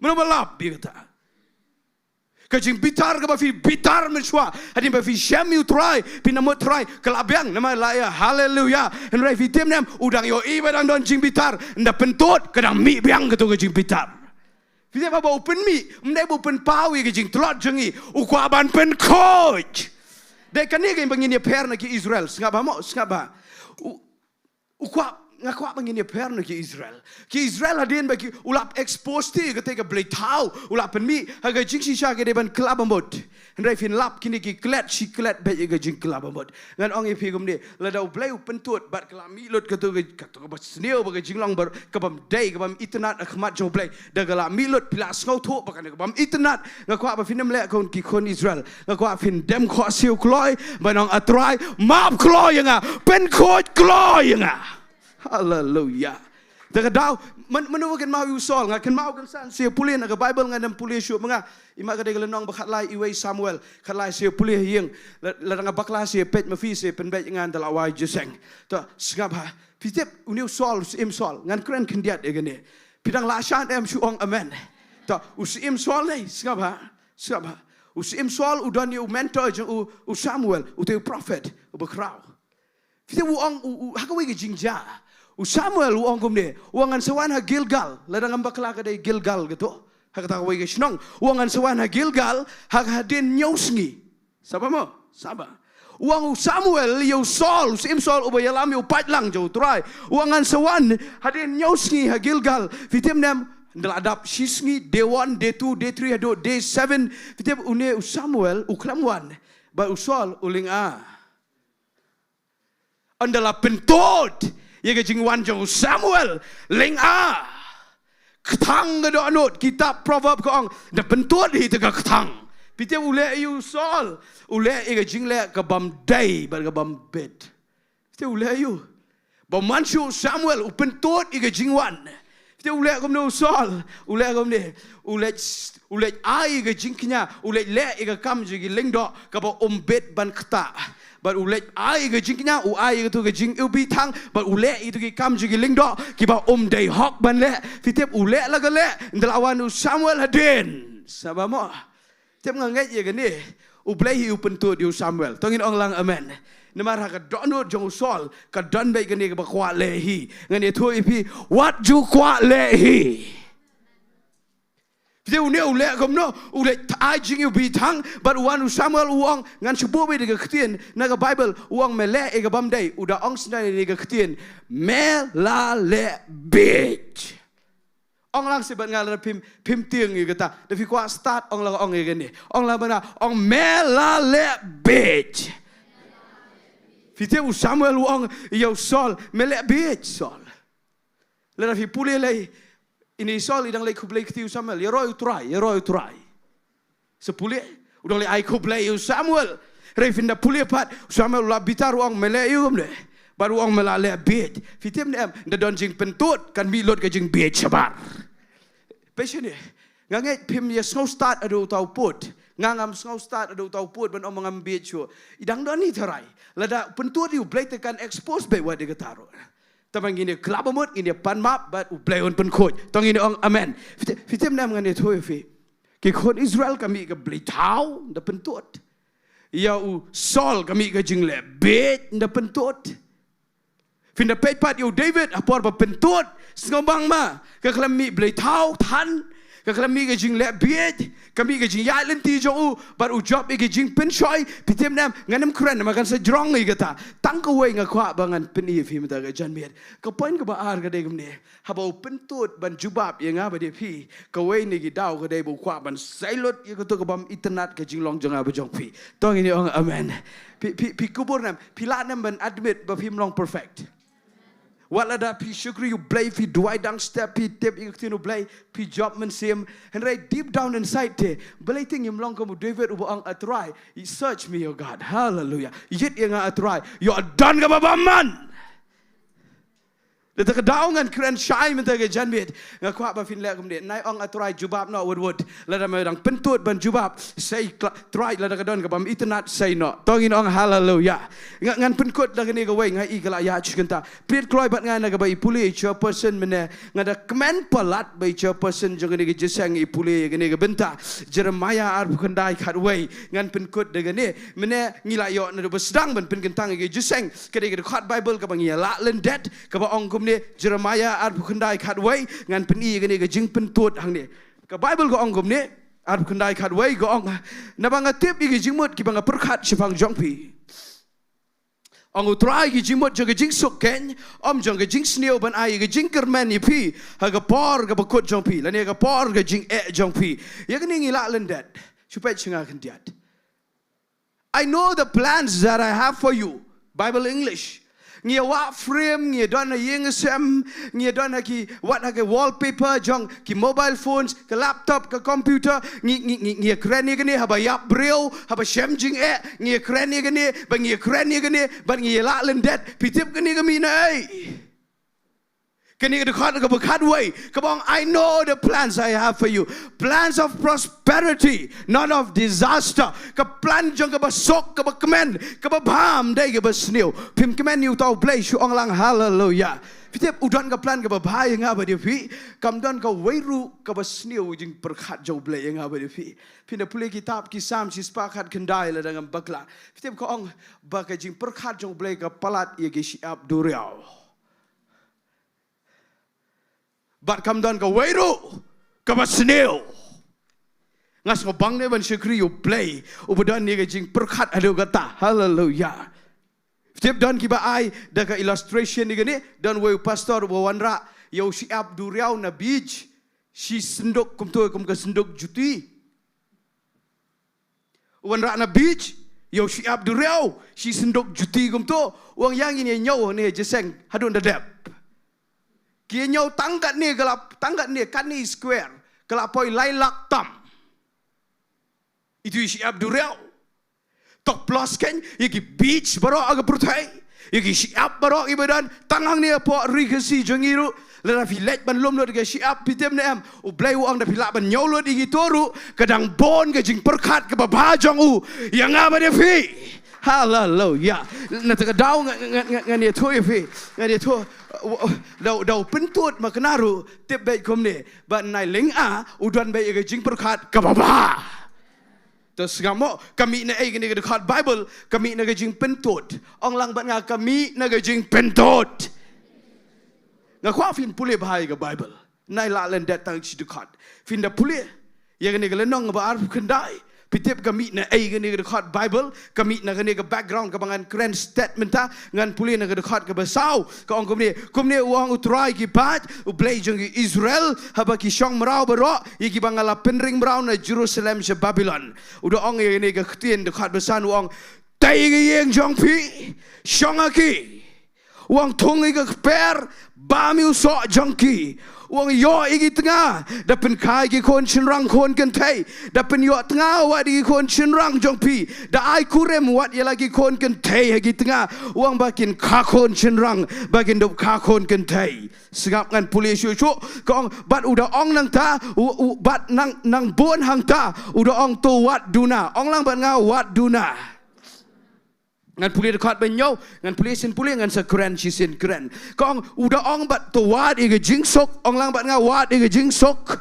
Mano ba lap ïa kata? Ka jingbitar kaba phi bitar mynshuwa, hadien ba phi shem ïa U Trai, phi nang mut Trai ka la biang, namar la ïa haleluya. Hynrei phi tip ne em, u dang ïohi ba dang don jingbitar, ynda pyntud ka dang mih biang kato ka jingbitar. Phi tip haba u pynmih, ym dei ba u pynpaw ïa ka jingtlot jong ngi, u kwah ban pynkhuid. Dei kane ka ba ngin ïapher na ki Israel, sngap bha mo, sngap bha. U U kwah, nga kwah ba ngin ïapher na ki Israel. Ki Israel hadien ba ki, u la expose te ïa kata ka blei thaw, u la pynmih ha ka jingshisha ka dei ban kylla bamut. Hynrei phin lap kine ki klet shi klet beit ïa ka jingkylla bamut. Ngan ong ïa phi kumne, lada U Blei u pyntud bad ka la mih lut kato ka, kato kaba sniew ba ka jinglong ba, ka bym dei, ka bym itynnad ha khmat jong U Blei. Da ka la mih lut phi la sngewthuh ba kane ka bym itynnad. Nga kwah ba phin ym leh kum ki khun Israel. Nga kwah phin dem khohsiew kloi, ban ong A Trai, map kloi ïa nga, pynkhuid kloi ïa nga. Haleluya. Te ka daw, man, mano ba kynmaw ïa u Saul, nga kynmaw kynsan, sa pule na ka Bible, ngam pule shuh ma nga. Ïa ma ka dei ka lynnong ba khatlai iwei Samuel, khatlai sa pule ha ïing, la, lada nga bakla sa peit ma phi, sa pynbeit ïa nga, ynda la wai jingïaseng. Te sngap bha. Phi tip, une u Saul, u syiem Saul, ngan kren khyndiat ïa kane. Phi dang lah shah ne em shu ong amen. Te u syiem Saul ne, sngap bha, sngap bha. U syiem Saul u don ïa u mentor jong u, u Samuel, uta u prophet, u bakhraw. Phi tip u ong, u, u, ha kawei ka jingjia. U Samuel u ong kumne, u ong ngan sa wan ha Gilgal, lada ngam bakla ka dei Gilgal kato. Ha kata kawei ka shnong, u ong ngan sa wan ha Gilgal, ha ka hadien hynñiew sngi. Sngap bha mo, sngap bha. U ong u Samuel ïa u Saul, u syiem Saul uba ïalam ïa u paidlang jong U Trai. U ong ngan sa wan hadien hynñiew sngi ha Gilgal. Phi tip ne em, ynda la dap shi sngi, day one, day two, day three, haduh day seven. Phi tip une u Samuel u khlem wan. Bad u Saul u lynga. Ynda la pyntud ïa ka jingwan jong u Samuel, lynga. kthang ka dohnud. Kitab Proverb ka ong, da pyntud hi te ka kthang. Phi tip u leh ïa u Saul, u leh ïa ka jingleh ka bym dei bad ka bym bit. Phi tip u leh ïa u. Ba man shuh u Samuel u pyntud ïa ka jingwan. Phi tip u leh kumno u Saul, u leh kumne, u leh, u leh ai ïa ka jingkñia, u leh leh ïa ka kam jong ki lyngdoh kaba um bit ban ktah. Bad u leh ai ïa ka jingkñia, u ai ïa ka tu ka jingïohi thang, bad u leh ïa tu ki kam jong ki lyngdoh kiba um dei hok ban leh. Phi tip u leh la ka leh, ynda la wan u Samuel hadien. Sngewbha mo. Tip nga ngeit ïa kane, u Blei hi u pyntud ïa u Samuel. To ngin ong lang amen. Namar ha ka dohnud jong u Saul ka don beit kane kaba kwah leh hi. Ngan ïathuh ïa phi, wat ju kwah leh hi. Phi tip une u leh kumno, u leh ai jingïohi thang, bad u wan u Samuel u ong, ngan shu buh beit ïa ka ktien na ka Baibl, u ong me leh ïa ka bym dei, u da ong shisha ïa ka ktien, me la leh bieit. Ong lang seh bad nga lada phim, phim tieng ïa kata. Da phi kwah start ong lang ong ïa kane. Ong lang bad nga, ong me la leh bieit. Phi tip u Samuel u ong ïa u Saul, me leh bieit Saul. Lada phi pule lei, ine i Saul i dang leit khublei kti u Samuel, ïaroh ïa u Trai, ïaroh ïa u Trai. Sa pule, u dang leit ai khublei ïa u Samuel. Hynrei phin da pule pat, u Samuel u la bitar u ong me leh ïa u kumne. Bad u ong me la leh bieit. Phi tip ne em, da don jingpyntud, kan mih lut ka jingbieit shabar. Phi sngewthuh ne, nga ngeit phim ïa sngew start haduh uta u pud. Nga ngam sngew start haduh uta u pud, ban ong ngam bieit shuh. I dang don hi tharai. Lada pyntud ïa u Blei te kan expose beit wat ïa kata ruh. Tangba ngin ïa khlad bamut, ngin ïa pan map, bad u Blei un pynkhuid. To ngin ïa ong amen. Phi tip, phi tip ne em ngan ïathuh ïa phi. Ki khun Israel ka mih ka blei thaw, da pyntud. Ïa u Saul ka mih ka jingleh bieit, da pyntud. Phin da peit pat ïa u David, ha por ba pyntud, sngewbang ma, ka khlem mih blei thaw, than, ka khlem mih ka jingleh bieit, ka mih ka jingïaid lynti jong u, bad u jop ïa ka jingpynshoi, phi tip ne em, ngan ym kren, ma kan sa jrong ïa kata. Tang kawei nga kwah ba ngan pyni ïa phi mynta ka janmiet. Ka point kaba ar ka dei kumne. Haba u pyntud ban jubab ïa nga bad ïa phi, kawei na ki daw ka dei ba u kwah ban sei lut ïa kato ka bym itynnad ka jinglong jong nga bad jong phi. To ngin ïa ong amen. Phi, phi, phi kubur ne em, phi lah ne em ban admit ba phim long perfect. Wat lada phi shakri ïa u Blei, phi duwai dang step, phi tip ïa ka ktien u Blei, phi jop mynsiem. Hynrei deep down inside te, balei te ngim long kum u David uba ong, A Trai, search me, O God. Hallelujah. Ïit ïa nga, A Trai. Ïoh don kaba bymman. Lada ka daw ngan kren shai mynta ka janmiet. Nga kwah ba phin leh kumne. Nai ong, A Trai, jubab noh wut wut. Lada me dang pyntud ban jubab, sei kla-, Trai, lada ka don ka bym itynnad, sei noh. To ngin ong haleluya. Nga, ngan pynkut da kane kawei, nga i ka la ïaid shi kynta. Peit kloi bad nga na kaba i pule i chairperson mynne. Nga da kmen palat ba i chairperson jong kane ka jingïaseng i pule ïa kane ka bynta. Jeremiah arphew khyndai khatwei. Ngan pynkut da kane. Mynne ngi la ïoh naduh ba sdang ban pynkyntang ïa ka jingïaseng. Ka dei ka dkhot Baibl kaba ngi ïa lah lyndet, kaba ong kumne, Jeremiah arphew khyndai khatwei, ngan pyni ïa kane ka jingpyntud hangne. Ka Baibl ka ong kumne, arphew khyndai khatwei ka ong, naba nga tip ïa ki jingmut kiba nga pyrkhat shaphang jong phi, ong U Trai, ki jingmut jong ka jingsuk keiñ, ym jong ka jingsniew, ban ai ïa ka jingkyrmen ïa phi ha ka por kaba kut jong phi, lane ha ka por ka jingeh jong phi. Ïa kane ngi lah lyndet. Shu peit sha nga khyndiat. I know the plans that I have for you. Baibl English. Ngi ïa wah frame, ngi ïa don ha ïing ha sem, ngi ïa don ha ki, wat ha ki wallpaper jong ki mobile phones, ka laptop, ka computer, ngi, ngi, ngi, ngi ïa kren ïa kane haba ïap briew, haba shem jingeh, ngi ïa kren ïa kane, ba ngi ïa kren ïa kane, ba ngi ïa lah lyndet, phi tip kane ka mih na ei. Kane ka dkhot kaba khatwei, kaba ong, I know the plans I have for you. Plans of prosperity, not of disaster. Ka plan jong kaba suk, kaba kmen, kaba bha, ym dei kaba sniew. Phim kmen ïa uta U Blei, shu ong lang haleluya. Phi tip, u don ka plan kaba bha ïa nga bad ïa phi. Kam don kawei ruh kaba sniew jingpyrkhat jong U Blei ïa nga bad ïa phi. Phin da pule kitab ki Salm shispah khatkhyndai lada ngam bakla. Phi tip ka ong ba ka jingpyrkhat jong U Blei ka palat ïa ki shyiap duriaw. Bad kam don kawei ruh kaba sniew. Nga sngewbang ne ban shakri ïa U Blei uba don ïa ka jingpyrkhat haduh katta. Haleluya. Tip don kiba ai da ka illustration ïa kane, don wei u pastor uba wanrah ïa u shyiap duriaw na beach, shi synduk kumto, kum ka synduk juti. U wanrah na beach ïa u shyiap duriaw, shi synduk juti kumto. U ong ïa ngin ïa ñiew ne jingïaseng haduh da dep. Ki ïa ñiew tang katne ka la, tang katne, katne square ka la poi lai lak tam. Itu i shyiap duriaw. Tok plus kein ïa ki beach baroh ha ka pyrthei, ïa ki shyiap baroh kiba don tang hangne hapoh ri Khasi jong ngi ruh. Lada phi leit ban lum lut ïa ki shyiap, phi tip ne em, U Blei u ong da phi lah ban ñiew lut ïa kito ruh, ka dang bun ka jingpyrkhat kaba bha jong u ïa nga bad ïa phi. Haleluya. Na kata ka daw nga, nga, nga, ngan ïathuh ïa phi, ngan ïathuh, uh, uh, da u, da u pyntud ma kane ruh, tip beit kumne, ba nai lynga u don beit ïa ka jingpyrkhat kaba bha. To sngap mo, ka mih na ei kane ka dkhot Baibl? Ka mih na ka jingpyntud. Ong lang bad nga, ka mih na ka jingpyntud. Nga kwah phin pule bha ïa ka Baibl. Nai lah lyndet tang shi dkhot. Phin da pule ïa kane ka lynnong ba arphew khyndai. Phi tip ka mih na ei kane ka dkhot Baibl? Ka mih na kane ka background kaba ngan kren stet mynta. Ngan pule na ka dkhot kaba saw. Ka ong kumne, kumne u ong U Trai ki paid, U Blei jong ki Israel, haba ki shong mraw baroh ïa kiba nga la pynring mraw na Jerusalem sha Babilon. U da ong ïa kane ka ktien, dkhot ba san, u ong, tei ïa ka ïing jong phi, shong ha ki. U ong, thung ïa ka kper ba mih u soh jong ki. U ong, ïoh ïa ki tnga, da pynkha ïa ki khun shynrang khun kynthei. Da pynïoh tnga wat ïa ki khun shynrang jong phi. Da ai kurim wat ïa la ki khun kynthei ha ki tnga. U ong ba kin kha khun shynrang, ba kin dup kha khun kynthei. Sngap, ngan pule shuh shuh. Ka ong, bad u da ong nangta, u, u, bad nang, nang bun hangta, u da ong, to wat duna. Ong lang bad nga, wat duna. Ngan pule dkhot ba hynñiew, ngan pule shisien pule, ngan sa kren shisien kren. Ka ong, u da ong bad, to wad ïa ka jingsuk, ong lang bad nga, wad ïa ka jingsuk.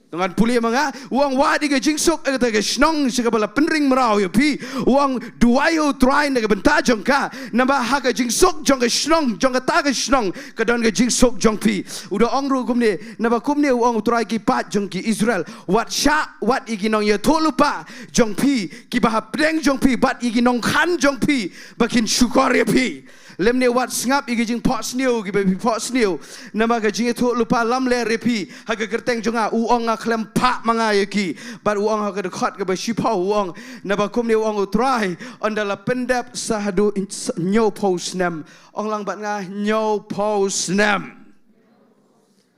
To ngan pule ma nga, u ong wad ïa ka jingsuk ha kata ka shnong sha kaba la pynring mraw ïa phi. U ong duwai ha U Trai na ka bynta jong ka, namar ha ka jingsuk jong ka shnong, jong kata ka shnong, ka don ka jingsuk jong phi. U da ong ruh kumne, namar kumne u ong U Trai, ki paid jong ki Israel, wat shah, wat ïa ki nongïathuhlypa jong phi, kiba hapdeng jong phi, bad ïa ki nongkhan jong phi, ba kin shukor ïa phi. Lymne wat sngap ïa ki jingphohsniew kiba phi phohsniew. Namar ka jingïathuhlypa lamler ïa phi ha ka kyrteng jong nga, u ong, nga khlem phah ma nga ïa ki. Bad u ong ha ka dkhot kaba shiphew, u ong, namar kumne u ong U Trai, ynda la pyndep sa haduh hynñiewphew snem. Ong lang bad nga, hynñiewphew snem.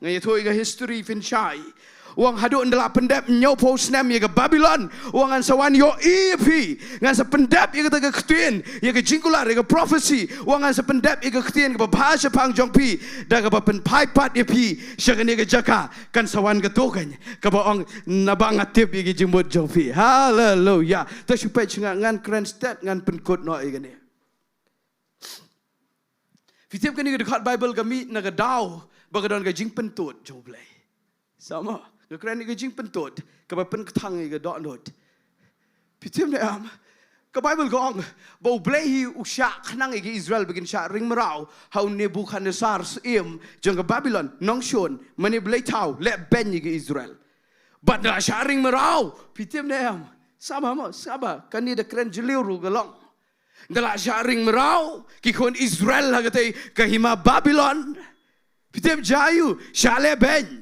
Nga ïathuh ïa ka history, phin shai. U ong haduh ynda la pyndep hynñiewphew snem ïa ka Babilon, u ong ngan sa wan ïohi ïa phi. Ngan sa pyndep ïa kata ka ktien, ïa ka jingkular, ïa ka prophecy. U ong ngan sa pyndep ïa ka ktien kaba bha shaphang jong phi, da kaba pynphai pat ïa phi sha kane ka jaka. Kan sa wan kato kein kaba ong, naba nga tip ïa ka jingmut jong phi. Haleluya. To shu peit sha nga, ngan kren stet, ngan pynkut noh ïa kane. Phi tip, kane ka dkhot Baibl ka mih na ka daw ba ka don ka jingpyntud jong U Blei. Sa mo, nga kren ïa ka jingpyntud kaba pynkthang ïa ka dohnud. Phi tip ne em, ka Baibl ka ong ba U Blei hi u shah khnang ïa ki Israel ba kin shah ring mraw ha u Nebukhadnessar, syiem jong ka Babilon, nongshun, mane blei thaw, leh beiñ ïa ki Israel. Bad da la shah ring mraw, phi tip ne em, sa mo, sa ba kane da kren jylliew ruh ka long. Da la shah ring mraw ki khun Israel ha katei ka hima Babilon. Phi tip, jia aiu? Shah leh beiñ.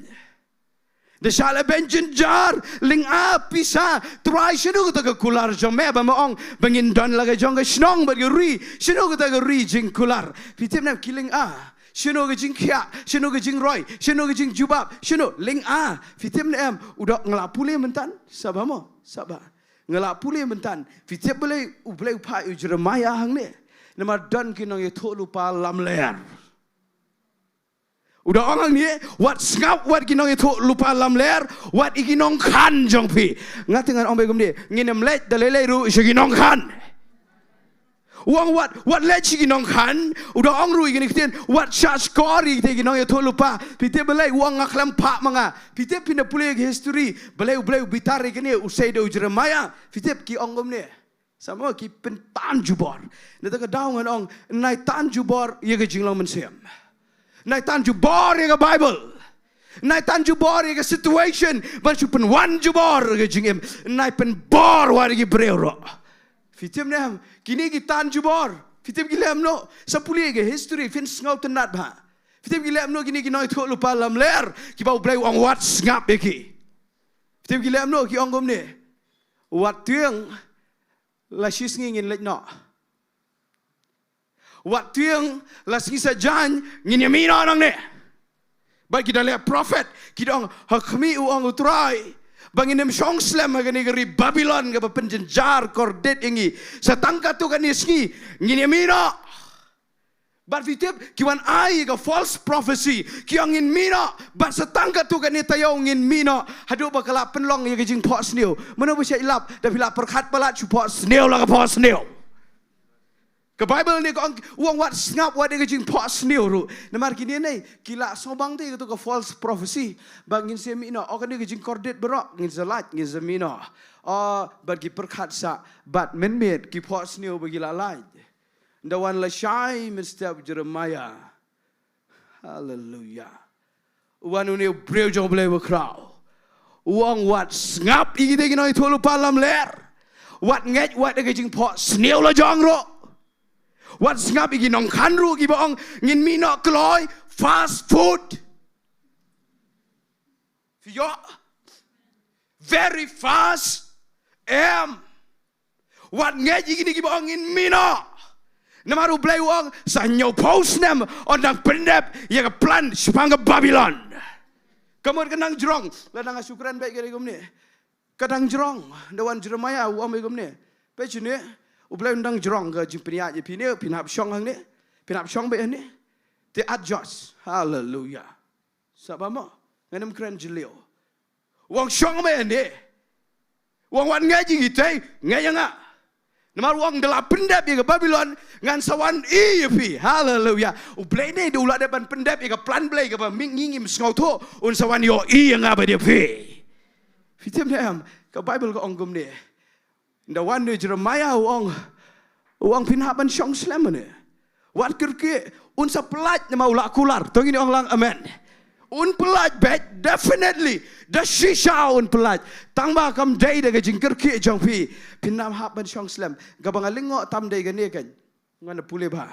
Da shah leh beiñ, jynjar, lynga, pisa, Trai, shano kata ka kular jong me ba me ong ba ngin don la ka jong ka shnong bad ka ri? Shano kata ka ri jingkular? Phi tip ne em, ki lynga. Shano ka jingkhiah? Shano ka jingroi? Shano ka jingjubab? Shano? Lynga. Phi tip ne em, u dok, nga la pule myntan, sa ba mo, sa ba. Nga la pule myntan. Phi tip balei U Blei u phah ïa u Jeremaïah hangne? Namar don ki nongïathuhlypa lamler. U da ong hangne, wat sngap, wat ki nongïathuhlypa lamler, wat ïa ki nongkhan jong phi. Nga te ngan ong beit kumne, ngin ym leit da lei lei ruh sha ki nongkhan. U ong wat, wat leit sha ki nongkhan, u da ong ruh ïa kine ki ktien, wat shah shkor ïa kine ki nongïathuhlypa. Phi tip balei? U ong nga khlem phah ma nga. Phi tip, phin da pule ïa ka history, balei U Blei u bitar ïa kine, u sei da u Jeremaïah. Phi tip, ki ong kumne. Sa mo, ki pyntan jubor. Na kata ka daw ngan ong, nai tan jubor ïa ka jinglong mynsiem. Nai tan jubor ïa ka Baibl. Nai tan jubor ïa ka situation ban shu pynwan jubor ïa ka jingim. Nai pynbor wat ïa ki briew ruh. Phi tip ne em, kine ki tan jubor. Phi tip ki leh kumno? Sa pule ïa ka history, phin sngewtynnat bha. Phi tip ki leh kumno kine ki nongïathuhlypa lamler kiba U Blei u ong wat sngap ïa ki? Phi tip ki leh kumno? Ki ong kumne. Wat tieng, la shisngi ngin leit noh. Wat tieng, la sngi Saitjaiñ ngin ïa mih noh nangne. Ba ki da leh prophet, ki da ong, ha khmih u ong u Trai ba ngin ym shong slem ha kane ka ri Babilon kaba pynjynjar kordit ïa ngi. Sa tang katto katne sngi ngin ïa mih noh. Bad phi tip, ki wan ai ka false prophecy, ki ong ngin mih noh, bad sa tang katto katne taïew ngin mih noh, haduh ba ka la pynlong ïa ka jingphohsniew. Mano ba shait lap, da phi la pyrkhat palat shu phohsniew la ka phohsniew. Ka Bible ne ka ong, u ong wat sngap wat ïa ka jingphohsniew ruh. Namar kine ne ki la sngewbang te ïa kato ka false prophecy ba ngin sa mih noh, o kane ka jingkordit baroh ngin sa lait, ngin sa mih noh. O, bad ki pyrkhat sa, bad mynmiet ki phohsniew ba ki la lait. Nda wan lashai mynstep Jeremiah. Haleluya. U wan une u briew jong U Blei bakhraw, u ong wat sngap ïa kito ki nongïathuhlypa lamler. Wat ngeit wat ïa ka jingphohsniew la jong ruh. Wat sngap ïa ki nongkhan ruh kiba ong ngin mih noh kloi, fast food. Phi ïoh? Very fast. Em. Wat ngeit ïa kine kiba ong ngin mih noh. Namar U Blei u ong sa hynñiewphew snem un dang pyndep ïa ka plan shaphang ka Babilon. Ka mut ka nang jrong, la nang shu kren beit ka dei kumne. Ka dang jrong, da wan Jeremiah u ong beit kumne. Peit shane, U Blei un dang jrong ka jingpynïaid ïa phi ne, phin hap shong hangne, phin hap shong beit hangne. Te adjust. Haleluya. Sa ba mo, ngan ym kren jylliew. U ong shong me ne. U ong wat ngeit ïa kitei, ngeit ïa nga. Namar u ong da la pyndep ïa ka Babilon, ngan sa wan ïa phi. Haleluya. U Blei ne da u la dep ban pyndep ïa ka plan Blei kaba ngi ngim sngewthuh, un sa wan ïohi ïa nga bad ïa phi. Phi tip ne em, ka Bible ka ong kumne. Nda wan ne Jeremiah u ong, u ong phin hap ban shong slem ne. Wat kyrkieh, un sa pyllait namar u la kular. To ngin ong lang amen. Un pyllait beit, definitely. Da shisha un pyllait. Tang ba kam dei da ka jingkyrkieh jong phi, phin ym hap ban shong slem. Kaba nga lyngngoh tam dei kane kan. Ngan pule bha.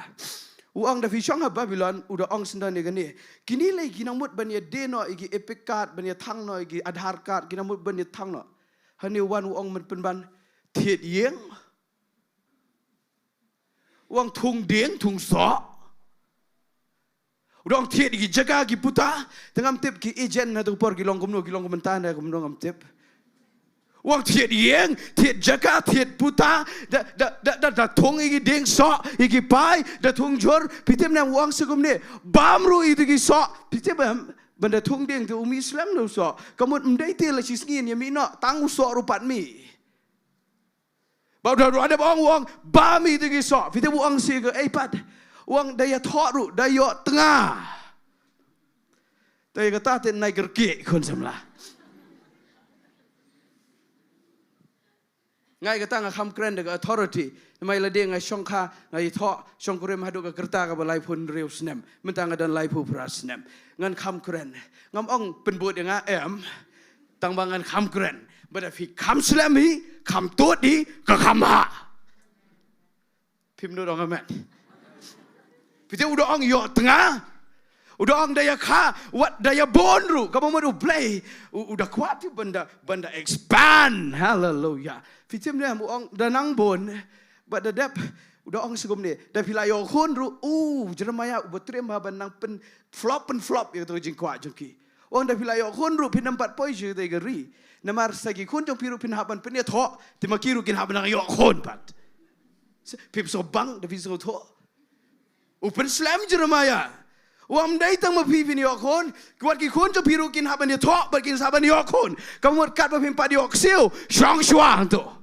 U ong da phi shong ha Babilon, u da ong syndon ïa kane. Kine lei ki nang mut ban ïa die noh ïa ki EPIC card, ban ïa thang noh ïa ki Aadhaar card, ki nang mut ban ïa thang noh. Hangne u wan u ong men pynban thied ïing. U ong thung dieng, thung soh. U da ong thied ïa ki jaka ki puta, te ngam tip ki agent ha tu por ki long kumno, ki long kumta ne kumno ngam tip. U ong thied ïing, thied jaka, thied puta, da, da, da, da, da thung ïa ki dieng soh, ïa ki pai, da thung jhur, phi tip ne em u ong sa kumne, bam ruh ïa tu ki soh, phi tip em, ban da thung dieng te u mih slem ne u soh, ka mut ym dei te la shisngi ïa mih noh, tang u soh ruh pat mih. Ba u da ruh da ba ong u ong, bam ïa tu ki soh. Phi tip u ong shi ka ei pat. U ong da ïathoh ruh, da ïoh tnga. Te kata te nai kyrkieh khun samla. Nga ïa kata nga kham kren da ka authority. Namar ïa lade nga shongkha, nga ïathoh, shongkurim haduh ka rta kaba laiphew hynriew snem. Mynta nga don laiphew phra snem. Ngan kham kren. Ngam ong pynbud ïa nga em. Tang ba ngan kham kren. Ba da phi kham slem hi, kham tut hi, ka kham ha. Phim nud ong amen. Phi te u da ong ïoh tnga. U da ong da ïa kha, wat da ïa bun ruh. Kaba mut U Blei, u, u da kwah te ban da, ban da expand. Haleluya. Phi te ne em u ong da nang bun. Ba da dep, u da ong sa kumne. Da phi la ïoh khun ruh, u, Jeremiah, u ba triem ha ban nang pyn flop, pyn flop, ïa kato ka jingkwah jong ki. U ong da phi la ïoh khun ruh phin ym pat poi sha katei ka ri. Namar sa ki khun jong phi ruh phin hap ban pynïathoh, te ma ki ruh kin hap ban nang ïoh khun pat. Phim sngewbang da phi sngewthuh. U pynslem Jeremiah. U ong ym dei tang ma phi phin ïoh khun, ki wat ki khun jong phi ruh kin hap ban ïathoh, bad kin sa ban ïoh khun. Ka mut katba phim pat ïoh ksiew, shong shuwa hangto.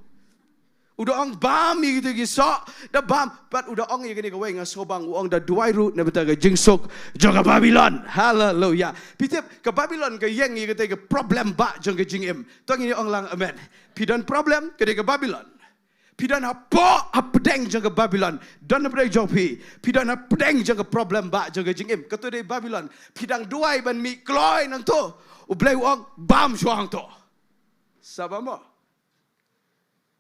U da ong bam ïa kito ki soh, da bam, bad u da ong ïa kane kawei nga sngewbang, u ong da duwai ruh na bynta ka jingsuk jong ka Babilon. Haleluya. Phi tip, ka Babilon ka ïeng ïa katei ka problem bah jong ka jingim. To ngin ong lang amen. Phi don problem, ka dei ka Babilon. Phi don hapoh hapdeng jong ka Babilon. Don hapdeng jong phi. Phi don hapdeng jong ka problem bah jong ka jingim. Kato dei Babilon. Phi dang duwai ban mih kloi nangto. U Blei u ong bam shuwa hangto. Sa bam mo.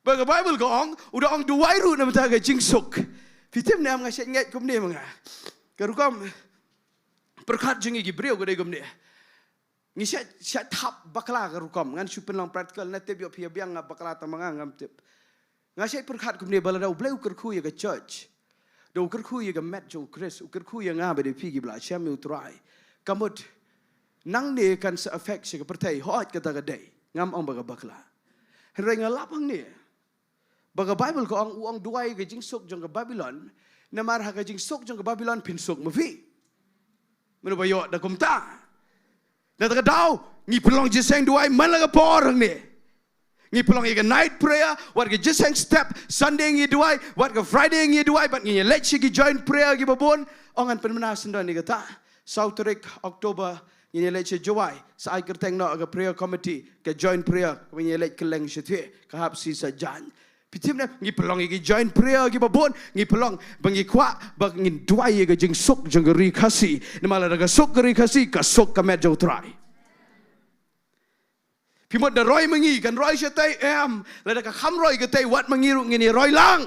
Ba ka Baibl ka ong, u da ong duwai ruh na bynta ka jingsuk. Phi tip ne em nga shait ngeit kumne ma nga. Ka rukom pyrkhat jong ngi ki briew ka dei kumne. Ngi shait, shait thap bakla ka rukom. Ngan shu pynlong practical, na tip ïoh phi ïa biang nga bakla tang ma nga ngam tip. Nga shait pyrkhat kumne ba lada U Blei u kyrkhu ïa ka church. Da u kyrkhu ïa ka met jong U Khrist, u kyrkhu ïa nga bad ïa phi kiba la shem ïa U Trai. Ka mut Nangne kan sa affect sha ka pyrthei, hooid kata ka dei. Ngam ong ba ka bakla. Hynrei nga lap hangne ba ka Baibl ka ong, u ong duwai ka jingsuk jong ka Babilon. Namar ha ka jingsuk jong ka Babilon phin suk ma phi. Mano ba ïoh da kumta? Na kata ka daw ngi pynlong jingïaseng duwai man la ka por hangne. Ngi pynlong ïa ka night prayer, wat ka jingïaseng step, Sunday ngi duwai, wat ka Friday ngi duwai, bad ngi leit sha ki joint prayer kiba bun. Ong ngan pynmynsaw shen don ïa kata. Saw tarik October ngi leit sha Jowai, sa ai kyrteng noh ka prayer committee, ka joint prayer, kaba ngi leit kylleng shatei, ka hap shisha jan. Phi tip ne, ngi pynlong ïa ki joint prayer kiba bun, ngi pynlong ba ngi kwah ba ngin duwai ïa ka jingsuk jong ka ri Khasi. Namar lada ka suk ka ri Khasi, ka suk ka met jong u Trai. Phi mut da roi ma ngi, kan roi shatei, em, lada ka kham roi katei, wat ma ngi ruh ngin ïa roi lang.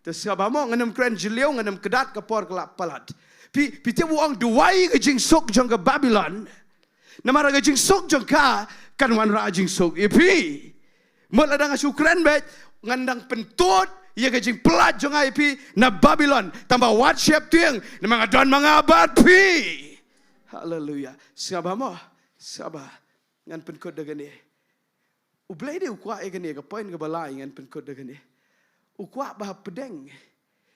Te sngap bha mo, ngan ym kren jylliew, ngan ym kdat, ka por ka la palat. Phi, phi tip u ong duwai ka jingsuk jong ka Babilon. Namar ka jingsuk jong ka kan wanrah jingsuk ïa phi. Mut lada nga shu kren beit, ngan dang pyntud ïa ka jingpyllait jong nga ïa phi na Babilon. Tangba wat sheptieng, namar nga don ma nga bad phi. Haleluya. Sngap bha mo, sngap bha. Ngan pynkut da kane. U Blei de u kwah ïa kane, ka point kaba lai ngan pynkut da kane. U kwah ba hapdeng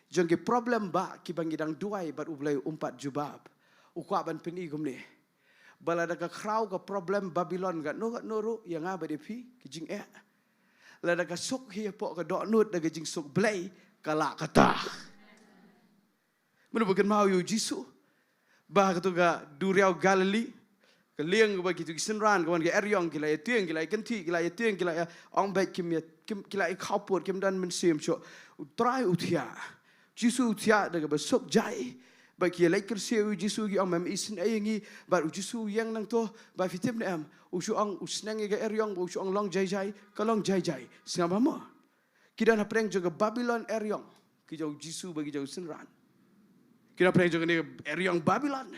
jong ki problem ba kiba ngi dang duwai bad U Blei um pat jubab, u kwah ban pyni kumne. Ba lada ka khraw ka problem Babilon katno katno ruh, ïa nga bad ïa phi ka jingeh, lada ka suk hi hapoh ka dohnud da ka jingsuk Blei, ka lah kata. Mano ba kynmaw ïa u Jisu ba ha kato ka duriaw Galili, ka lieng kaba kito ki synran ka wan ka eriong, ki la ïatieng, ki la ïakynthih, ki la ïatieng, ki la ïa ong beit, kim ïa, kim, ki la ïa khawpud, kim don mynsiem shuh. U Trai u thiah. Jisu u thiah da kaba suk jai. Ba ki ïaleit kyrsiew ïa u Jisu, ki ong, mem isynei ïa ngi. Bad u Jisu u ïeng nangto. Ba phi tip ne em, u shu ong, u sneng ïa ka eriong, ba u shu ong, long jai jai, ka long jai jai. Sngap bha mo. Ki don hapdeng jong ka Babilon eriong ki jong u Jisu bad ki jong u synran. Ki don hapdeng jong kane ka eriong Babilon.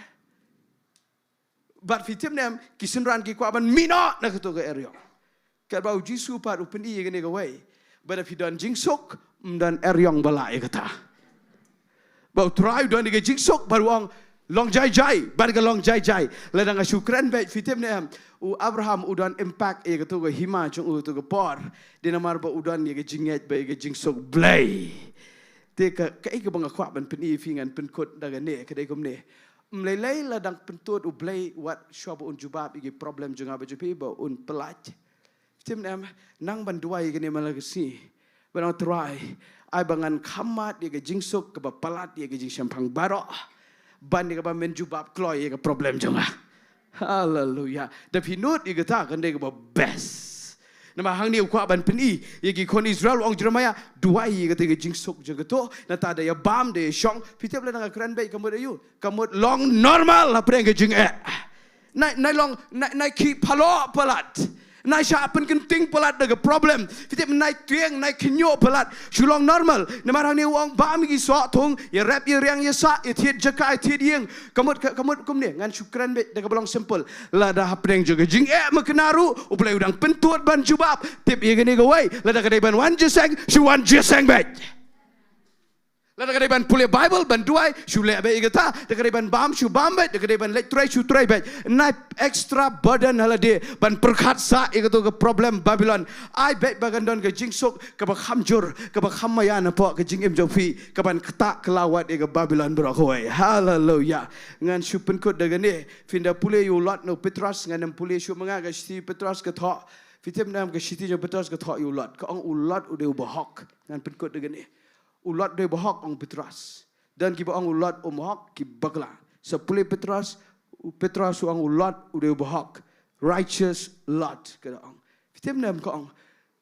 Bad phi tip ne em, ki synran ki kwah ban mih noh na kato ka eriong. Katba u Jisu pat u pyni ïa kane kawei, ba lada phi don jingsuk, ym don eriong ba lah ïa kata. Ba u Trai u don ïa ka jingsuk, bad u ong, long jai jai, bad ka long jai jai. Lada nga shu kren beit, phi tip ne em, u Abraham u don impact ïa kato ka hima jong u kato ka por. Dei namar ba u don ïa ka jingngeit bad ïa ka jingsuk Blei. Te ka, kaei kaba nga kwah ban pyni ïa phi, ngan pynkut da kane, ka dei kumne. Ym lei lei la dang pyntud u Blei wat shuwa ba un jubab ïa ki problem jong nga bad jong phi, ba un pyllait. Phi tip ne em, nang ban duwai ïa kane man la ka sngi. Ban ong, Trai, ai ba ngan kham mad ïa ka jingsuk kaba palat ïa ka jingshemphang baroh. Ban ïa kaba men jubab kloi ïa ka problem jong nga. Haleluya. Da phi nud ïa kata, kan dei kaba best. Namar hangne u kwah ban pyni ïa ki khun Israel, u ong Jeremiah, duwai ïa kata ka jingsuk jong kato. Nangta da ïa bam, da ïa shong. Phi tip lada nga kren beit, ka mut aïu? Ka mut long normal hapdeng ka jingeh. Nai, nai long, nai, nai khih phalok palat. Nai shah pynkynting palat da ka problem. Phi tip, nai tieng, nai khynñiuh palat. Shu long normal. Namar hangne u ong bam ïa ki soh thung, ïa rep ïa riang ïa sah, ïa thied jaka, ïa thied ïing. Ka mut, ka, ka mut kumne, ngan shu kren beit da kaba long simple. Lada hapdeng jong ka jingeh makna ruh, u Blei u dang pyntud ban jubab. Tip ïa kane kawei, lada ka dei ban wan jingïaseng, shu wan jingïaseng beit. Lada ka dei ban pule Baibl, ban duwai, shu leh beit ïa kata. Da ka dei ban bam, shu bam beit. Da ka dei ban leit trei, shu trei beit. Nai extra burden ha lade ban pyrkhat sah ïa kato ka problem Babilon. Ai beit ba kan don ka jingsuk kaba kham jur, kaba kham maïan hapoh ka jingim jong phi, kaban ktah kylla wat ïa ka Babilon baroh kawei. Haleluya. Ngan shu pynkut da kane. Phin da pule ïa u Lot ne u Petros, ngan ym pule shuh ma nga, ka shithi Petros ka thoh. Phi tip ne em, ka shithi jong Petros ka thoh ïa u Lot. Ka ong u Lot u dei u bahok. Ngan pynkut da kane. U Lot u dei u bahok, ong Petros. Don kiba ong u Lot um hok, ki bakla. Sa pule Petros, u Petros u ong u Lot u dei u bahok. Righteous Lot, ka da ong. Phi tip ne em, ka ong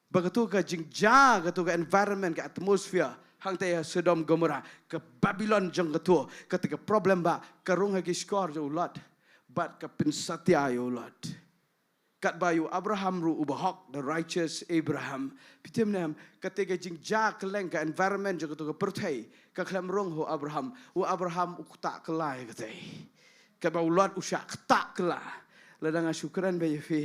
ba kato ka jingjia, kato ka environment, ka atmosphere, hangta ha Sodom Gomorrah, ka Babilon jong kato, kata ka problem ba ka rung ha ki shkor jong u Lot. Bad ka pynsatia ïa u Lot. Katba ïa u Abraham ruh u bahok, the righteous Abraham. Phi tip ne em, kata ka jingjia kylleng, ka environment jong kato ka pyrthei ka khlem rung ha u Abraham. U Abraham u ktah kylla ïa katei. Katba u Lot u shah ktah kylla. Lada nga shu kren beit ïa phi,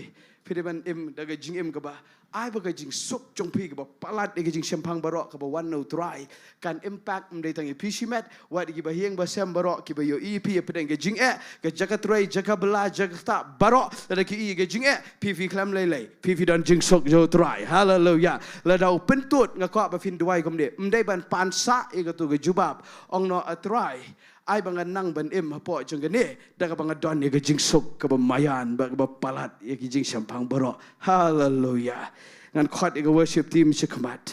phi dei ban im da ka jingim kaba ai ba ka jingsuk jong phi kaba palat ïa ka jingshemphang baroh kaba wan na u Trai. Kan impact ym dei tang ïa phi shimet, wat ïa kiba ïeng ba sem baroh, kiba ïohi ïa phi hapdeng ka jingeh, ka jaka trei, jaka bylla, jaka ktah baroh, lada ki ïohi ïa ka jingeh, phi phi khlem lei lei, phi phi don jingsuk jong u Trai. Haleluia. Lada u pyntud, nga kwah ba phin duwai kumne, ym dei ban pan sah ïa katu ka jubab. Ong noh, A Trai, ai ba ngan nang ban im hapoh jong kane da kaba nga don ïa ka jingsuk kaba maïan bad kaba palat ïa ki jingshemphang baroh. Haleluia. Ngan khot ïa ka worship team sha khmat.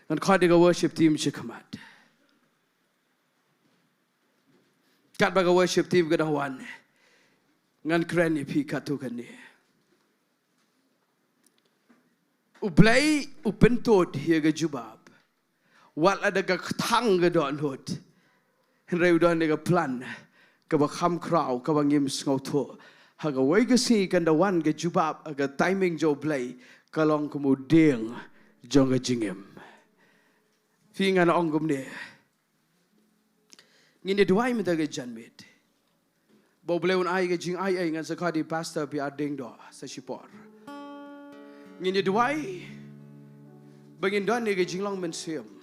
Ngan khot ïa ka worship team sha khmat. Katba ka worship team ka dang wan, ngan kren ïa phi katto katne. U Blei u pyntud ïa ka jubab. Wat la da ka kthang ka dohnud, hynrei u don ïa ka plan kaba kham khraw, kaba ngim sngewthuh. Ha kawei ka sngi kan da wan ka jubab ha ka timing jong u Blei, ka long kum u dieng jong ka jingim. Phi, ngan ong kumne. Ngin ïa duwai mynta ka janmiet ba u Blei un ai ka jingai ei. Ngan sa khot ïa i Pastor P R Diengdoh sa shipor. Ngin ïa duwai ba ngin don ïa ka jinglong mynsiem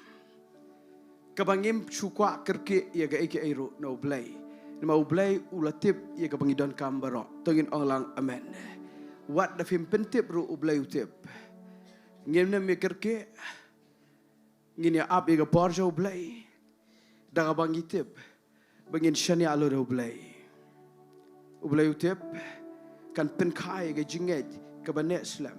kaba ngim shu kwah kyrkieh ïa kaei kaei ruh na u Blei. Namar u Blei u la tip ïa kaba ngi donkam baroh. To ngin ong lang amen. Wat da phim pyntip ruh u Blei u tip. Ngin nym ïa kyrkieh. Ngin ïa ap ïa ka por jong u Blei da kaba ngi tip ba ngin shaniah lut da u Blei. U Blei u tip kan pynkha ïa ka jingngeit kaba neh slem,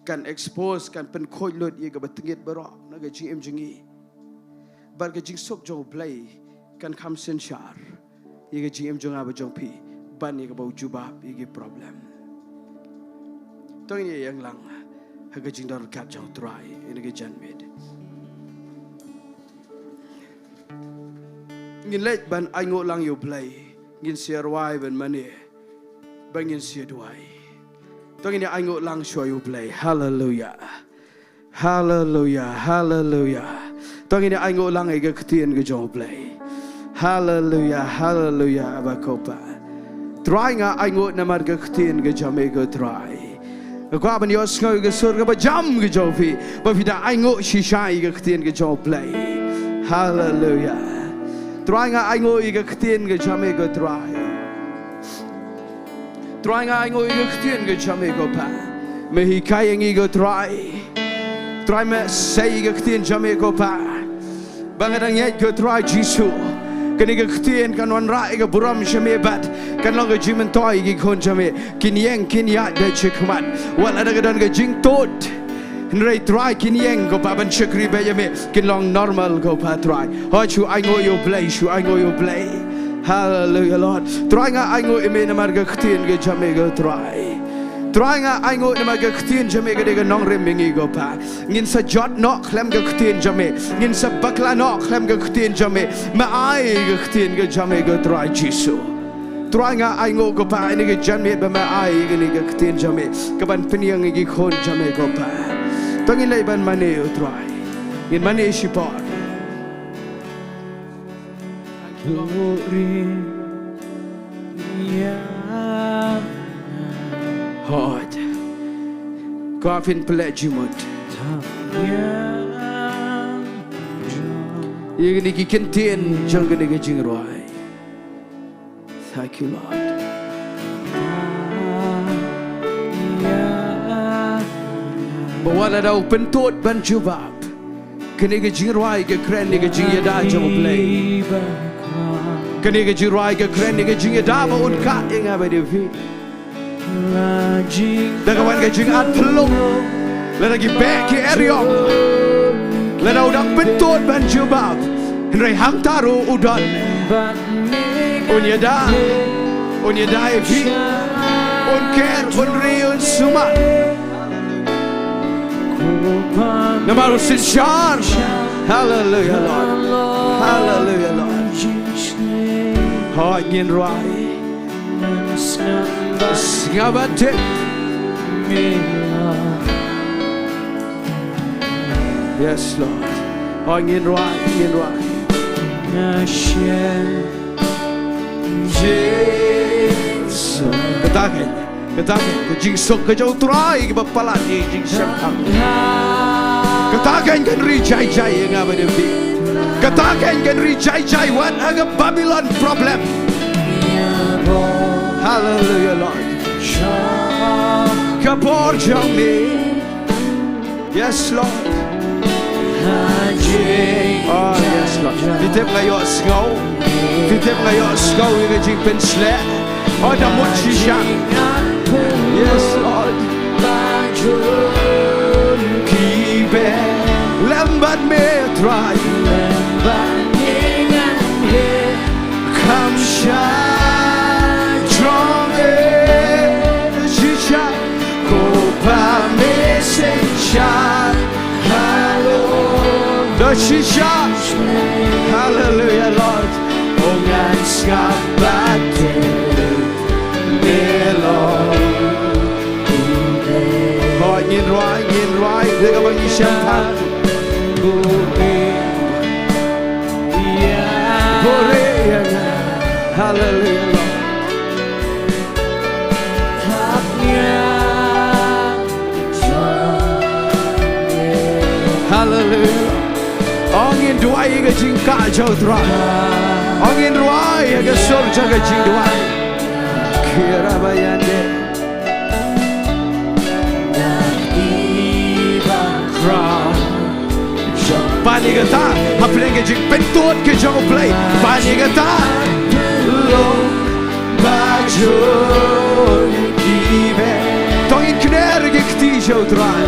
kan expose, kan pynkhuid lut ïa kaba tyngeh baroh na ka jingim jong ngi. Bad ka jingsuk jong u Blei kan kham synshar ïa ka jingim jong nga bad jong phi ban ïa kaba u jubab ïa ki problem. To ngin ïa ïeng lang ha ka jingdon ryngkat jong u Trai ïa ka janmiet. Ngin leit ban ainguh lang ïa u Blei. Ngin sa rwai ban mane ba ngin sa duwai. To ngin ïa ainguh lang shuwa ïa u Blei. Haleluia. Haleluia, haleluia. To ngin ïa ainguh lang ïa ka ktien ka jong u Blei. Haleluia, haleluia, Aba ko Pa. Trai, nga ainguh namar ka ktien ka jong me ko Trai. Nga kwah ban ïohsngew ïa ka sur kaba jam ka jong phi ba phi da ainguh shisha ïa ka ktien ka jong u Blei. Haleluia. Trai, nga ainguh ïa ka ktien ka jong me ko Trai. Trai, nga ainguh ïa ka ktien ka jong me ko Pa. Me hikai ïa ngi ko Trai. Trai, me sei ïa ka ktien jong me ko Pa. Ba nga dang ngeit ko Trai Jisu, kane ka ktien kan wanrah ïa ka burom sha me bad kan long ka jingmyntoi ïa ki khun jong me. Kin ïeng, kin ïaid beit sha khmat. Wat la da ka don ka jingtud, hynrei Trai, kin ïeng ko Pa ban shakri beit ïa me. Kin long normal ko Pa Trai. Hooid, shu ainguh ïa u Blei, shu ainguh ïa u Blei. Haleluia Lord. Trai, nga ainguh ïa me namar ka ktien ka jong me ko Trai. Trai, nga ainguh namar ka ktien jong me ka dei ka nongrim ïa ngi ko Pa. Ngin sa jot noh khlem ka ktien jong me. Ngin sa bakla noh khlem ka ktien jong me. Me ai ka ktien ka jong me ko Trai Jisu. Trai, nga ainguh ko Pa ïa kane ka janmiet ba me ai ïa kane ka ktien jong me kaban pynïeng ïa ki khun jong me ko Pa. To ngin leit ban mane ko Trai. Ngin mane shipor. Hooid. Kwah phin pynleh jingmut ïa kine ki kyntien jong kane ka jingrwai. Thank you, Lord. Ba wat la da u pyntud ban jubab, kane ka jingrwai ka kren ïa ka jingïada jong u Blei. Kane ka jingrwai ka kren ïa ka jingïada ba un kah ïa nga bad ïa phi. Da ka wan ka jingat phyllung, lada ki beh ki eriong, lada u dang pyntud ban jubab, hynrei hangta ruh u don. Un ïada, un ïada ïa phi, un ker, un ri, un sumar. Namar u synshar. Haleluia Lord. Haleluia Lord. Hooid, ngin rwai. Sngap ba tip. Yes Lord. Hooid, ngin rwai, ngin rwai. Jingsuk. Kata ka, kata ka, ka jingsuk ka jong U Trai kaba palat ïa ka jingshemphang. Kata ka kan ri jai jai ïa nga bad ïa phi. Kata ka kan ri jai jai wat ha ka Babylon problem. Hallelujah, Lord. Ka bor jong me. Yes, Lord. Oh, yes, Lord. Phi tip nga ïohsngew. Phi tip nga ïohsngew ïa ka jingpynshlur. Oh, da mut shisha. Yes, Lord. Ki ba lem bad me, Trai. Kham shah jrong e shisha, ko pa me shisha. Hallelujah. Da shisha. Hallelujah, Lord. O ngan sngap bad me, Lord. Hooid, ngin rwai, ngin rwai, da kaba ngi shemphang. Buhrieh ïa nga. Hallelujah, Lord. Hallelujah. O ngin duwai ïa ka jingkah jong U Trai. O ngin rwai ïa ka sur jong ka jingduwai. Kira ba ïa ngi. Ban ïa kata, hapdeng ka jingpyntud ka jong U Blei. Ban ïa kata. Long ba jong ki be. To ngin kner ïa ka kti jong U Trai.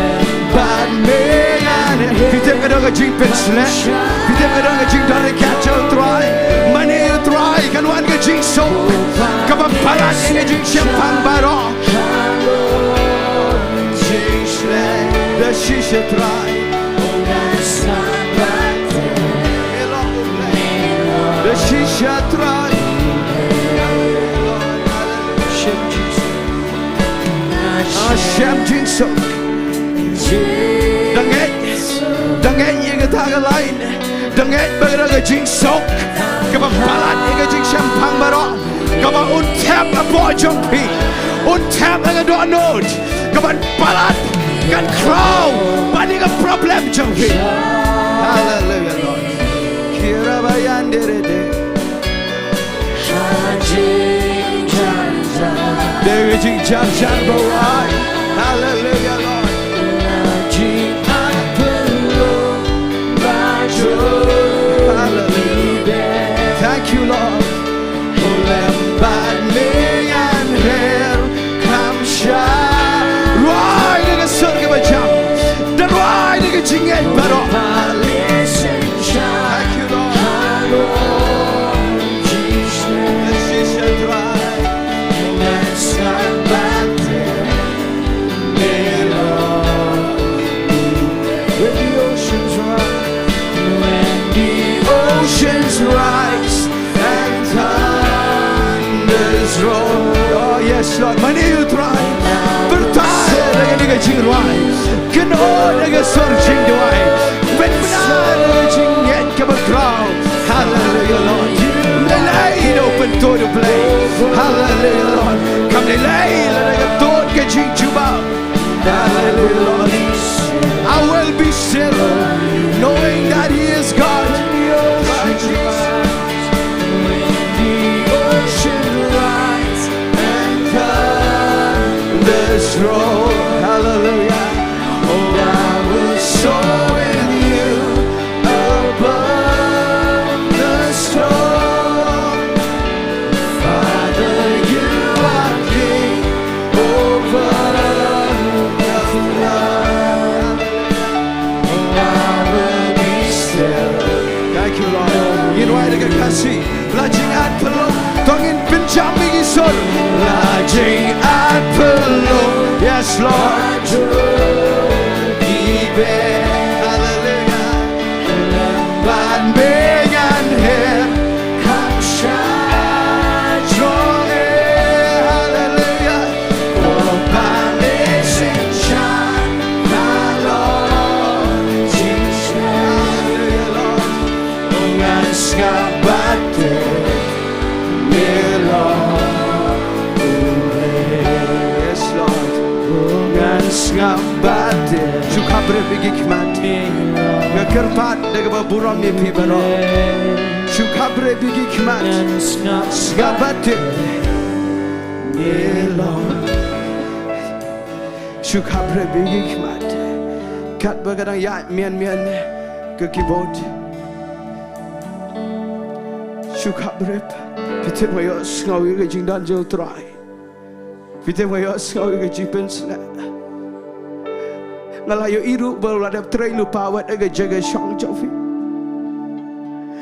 Ban me ngan. Phi tip ka don ka jingpynsleh. Phi tip ka don ka jingdon ka jong U Trai. Mane U Trai kan wan ka jingsuk. Kaba palat ïa ka jingshemphang baroh. Da shisha Trai. Da shisha Trai. Hashem jingsuk. Da ngeit, da ngeit ïa kata ka lain. Da ngeit ba ka jingsuk kaba palat ïa ka jingshemphang baroh. Kaba un thep hapoh jong phi. Un thep ha ka dohnud. Kaban palat, kan khraw bad ïa ka problem jong phi. Hallelujah, Lord. Kira ba ïa ngi re de. Da ka jingjar jar ba u ai. Hallelujah, Lord. Hallelujah. Thank you, Lord. Lem bad me ngan her kham shah. Rwai da ka sur kaba jam. Da rwai da ka jingngeit baroh. Thank you, Lord. When the oceans rise, when the oceans rise and thunders roll. Oh, yes, Lord. Mane U Trai. Pyrta da ka jingrwai. Kynnoh da ka sur jingduwai. Pynbna da ka jingngeit kaba khraw. Hallelujah, Lord. Lei lei da u pyntud U Blei. Hallelujah, Lord. Kam lei lei lada ka tud ka jingjubab. Hallelujah, Lord. I will be still, knowing that He is God. When the ocean rise and thunders roll. Hallelujah. Oh, I will soar with you above the storm. Father, you are King over the flood. Oh, I will be still. Thank you, Lord. Ngin rwai da ka Khasi. La jingat pynlong. To ngin pynjam ïa ki sur. La jingat pynlong. Yes, Lord. Hallelujah. Lem bad me ngan her kham shah jrong e. Hallelujah. Oh, ba me shisha. Hallelujah, Lord. Oh, ngan sngap bad me, Lord. Khaprip ïa ki khmat. Nga kyrpad da kaba burom ïa phi baroh. Shu khaprip ïa ki khmat. Sngap bad tip. Shu khaprip ïa ki khmat. Katba ka dang ïaid mian mian ka keyboard. Shu khaprip. Phi tip nga ïohsngew ïa ka jingdon jong U Trai. Phi tip nga ïohsngew ïa ka jingpynshlur. Nga la ïohi ruh ba u la dep trei lypa wat ha ka jaka shong jong phi.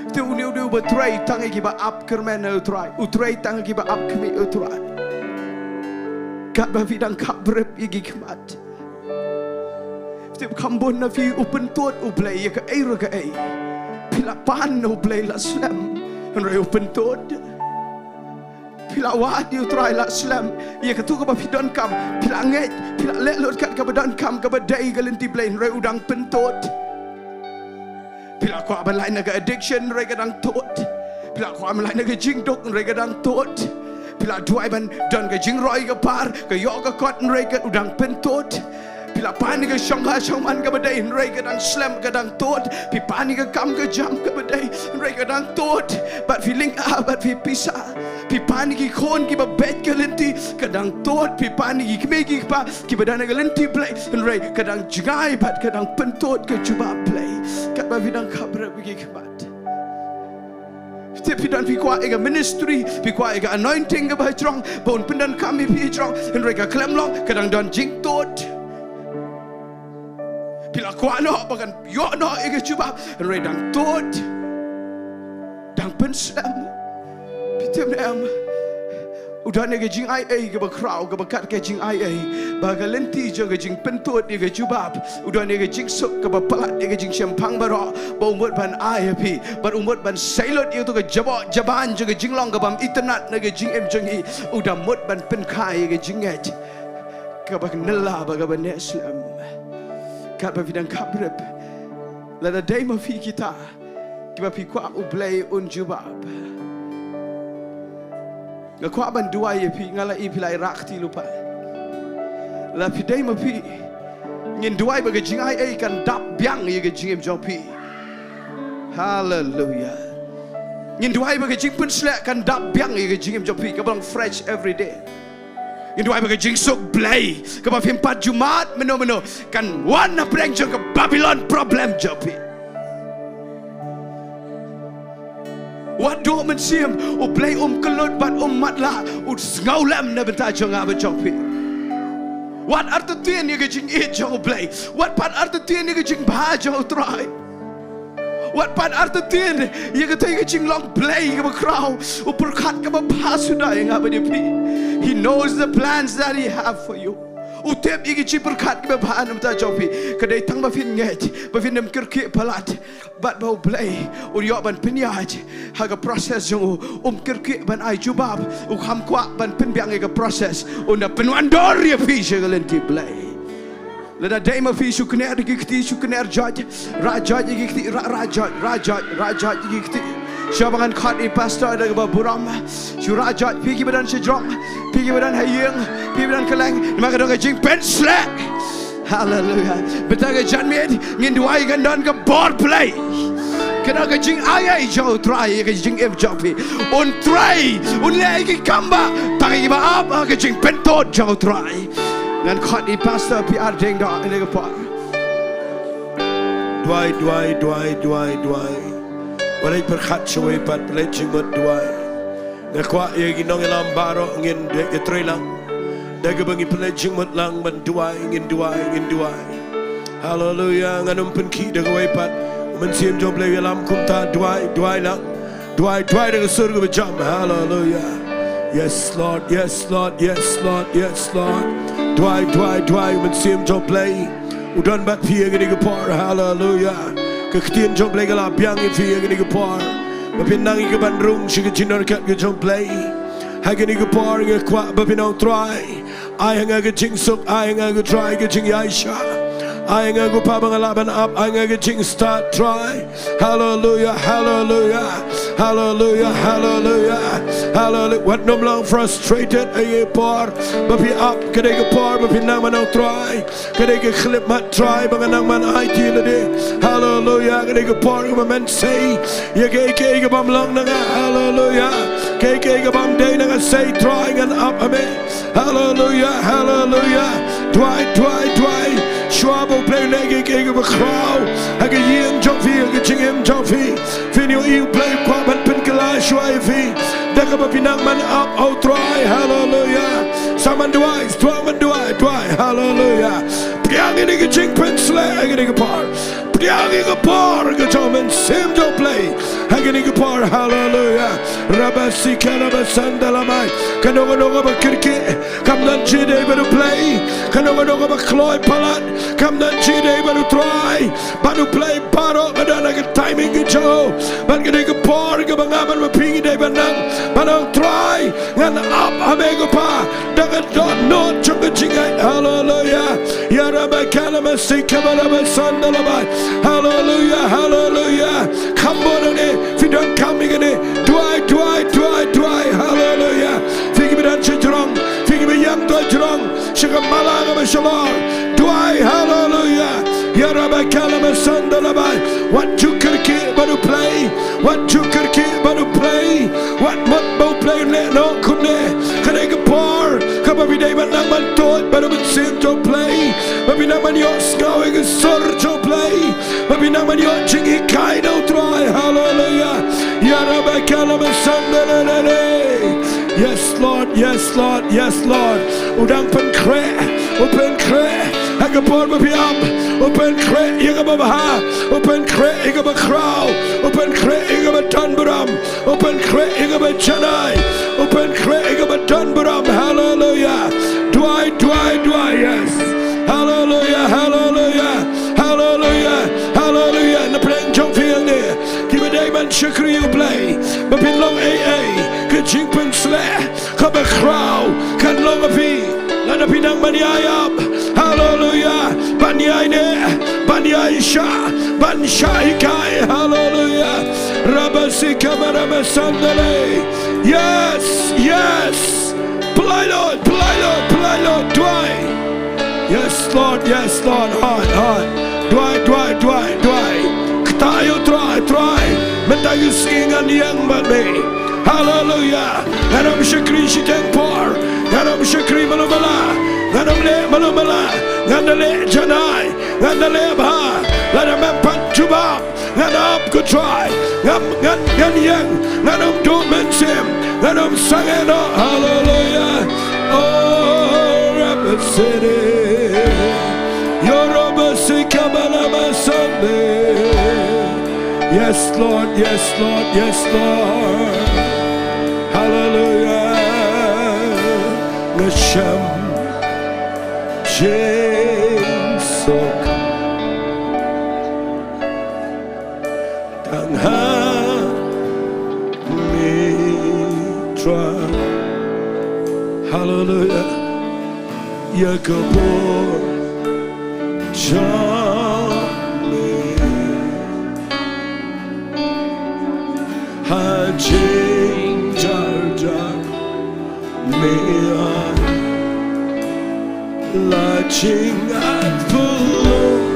Phi tip une u dei uba trei tang ïa kiba ap kyrmen ha U Trai. U trei tang ïa kiba ap khmih ha U Trai. Katba phi dang khaprip ïa ki khmat. Phi tip kham bun na phi u pyntud U Blei ïa kaei re kaei. Phi la pan na U Blei la slem. Hynrei u pyntud. Phi la wad ïa U Trai la slem. Ïa kato kaba phi donkam. Phi la ngeit. Phi la leh lut kat kaba donkam kaba dei ka lynti Blei hynrei u dang pyntud. Phi la kwah ban lait na ka addiction hynrei ka dang tud. Phi la kwah ban lait na ka jingduk hynrei ka dang tud. Phi la duwai ban don ka jingroi ka par ka ïoh ka kot hynrei ka u dang pyntud. Phi la pan ïa ka shongkha shongman kaba dei hynrei ka dang slem ka dang tud. Phi pan ïa ka kam ka jam kaba dei hynrei ka dang tud. Bad phi lynga bad phi pisa. Phi pan ïa ki khun kiba beit ka lynti ka dang tud. Phi pan ïa ki kmie ki kpa kiba don ha ka lynti Blei hynrei ka dang jngai bad ka dang pyntud ka jubab Blei. Katba phi dang khaprip ïa ki khmat. Phi tip phi don phi kwah ïa ka ministry, phi kwah ïa ka anointing kaba jrong ba un pyndonkam ïa phi jrong hynrei ka khlem long ka dang don jingtud. Phi la kwah noh ba kan ïoh noh ïa ka jubab hynrei dang tud. Dang pynslem. Phi tip ne em? U don ïa ka jingai ei kaba khraw kaba kat ka jingai ei ba ka lynti jong ka jingpyntud ïa ka jubab. U don ïa ka jingsuk kaba palat ïa ka jingshemphang baroh ba u mut ban ai ha phi bad u mut ban seilut ïa kato ka jabok jaban jong ka jinglong kabym itynnad na ka jingim jong ngi. U da mut ban pynkha ïa ka jingngeit kaba nylla bad kaba neh slem. Katba phi dang khaprip lada dei ma phi kita kiba phi kwah U Blei un jubab. Nga kwah ban duwai ïa phi, nga la i phi la i rakti lypa. Lada phi dei ma phi ngin duwai ba ka jingai ei kan dap biang ïa ka jingim jong phi. Haleluia. Ngin duwai ba ka jingpynsleh kan dap biang ïa ka jingim jong phi kaba long fresh every day. Ngin duwai ba ka jingsuk Blei kaba phim pat ju mad mynno mynno kan wan na pdeng jong ka Babilon problem jong phi. Wat duh mynsiem, U Blei um kyllut bad um matlah, u sngew lem na bynta jong nga bad jong phi. Wat artatien ïa ka jingïeit jong U Blei. Wat pat artatien ïa ka jingbha jong U Trai. Wat pat artatien ïa katei ka jinglong Blei kaba khraw, u pyrkhat kaba bha suda ïa nga bad ïa phi. He knows the plans that he have for you. U tip ïa ki jingpyrkhat kiba bha na bynta jong phi. Ka dei tang ba phin ngeit, ba phin ym kyrkieh palat bad ba U Blei un ïoh ban pynïaid ha ka process jong u. Um kyrkieh ban ai jubab, u kham kwah ban pynbiang ïa ka process. Un da pynwandur ïa phi sha ka lynti Blei. Lada dei ma phi shu kner ïa ki kti, shu kner joit, rah joit ïa ki kti, rah, rah joit, rah joit, rah joit ïa ki kti. Sha ba ngan khot i pastor da kaba burom. Shu rah joit, phi kiba don shajrong, phi kiba don ha ïing, phi kiba don kylleng, namar ka don ka jingpynsleh. Haleluia. Bynta ka janmiet ngin duwai kan don ka bor Blei. Ka don ka jingai ei jong U Trai ïa ka jingim jong phi. Un trei, un leh ïa ki kam ba tang ïa kiba ap ha ka jingpyntud jong U Trai. Ngan khot i pastor P R Diengdoh ïa kane ka por. Duwai, duwai, duwai, duwai, duwai. Wat leit pyrkhat shawei pat, pynleit jingmut, duwai. Nga kwah ïa ki nongïalam baroh ngin ïatrei lang da kaba ngi pynleit jingmut lang ban duwai, ngin duwai, ngin duwai. Haleluia. Ngan ym pynkhih da kawei pat. U Mynsiem jong U Blei u ïalam kumta, duwai, duwai lang. Duwai, duwai da ka sur kaba jam. Haleluia. Yes Lord, yes Lord, yes Lord, yes Lord. Duwai, duwai, duwai. U Mynsiem jong U Blei u don bad phi ha kane ka por. Haleluia. Ka ktien jong U Blei ka la biang ïa phi ha kane ka por ba phin nang ïa ka ban rung sha ka jingdonkam ka jong U Blei. Ha kane ka por nga kwah ba phin ong, Trai, ai ha nga ka jingsuk, ai ha nga, Trai, ka jingïaishah. Ai nga ko Pa ba nga lah ban ap, ai nga ka jingstad Trai. Hallelujah, hallelujah, hallelujah, hallelujah, hallelujah. Wat nym long frustrated ha ka por ba phi ap, ka dei ka por ba phi nang ban ong Trai. Ka dei ka khyllipmat Trai ba nga nang ban aiti lade. Hallelujah, ka dei ka por kaba men sei ïa kaei kaei ka bym long na nga. Hallelujah, kaei kaei ka bym dei na nga, sei Trai ngan ap ha me. Hallelujah, hallelujah. Duwai, duwai, duwai. Shuwa ba U Blei un leh kaei kaei kaba khraw ha ka ïing jong phi, ha ka jingim jong phi. Phin ïohi U Blei u kwah ban pynkylla shuwa ïa phi da kaba phi nang ban ap ha U Trai. Hallelujah. Sa man duwai, duwai, man duwai, duwai. Hallelujah. Pdiang ïa kane ka jingpynsleh ha kane ka por. Pdiang ïa ka por ka jong u Mynsiem jong U Blei ha kane ka por. Hallelujah. Rabasika rabasanda lamai. Kano kano kaba kyrkieh, kam don jingïadei bad U Blei. Kano kano kaba kloi palat, kam don jingïadei bad U Trai. Bad U Blei baroh ka don ha ka timing ka jong u. Bad kane ka por kaba nga bad ma phi ngi dei ban nang ban ong Trai, ngan ap ha me ko Pa da ka dohnud jong ka jingngeit. Hallelujah. Ïa rabakala masika barabasanda labai. Hallelujah, hallelujah. Kham bun hangne, phi donkam ïa kane. Duwai, duwai, duwai, duwai. Hallelujah. Phi kiba don sha jrong, phi kiba ïeng to jrong sha ka mala kaba shalor, duwai. Hallelujah. Ïa rabakala masanda labai. Wat ju kyrkieh bad U Blei. Wat ju kyrkieh bad U Blei. Wat mut ba U Blei un leh noh kumne. Ka dei ka por kaba phi dei ban nang ban tuid bad U Mynsiem jong U Blei, ba phi nang ban ïohsngew ïa ka sur jong U Blei, ba phi nang ban ïoh jinghikai na U Trai. Hallelujah. Ïa rabakala masanda lelele. Yes Lord, yes Lord, yes Lord. U dang pynkhreh, u pynkhreh ha ka por ba phi ap. U pynkhreh ïa kaba bha, u pynkhreh ïa kaba khraw, u pynkhreh ïa kaba don burom, u pynkhreh ïa kaba janai, u pynkhreh ïa kaba don burom. Hallelujah. Duwai, duwai, duwai. Yes. Hallelujah, hallelujah, hallelujah, hallelujah. Na pdeng jong phi hangne kiba dei ban shakri U Blei, ba phin long ei ei, ka jingpynsleh kaba khraw kan long ha phi. Lada phi nang ban ïai ap, haleluya, ban ïai neh, ban ïai shah, ban shah hikai, haleluya. Rabasika marabasandale. Yes, yes. Pynlait lut, pynlait lut, pynlait lut, duwai. Yes Lord, yes Lord, hoi, hoi. Duwai, duwai, duwai, duwai. Kata ïa u Trai, Trai, mynta ka sngi ngan ïeng bad me. Haleluya. Ngan ym shakri shiteng por, ngan ym shakri malu mala, ngan ym leh malu mala, ngan da leh janai, ngan da leh bha. Lada mem pat jubab, ngan ap ko Trai, ngan, ngan, ngan ïeng, ngan ym duh mynsiem, ngan ym sangeh noh. Haleluya. Oh, Rabasiri. Yo, Rabasika Balamasande. Yes Lord, yes Lord, yes Lord. Haleluya. Nga shem jingsuk tang ha me Trai. Haleluya. Ïa ka bor jong me ha jingjar jar. Me ai la jingat pynlong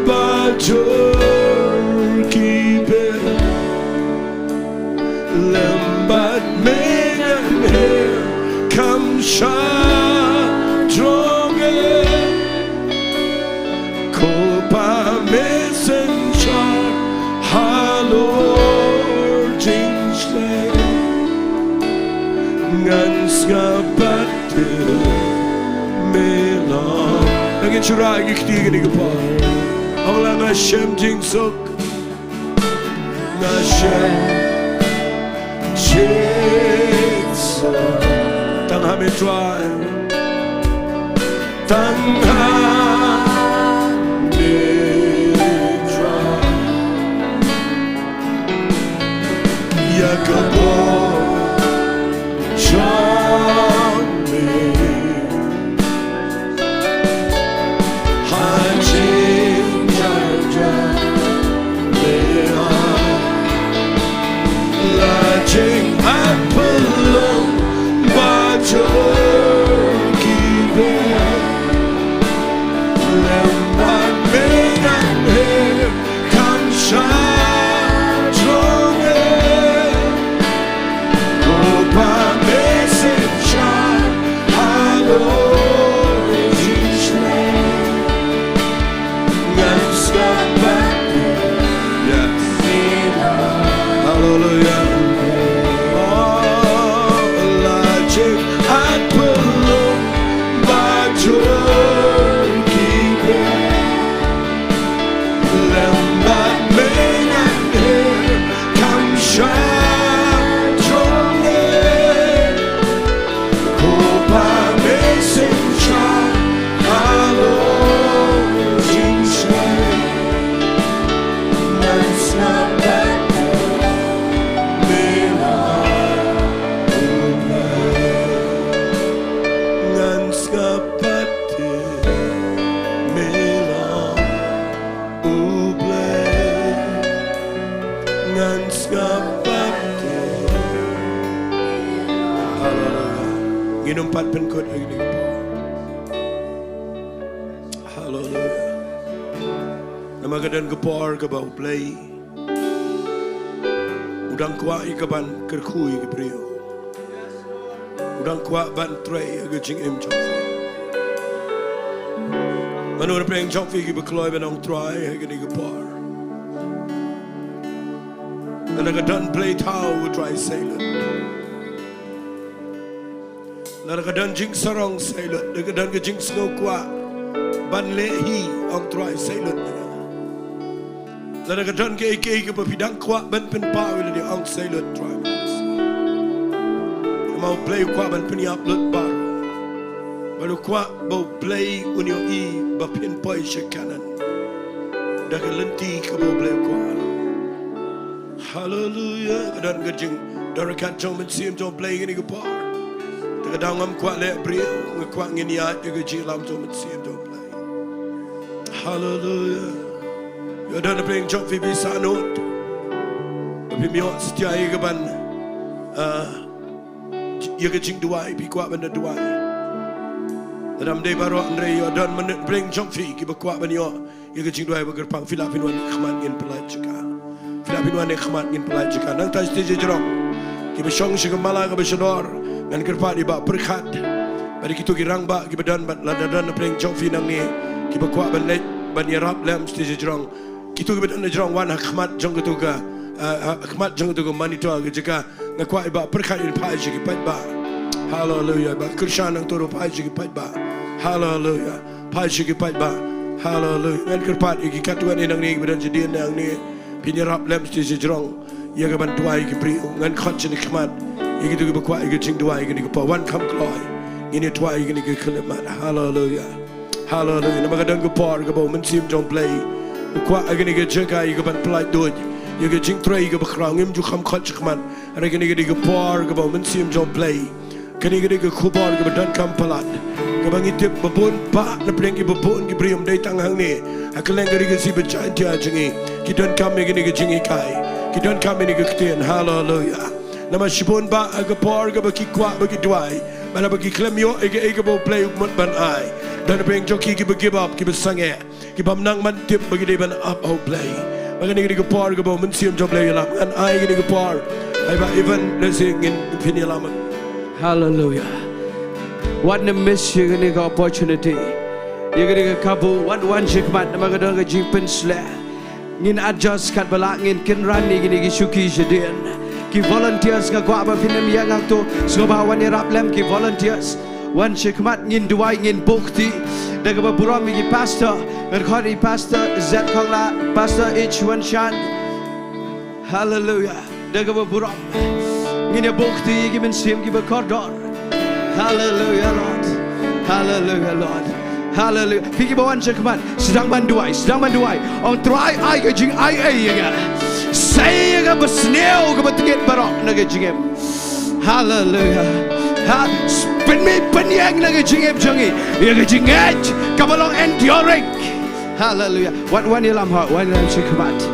ba jur ki beh. Lem bad me ngan her kam sha jrong eh. Ko Pa Messenger halor jingshlei. Ngan sngap bad me long. Ngan shu rai ki kti kane ka por. Ong la nga shem jingsuk. Nga shem jingsuk tang ha me Trai. Tang ha me Trai. Ïa ka bor jong me ha jingjar jar. Ngin ym pat pynkut ha kane ka por. Haleluia. Namar ka don ka por kaba U Blei u dang kwah ïa ka ban kyrkhu ïa ki briew. U dang kwah ban trei ïa ka jingim jong phi. Mano na pdeng jong phi kiba kloi ban ong Trai ha kane ka por? Lada ka don blei thaw, Trai, sa lut. Lada ka don jingsarong, sa lut. Lada ka don ka jingsngewkwah ban leh hi, ong Trai, sa lut. Lada ka don kaei kaei kaba phi dang kwah ban pynpaw ïa lade, ong sa lut, Trai. Namar U Blei u kwah ban pynïap lut baroh. Bad u kwah ba U Blei un ïohi ba phin poi sha Kanaan da ka lynti kaba U Blei u kwah. Haleluia. Ka don ka jingdonkam jong u Mynsiem jong U Blei ha kane ka por. Te ka daw ngam kwah leh briew, nga kwah ngin ïaid ïa ka jinglam jong u Mynsiem jong U Blei. Haleluia. Ïoh don na pdeng jong phi, phi sangeh. Phi ym ïoh satia ïa ka ban, ah, ïa ka jingduwai, phi kwah ban da duwai. Lada ym dei baroh, hynrei ïoh don na pdeng jong phi kiba kwah ban ïoh ïa ka jingduwai ba kyrpang, phi lah phin wan ha khmat, ngin pynlait jaka. Phi lah phin wan ha khmat, ngin pynlait jaka. Nangta sha stage jrong, kiba shong sha ka mala kaba shador, ngan kyrpad ïa i Bah Pyrkhat bad ïa kito ki rangbah kiba don, bad lada don na pdeng jong phi nangne kiba kwah ban leit ban ïarap lem, stage jrong. Kito kiba don ha jrong, wan ha khmat jong kito ka, ah, ha khmat jong kito ka monitor ka jaka. Nga kwah i Bah Pyrkhat in phai sha ki paidbah. Haleluia. Bah Kyrshan nangto ruh phai sha ki paidbah. Haleluia. Phai sha ki paidbah. Haleluia. Ngan kyrpad ïa ki katto katne nangne kiba don shadien nangne, phin ïarap lem stage jrong ïa ka ban duwai ïa ki briew. Ngan khot sha ki khmat ïa kito kiba kwah ïa ka jingduwai ha kane ka por. Wan kham kloi, ngin ïa duwai ïa kane ka khyllipmat. Haleluia. Haleluia. Namar ka don ka por kaba u Mynsiem jong U Blei u kwah ha kane ka jaka ïa ka ban pynlait duh ïa ka jingtrei kaba khraw. Ngim ju kham khot sha khmat. Hynrei kane ka dei ka por kaba u Mynsiem jong U Blei, kane ka dei ka khubor kaba donkam palat, kaba ngi tip ba bun bah na pdeng kiba bun ki briew, ym dei tang hangne ha kylleng ka ri ka sngi ba Jaintia jong ngi, ki donkam ïa kane ka jinghikai, ki donkam ïa kane ka ktien. Haleluia. Namar shibun bah ha ka por kaba ki kwah ba ki duwai, bad haba ki khlem ïoh ïa kaei kaba U Blei u mut ban ai, don na pdeng jong ki kiba give up, kiba sangeh, ki bym nang ban tip ba ki dei ban ap ha U Blei. Bad kane ka dei ka por kaba u Mynsiem jong U Blei u ïalam. Ngan ai kane ka por ha i Bah Evan Blessing, ngin, phin ïalam. Haleluia. Wat nym miss ïa kane ka opportunity, ïa kane ka kabu. Wan, wan sha khmat, namar ka don ka jingpynsleh. Ngin adjust katba lah, ngin kynran ïa kine ki shuki shadien. Ki volunteers nga kwah ba phin ym ïeng hangto, sngewbha wan ïarap lem ki volunteers. Wan sha khmat, ngin duwai, ngin buh kti. Da kaba burom ïa ki pastor, ngan khot ïa i Pastor Zed Khongla, Pastor H Wan Shan. Haleluia. Da kaba burom ngin ïa buh kti ïa ki mynsiem kiba kordor. Haleluia, Lord. Haleluia, Lord. Haleluia. Phi kiba wan sha khmat, sdang ban duwai, sdang ban duwai. Ong Trai, ai ka jingai ei ïa nga. Sei ïa kaba sniew, kaba tngit baroh na ka jingim. Haleluia. Ha, pynmih pynïeng na ka jingim jong ngi ïa ka jingngeit kaba long enduring. Haleluia. Wan, wan ïalam ha, wan ïalam sha khmat.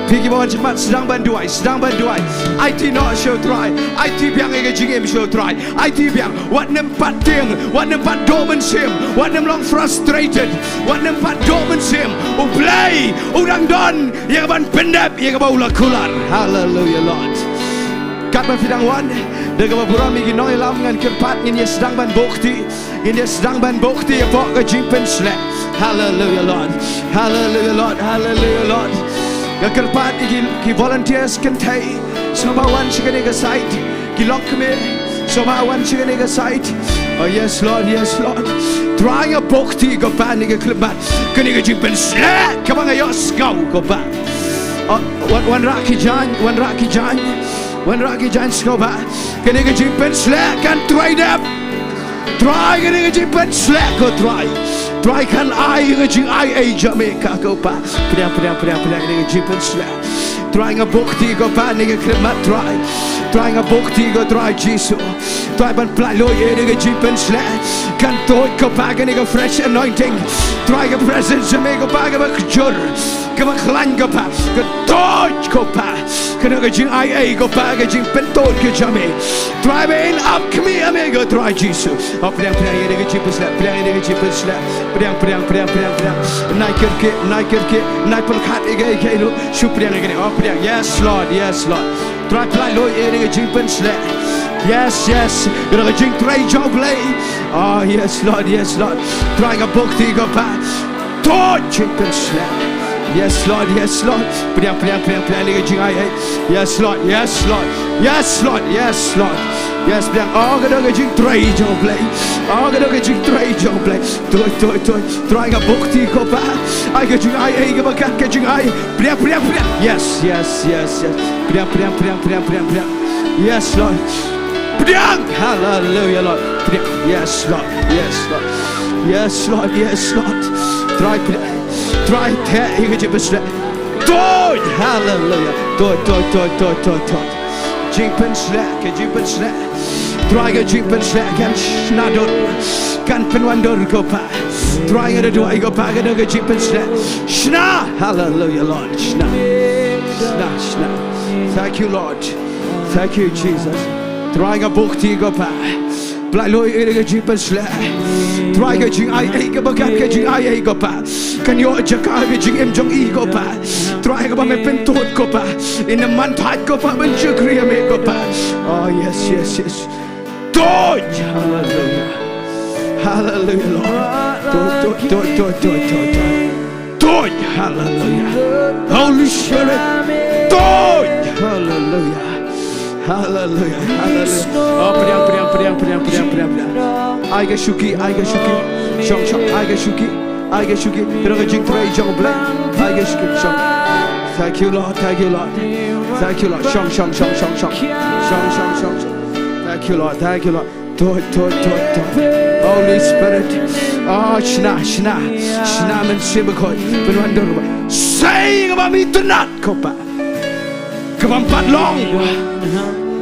Phi kiba wan sha khmat, sdang ban duwai, sdang ban duwai. Aiti noh sha u Trai. Aiti biang ïa ka jingim sha u Trai. Aiti biang. Wat nym pat tieng, wat nym pat duh mynsiem, wat nym long frustrated, wat nym pat duh mynsiem. U Blei u dang don ïa ka ban pyndep ïa kaba u la kular. Haleluia, Lord. Katba phi dang wan, da kaba burom ïa ki nongïalam, ngan kyrpad ngin ïa sdang ban buh kti. Ngin ïa sdang ban buh kti hapoh ka jingpynsleh. Haleluia, Lord. Haleluia, Lord. Haleluia, Lord. Nga kyrpad ïa ki, ki volunteers kynthei, sngewbha wan sha kane ka side. Ki longkmie, sngewbha wan sha kane ka side. Oh yes, Lord, yes, Lord. Trai, nga buh kti ko Pa ha kane ka khyllipmat, kane ka jingpynsleh kaba nga ïohsngew ko Pa. Oh, wan, wanrah ki jaiñ, wanrah ki jaiñ, wanrah ki jaiñ, sngewbha. Kane ka jingpynsleh kan trei dep. Trai, kane ka jingpynsleh ko Trai. Trai, kan ai ka jingai ei jong me ko Pa. Pdiang, pdiang, pdiang, pdiang, kane ka jingpynsleh. Trai, nga buh kti ko Pa ha kane ka khyllipmat, Trai. Trai nga buh kti ko Trai Jisu. Trai ban pyllait ïa ka jingpynshlur. Kan tuid ko Pa kane ka fresh anointing. Trai ka presence jong me ko Pa kaba kjur, kaba khlaiñ ko Pa. Kan tuid ko Pa. Kane ka jingai ei ko Pa ka jingpyntuid ka jong me. Trai ban ap khmih ïa me ko Trai Jisu. Oh pdiang pdiang ïa ka jingpynshlur. Pdiang ïa ka jingpynshlur. Pdiang pdiang pdiang pdiang pdiang. Nai kyrkieh, nai kyrkieh, nai pyrkhat ïa ka ïa ka ïa ka. Shu pdiang ïa ka. Oh pdiang. Yes Lord, yes Lord. Trai pyllait lut ïa ka jingpynshlur. Yes, yes. Ïa ka jingtrei jong U Blei. Oh, yes, Lord, yes, Lord. Trai nga buh kti ko Pa. Tuid jingpynshlur. Yes, Lord, yes, Lord. Pdiang, pdiang, pdiang, pdiang ïa ka jingai ei. Yes, Lord, yes, Lord. Yes, Lord, yes, Lord. Yes, pdiang. Oh, ka dei ka jingtrei jong U Blei. Oh, ka dei ka jingtrei jong U Blei. Tuid, tuid, tuid. Trai nga buh kti ko Pa. Ai ka jingai ei kaba kat ka jingai. Pdiang, pdiang, pdiang. Yes, yes, yes, yes. Pdiang, pdiang, pdiang, pdiang, pdiang, pdiang. Yes, Lord. Pdiang. Hallelujah, Lord. Pdiang. Yes, Lord. Yes, Lord. Yes, Lord. Yes, Lord. Trai pdiang. Trai theh ïa ka jingpynshlur. Tuid. Hallelujah. Tuid, tuid, tuid, tuid, tuid, tuid. Jingpynshlur, ka jingpynshlur. Trai ka jingpynshlur kan shna dur. Kan pynwandur ko Pa. Trai nga da duwai ko Pa ka dei ka jingpynshlur. Shna. Hallelujah, Lord. Shna. Shna, shna. Thank you, Lord. Thank you, Jesus. Trai nga buh kti ko Pa. Pyllait lut ïa ka jingpynshlur. Trai ka jingai ei kaba kat ka jingai ei ko Pa. Kan ïoh jaka ka jingim jong i ko Pa. Trai kaba me pyntuid ko Pa. Ïa ka man thait ko Pa ban shakri ïa me ko Pa. Oh yes, yes, yes. Tuid. Hallelujah. Hallelujah, Lord. Tuid, tuid, tuid, tuid, tuid, tuid, tuid. Tuid. Hallelujah. Holy Spirit. Tuid. Hallelujah. Hallelujah. Hallelujah. Oh, pdiang, pdiang, pdiang. Ai ka shuki, ai ka shuki. Shong, shong, ai ka shuki. Ai ka shuki. Ka dei ka jingtrei jong U Blei. Ai ka shuki. Shong. Thank you, Lord. Thank you, Lord. Thank you, Lord. Shong, shong, shong, shong, shong. Shong, shong, shong, shong. Thank you, Lord. Thank you, Lord. Tuid, tuid, tuid, tuid. Holy Spirit. Oh, shna, shna. Shna Mynsiem Bakhuid. Pynwandur ko Pa. Sei kaba me itynnad ko Pa. Kaba ym pat long.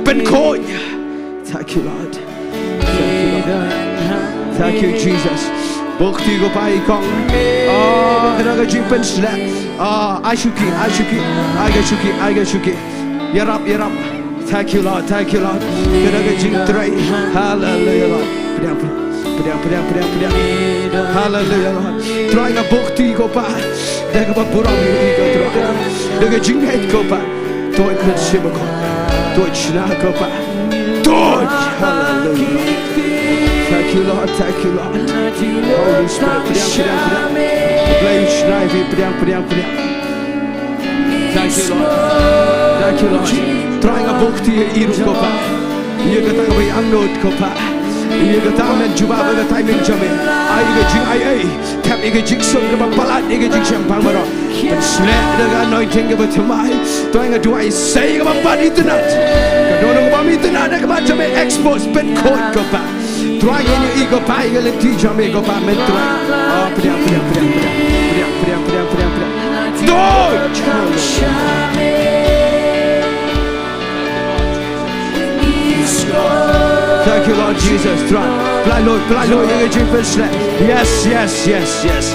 Pynkhuid. Thank you, Lord. Thank you, Lord. Thank you, Jesus. Buh kti ko Pa i kong. Oh, ka dei ka jingpynshlur. Oh, ai shuki, ai shuki. Ai ka shuki, ai ka shuki. Ïarap, ïarap. Thank you, Lord. Thank you, Lord. Ka dei ka jingtrei. Hallelujah, Lord. Pdiang, pdiang, pdiang, pdiang, pdiang. Hallelujah, Lord. Trai nga buh kti ko Pa. Da kaba burom ïa i ko Trai. Da ka jingngeit ko Pa. Tuid Mynsiem Bakhuid. Tuid shna ko Pa. Tuid. Hallelujah. Thank you, Lord. Thank you, Lord. Holy Spirit. Pdiang, pdiang, pdiang. Blei u shna ïa phi. Pdiang, pdiang, pdiang. Thank you, Lord. Thank you, Lord. Trai nga buh kti ïa i ruh ko Pa. Ïa kata kaba i angnud ko Pa. Ïa kata men jubab ïa ka timing jong me. Ai ka jingai ei. Thep ïa ka jingsuk kaba palat ïa ka jingshemphang baroh. Pynshlur da ka anointing kaba thymmai. Trai nga duwai sei kaba ym pat itynnad. Ka dohnud kaba ym itynnad da kaba jong me expose pynkhuid ko Pa. Trai nga ïa i ko Pa ïa ka lynti jong me ko Pa men Trai. Oh, pdiang, pdiang, pdiang, pdiang. Pdiang, pdiang, pdiang, pdiang, pdiang. Tuid. Thank you, Lord Jesus. Trai. Pyllait lut, pyllait lut ïa ka jingpynshlur. Yes, yes, yes, yes.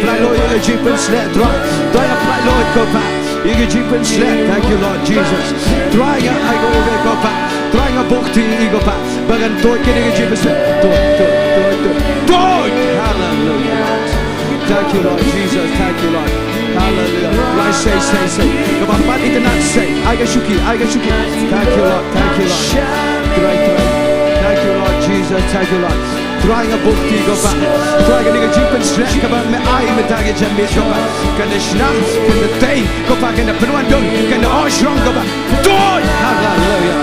Pyllait lut ïa ka jingpynshlur. Trai. Trai nga pyllait lut ko Pa. Ïa ka jingpynshlur. Thank you, Lord Jesus. Trai nga ai ko ïa me ko Pa. Trai nga buh kti ïa i ko Pa. Ba kan tuid kane ka jingpynshlur. Tuid, tuid, tuid, tuid. Tuid. Hallelujah. Thank you, Lord Jesus. Thank you, Lord. Hallelujah. Lai sei, sei, sei. Kaba ym pat itynnad sei. Ai ka shuki, ai ka shuki. Thank you, Lord. Thank you, Lord. Trai, Trai. Thank you, Lord Jesus. Thank you, Lord. Trai nga buh kti ko Pa. Trai kane ka jingpynshlur kaba me ai mynta ka janmiet ko Pa. Kan da shna, kan da tei ko Pa, kan da pynwandur, kan da ong shrong ko Pa. Tuid. Hallelujah.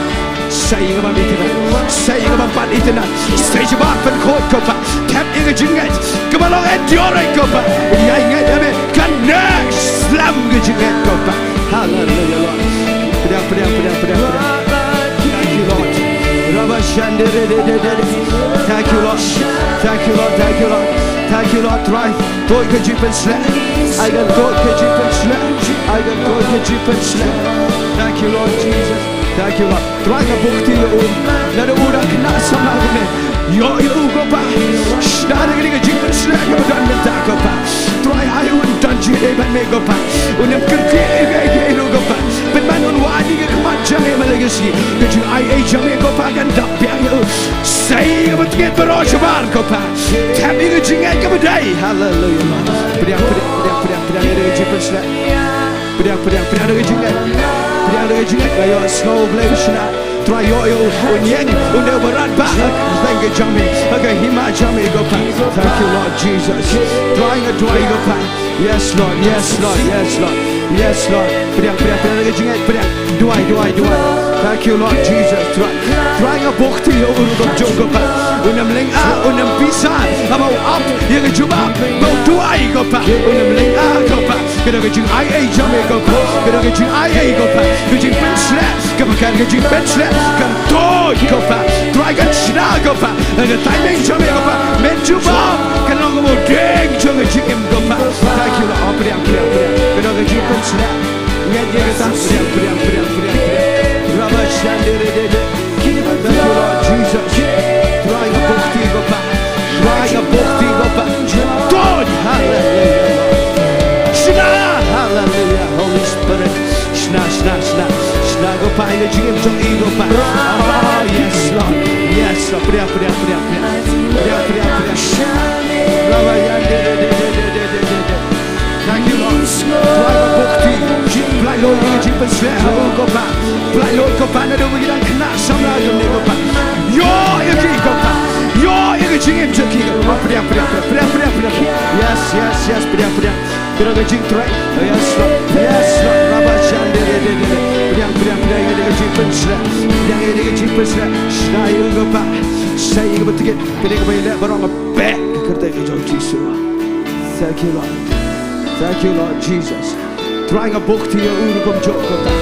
Sei kaba ym itynnad. Sei kaba ym pat itynnad. Sei shabar pynkhuid ko Pa. Thep ïa ka jingngeit kaba long enduring ko Pa. Ïa ngeit ïa me kan neh slem ka jingngeit ko Pa. Hallelujah, Lord. Pdiang, pdiang, pdiang, pdiang, pdiang. Thank you, Lord. Rabba shande re de de de de. Thank you, Lord. Thank you, Lord. Thank you, Lord. Thank you, Lord. Trai. Tuid ka jingpynshlur. Ai kan tuid ka jingpynshlur. Ai kan tuid ka jingpynshlur. Thank you, Lord Jesus. Thank you, Lord. Trai nga buk kti ïa u. Naduh u dang khynnah samla kumne. Ïoh ïa u ko Pa. Shna da kane ka jingpynshlur kaba don mynta ko Pa. Trai ai u un don jingïadei bad me ko Pa. Un ym kyrkieh ïa kaei kaei ruh ko Pa. Pynban un wad ïa ka khmat jong me man la ka sngi. Ka jingaiei jong me ko Pa kan dap biang ïa u. Sei kaba tngit baroh shabar ko Pa. Thep ïa ka jingngeit kaba dei. Haleluia Lord. Pdiang, pdiang, pdiang, pdiang, pdiang ïa ka jingpynshlur. Pdiang, pdiang, pdiang da ka jingngeit. Pdiang da ka jingngeit. Nga ïohsngew Blei u shna. Trai ïoh ïa u, un ïeng, un dei uba radbah ha ka jingim jong me, ha ka hima jong me ko Pa. Thank you Lord Jesus. Trai nga duwai ko Pa. Yes Lord, yes Lord, yes Lord. Yes Lord. Pdiang, pdiang, pdiang da ka jingngeit, pdiang. Duwai, duwai, duwai. Thank you Lord Jesus. Trai, Trai nga buk kti ïa u rukom jong ko Pa. Un ym lyngngoh, un ym pisa. Haba u ap ïa ka jubab ba u duwai ko Pa. Un ym lyngngoh ko Pa. Ka don ka jingaiei jong me ko Pa. Ka don ka jingaiei ko Pa. Ka jingpynshlur kaba kan, ka jingpynshlur kan tuid ko Pa. Trai kan shna ko Pa. Ka timing jong me ko Pa. Men jubab kan long kaba u dieng jong ka jingim ko Pa. Thank you Lord. Oh, pdiang, pdiang, pdiang. Ka don ka jingpynshlur. Ngeit ïa kata. Pdiang, pdiang, pdiang, pdiang, pdiang. Rabba shandere de de. Thank you Lord Jesus. Trai nga buk kti ko Pa. Trai nga buk kti ko Pa. Tuid. Hallelujah Lord. Shna. Hallelujah Holy Spirit. Shna, shna, shna. Shna ko Pa ïa ka jingim jong i ko Pa. Ah, yes Lord. Yes Lord. Pdiang, pdiang, pdiang, pdiang. Pdiang, pdiang, pdiang. Rabba yandere de de de de de de de. Thank you Lord. Trai nga buk kti. Pynlait lut ïa ka jingpynshlur ha u ko Pa. Pynlait lut ko Pa naduh ba ki dang khynnah samla kumne ko Pa. Ïoh ïa ki ko Pa. Ïoh ïa ka jingim jong ki ko Pa. Pdiang, pdiang, pdiang, pdiang, pdiang, pdiang. Yes, yes, yes, pdiang, pdiang. Pdiang ka jingtrei. Yes Lord. Yes Lord. Rabba shandere de de de. Pdiang, pdiang, pdiang ïa ka jingpynshlur. Pdiang ïa ka jingpynshlur. Shna ïa u ko Pa. Sei ïa kaba tngit. Kane kaba ïaleh baroh nga beh ha ka kyrteng ka jong u Jisu. Thank you Lord. Thank you Lord Jesus. Trai nga buk kti ïa u rukom jong ko Pa.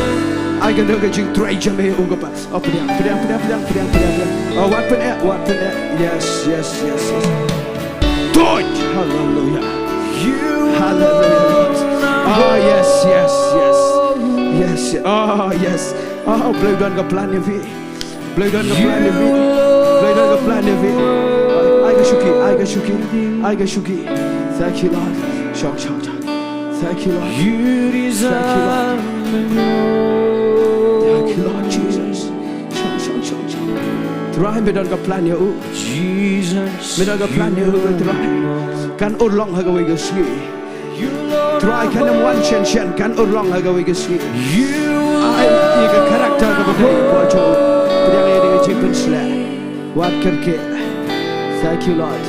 Ai ka don ka jingtrei jong me ïa u ko Pa. Oh pdiang, pdiang, pdiang. Oh wat pyneh, wat pyneh. Yes, yes, yes, yes. Tuid. Hallelujah. Hallelujah Lord. Oh yes, yes, yes. Yes, yes. Oh yes. Oh Blei u don ka plan ïa phi. Blei u don ka plan ïa phi. Blei u don ka plan ïa phi. Ai ka shuki, ai ka shuki, ai ka shuki. Thank you Lord. Shong, shong, shong. Thank you Lord. Thank you Lord. Thank you Lord Jesus. Shong, shong, shong, shong. Trai me don ka plan ïa u. Me don ka plan ïa u Trai. Kan urlong ha kawei ka sngi. Trai kan ym wan shen shen, kan urlong ha kawei ka sngi. Ai ïa ka character kaba dei ba jong u. Pdiang ïa ka jingpynshlur. Wat kyrkieh. Thank you Lord.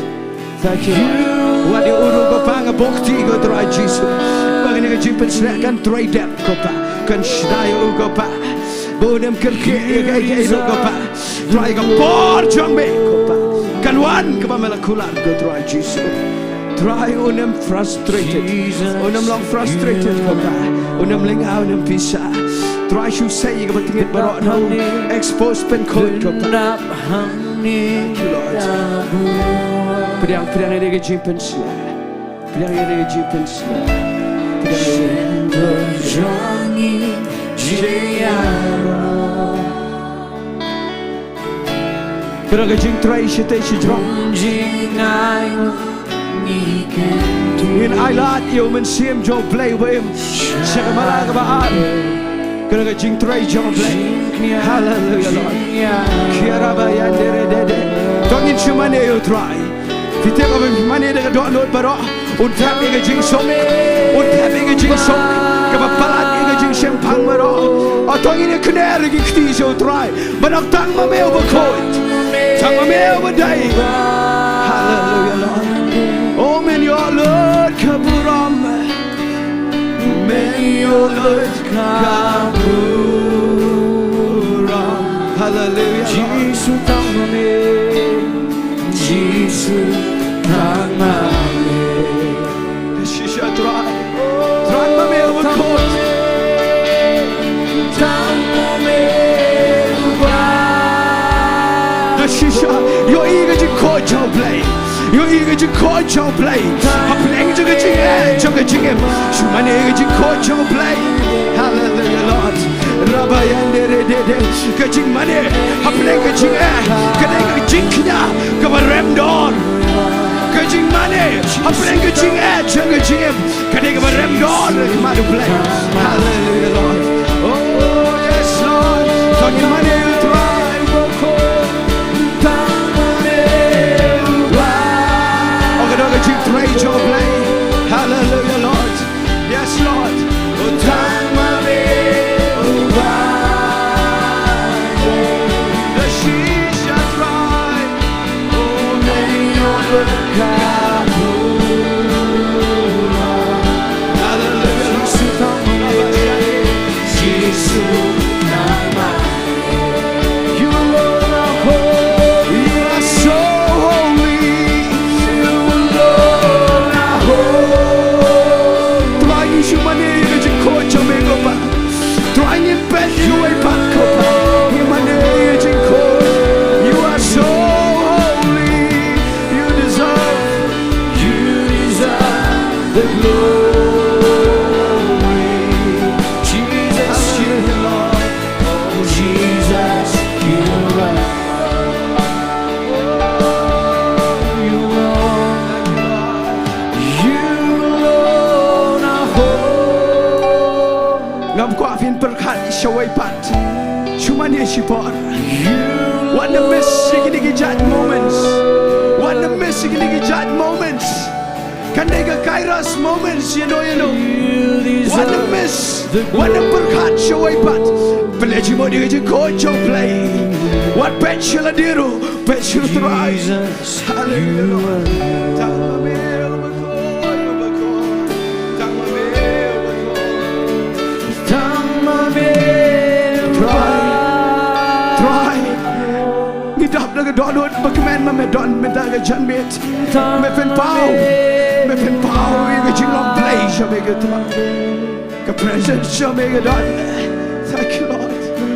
Thank you Lord. Wat ïa u ruh ko Pa nga buk kti ko Trai Jisu. Ba kane ka jingpynshlur kan trei dep ko Pa. Kan shna ïa u ko Pa. Ba un ym kyrkieh ïa kaei kaei ruh ko Pa. Trai ka por jong me ko Pa. Kan wan kaba me la kular ko Trai Jisu. Trai un ym frustrated. Un ym long frustrated ko Pa. Un ym lyngngoh, un ym pisa. Trai shu sei ïa kaba tngit baroh na u. Expose, pynkhuid ko Pa. Thank you Lord. Pdiang, pdiang ïa ka jingpynshlur. Pdiang ïa ka jingpynshlur. Pdiang ïa ka jingpynshlur. Ka don ka jingtrei shatei shajrong. Ngin ai lad ïa u Mynsiem jong u Blei uba im sha ka mala kaba ar. Ka don ka jingtrei jong u Blei. Haleluia Lord. Kiara ba yandere dede. To ngin shu mane ïa u Trai. Phi tip ba phi mane da ka dohnud baroh. Un thep ïa ka jingsuk. Un thep ïa ka jingsuk kaba palat ïa ka jingshemphang baroh. O to ngin ïa kner ïa ki kti sha u Trai. Ba dang tang ma me uba khuid. Tang ma me uba dei. Haleluia Lord. O men ïoh lut ka burom. Men ïoh lut ka burom. Haleluia Lord. Jisu tang ma me. Jisu tang ma me. Shisha Trai. Tang ma me uba khuid. Tang ma me uba. Shisha. Ïohi ka jingkhuid jong u Blei. Ïohi ka jingkhuid jong u Blei. Hapdeng jong ka jingeh jong ka jingim. Shu mane ka jingkhuid jong u Blei. Haleluia Lord. Rabayanderedede. Ka jingmane hapdeng ka jingeh ka dei ka jingkñia kaba rem dor. Ka jingmane hapdeng ka jingeh jong ka jingim ka dei kaba rem dor ha khmat U Blei. Hallelujah, Lord. Oh, yes, Lord. Tang ïa mane, U Trai. Oh, ka dei ka jingtrei jong U Blei. Hallelujah, Lord. Yes, Lord. Oh, tang ma me, oh, why? The sheep shall cry, oh, may your word come. Hallelujah, Lord. Jesus, tang ma me. You alone are holy. You are so holy. You alone are holy. Trai, ngi shu mane ïa ka jingkhot jong me ko Pa. Trai, ngim peit shuwa pat ko Pa. Ngi mane ïa ka jingkhot. You are so holy. You deserve, you deserve the glory. Jesus, you are Lord. Oh, Jesus, you are. You alone, you alone are holy. Ngam kwah phin pyrkhat shuwa pat. Shu mane shipor. Wat nym miss ïa kine ki jait moments. Wat nym miss ïa kine ki jait moments. Kan dei ka Kairos moments ïa no ïa no. Wat nym miss, wat nym pyrkhat shuwa pat. Pynleit jingmut ïa ka jingkhot jong U Blei. Wat peit sha lade ruh, peit sha U Trai. Hallelujah, Lord. Tang ma me, oh, bakor, oh, bakor. Tang ma me, oh, bakor. Tang ma me, oh, Trai. Trai. Ngi dap da ka dohnud ba kmen ma me don mynta ka janmiet. Me pynpaw, me pynpaw ïa ka jinglong Blei jong me ka Trai. Ka presence jong me ka don. Thank you, Lord.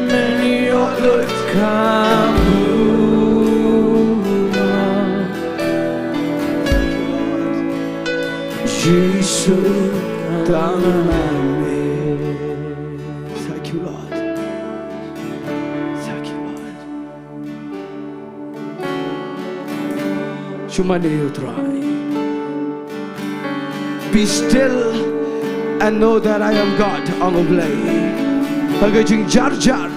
May your love come. Jisu, tang ma me. Thank you, Lord. Thank you, Lord. Shu mane ïa U Trai. Be still and know that I am God, ong U Blei. Ha ka jingjarjar,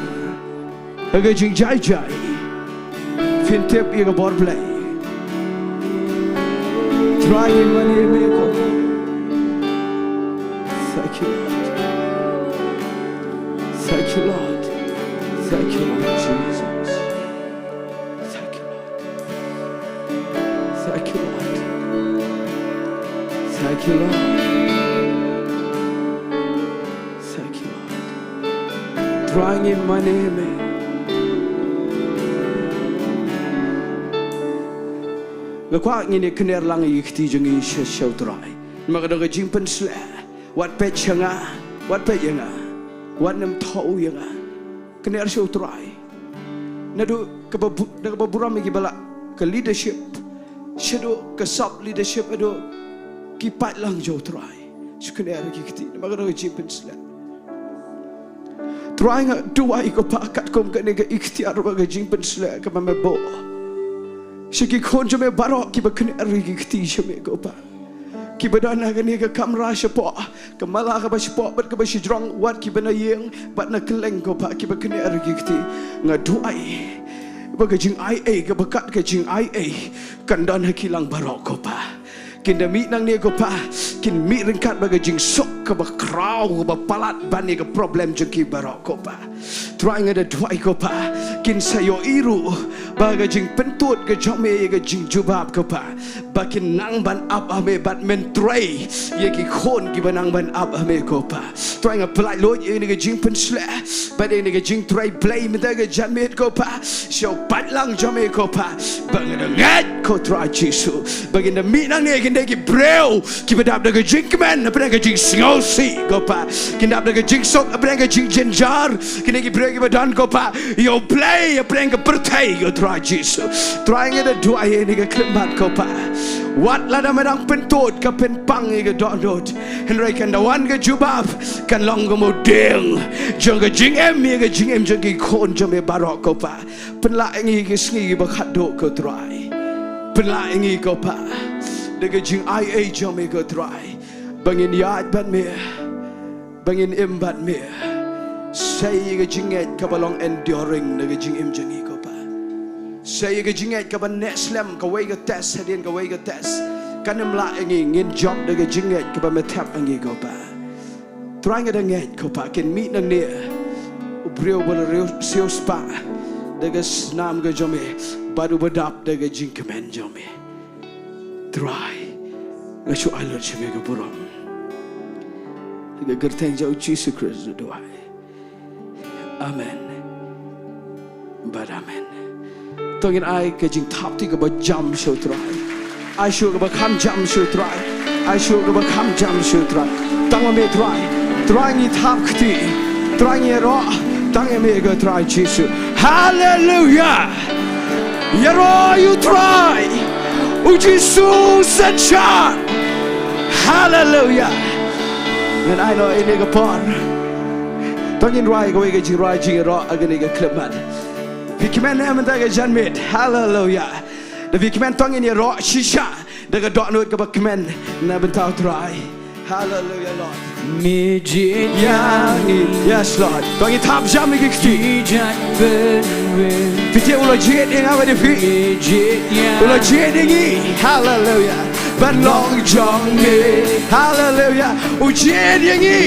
ha ka jingjai jai, phin tip ïa ka bor Blei. Trai, mane ïa me ko. Thank you, Lord. Thank you, Lord. Thank you, Lord Jesus. Thank you, Lord. Thank you, Lord. Thank you, Lord. Thank you, Lord. Trai, ngi mane ïa me. Nga kwah ngin ïa kner lang ïa ki kti jong ngi sha, sha U Trai. Namar ka don ka jingpynshlur. Wat peit sha nga, wat peit ïa nga. Wat nym thaw ïa nga. Kner sha U Trai. Naduh kaba bu-, na kaba burom ïa kiba la ka leadership, shaduh ka sub leadership, haduh ki paidlang jong U Trai. Shu kner ïa ki kti namar ka don ka jingpynshlur. Trai, nga duwai ko Pa, katkum kane ka iktiar bad ka jingpynshlur kaba me buh sha ki khun jong me baroh kiba kner ïa ki kti sha me ko Pa. Kiba don ha kane ka kamra shapoh, ka mala kaba shapoh bad kaba shajrong, wat kiba na ïing bad na kylleng ko Pa, kiba kner ïa ki kti. Nga duwai ba ka jingaiei, kaba kat ka jingaiei, kan don ha ki lang baroh ko Pa. Kin da mih nangne ko Pa, kin mih ryngkat bad ka jingsuk kaba khraw, kaba palat ban ïa ka problem jong ki baroh ko Pa. Trai, nga da duwai ko Pa, kin sa ïohi ruh ba ka jingpyntud ka jong me ïa ka jingjubab ko Pa, ba kin nang ban ap ha me bad men trei ïa ki khun kiba nang ban ap ha me ko Pa. Trai, nga pyllait luid ïa kane ka jingpynshlur bad ïa kane ka jingtrei Blei mynta ka janmiet ko Pa, sha u paidlang jong me ko Pa, ba nga da ngeit ko Trai Jisu ba kin da mih nangne kin dei ki briew kiba dap da ka jingkmen hapdeng ka jingsngewsih ko Pa. Kin dap da ka jingsuk hapdeng ka jingjynjar. Kin dei ki briew kiba don ko Pa ïa U Blei hapdeng ka pyrthei ko Trai Jisu. Trai, nga da duwai ïa kane ka khyllipmat ko Pa. Wat lada me dang pyntud ka pynpang ïa ka dohnud, hynrei kan da wan ka jubab, kan long kum u dieng jong ka jingim ïa ka jingim jong ki khun jong me baroh ko Pa. Pynlah ïa ngi ki sngi kiba khatduh ko Trai. Pynlah ïa ngi ko Pa da ka jingai ei jong me ko Trai, ba ngin ïaid bad me, ba ngin im bad me. Sa ïa ka jingngeit kaba long enduring na ka jingim jong ngi ko Pa. Sa ïa ka jingngeit kaba neh slem, kawei ka test hadien kawei ka test kan ym lah ïa ngi, ngin jop da ka jingngeit kaba me thep ïa ngi ko Pa. Trai, nga da ngeit ko Pa, kin mih nangne u briew ba la riewspah da ka snam ka jong me bad uba dap da ka jingkmen jong me. Trai, nga shu ai lut sha me ka burom. Ha ka kyrteng jong u Jisu Khrist nga duwai. Amen bad amen. To ngin ai ka jingthap kti kaba jam sha u Trai. Ai shuh kaba kham jam sha u Trai. Ai shuh kaba kham jam sha u Trai. Tang ma me Trai. Trai, ngi thap kti. Trai, ngi ïaroh tang ïa me ko Trai Jisu. Haleluya. Ïaroh ïa u Trai, u Jisu synshar. Haleluya. Ngan ai noh ïa kane ka por. To ngin rwai kawei ka jingrwai jingïaroh ha kane ka khyllipmat. Phi kmen ne em mynta ka janmiet? Haleluya. Da phi kmen to ngin ïaroh shisha da ka dohnud kaba kmen na bynta u Trai. Haleluya, Lord. Me jied ïa ngi. Yes, Lord. To ngin thap jam ïa ki kti. Phi tip u la jied ïa nga bad ïa phi. U la jied ïa ngi. Haleluya. Ban long jong me. Haleluya. U jied ïa ngi.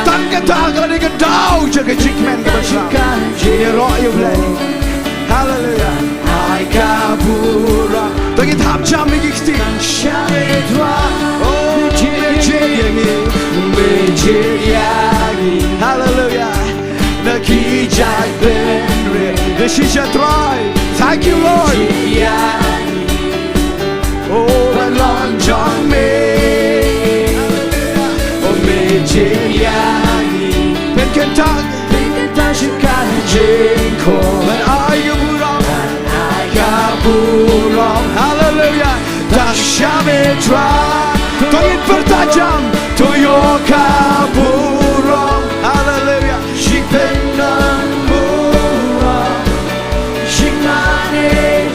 Tang kata ka la dei ka daw jong ka jingkmen kaba shisha. Ïaroh ïa u Blei. Haleluya. Ai ka burom. To ngin thap jam ïa ki kti. Oh, me jied ïa ngi. Me jied ïa ngi. Haleluya. Na ki jaitbynriew. Shisha Trai. Thank you, Lord. Oh, ban long jong me. Oh, me jied ïa ngi. Pynkyntang. Pynkyntang sha ka jingkhot. Ban ai ka burom. Ban ai ka burom. Haleluya. Tang sha me Trai. To ngin pyrta jam. To ïoh ka burom. Haleluya. Jingpyndonkam burom. Jingmane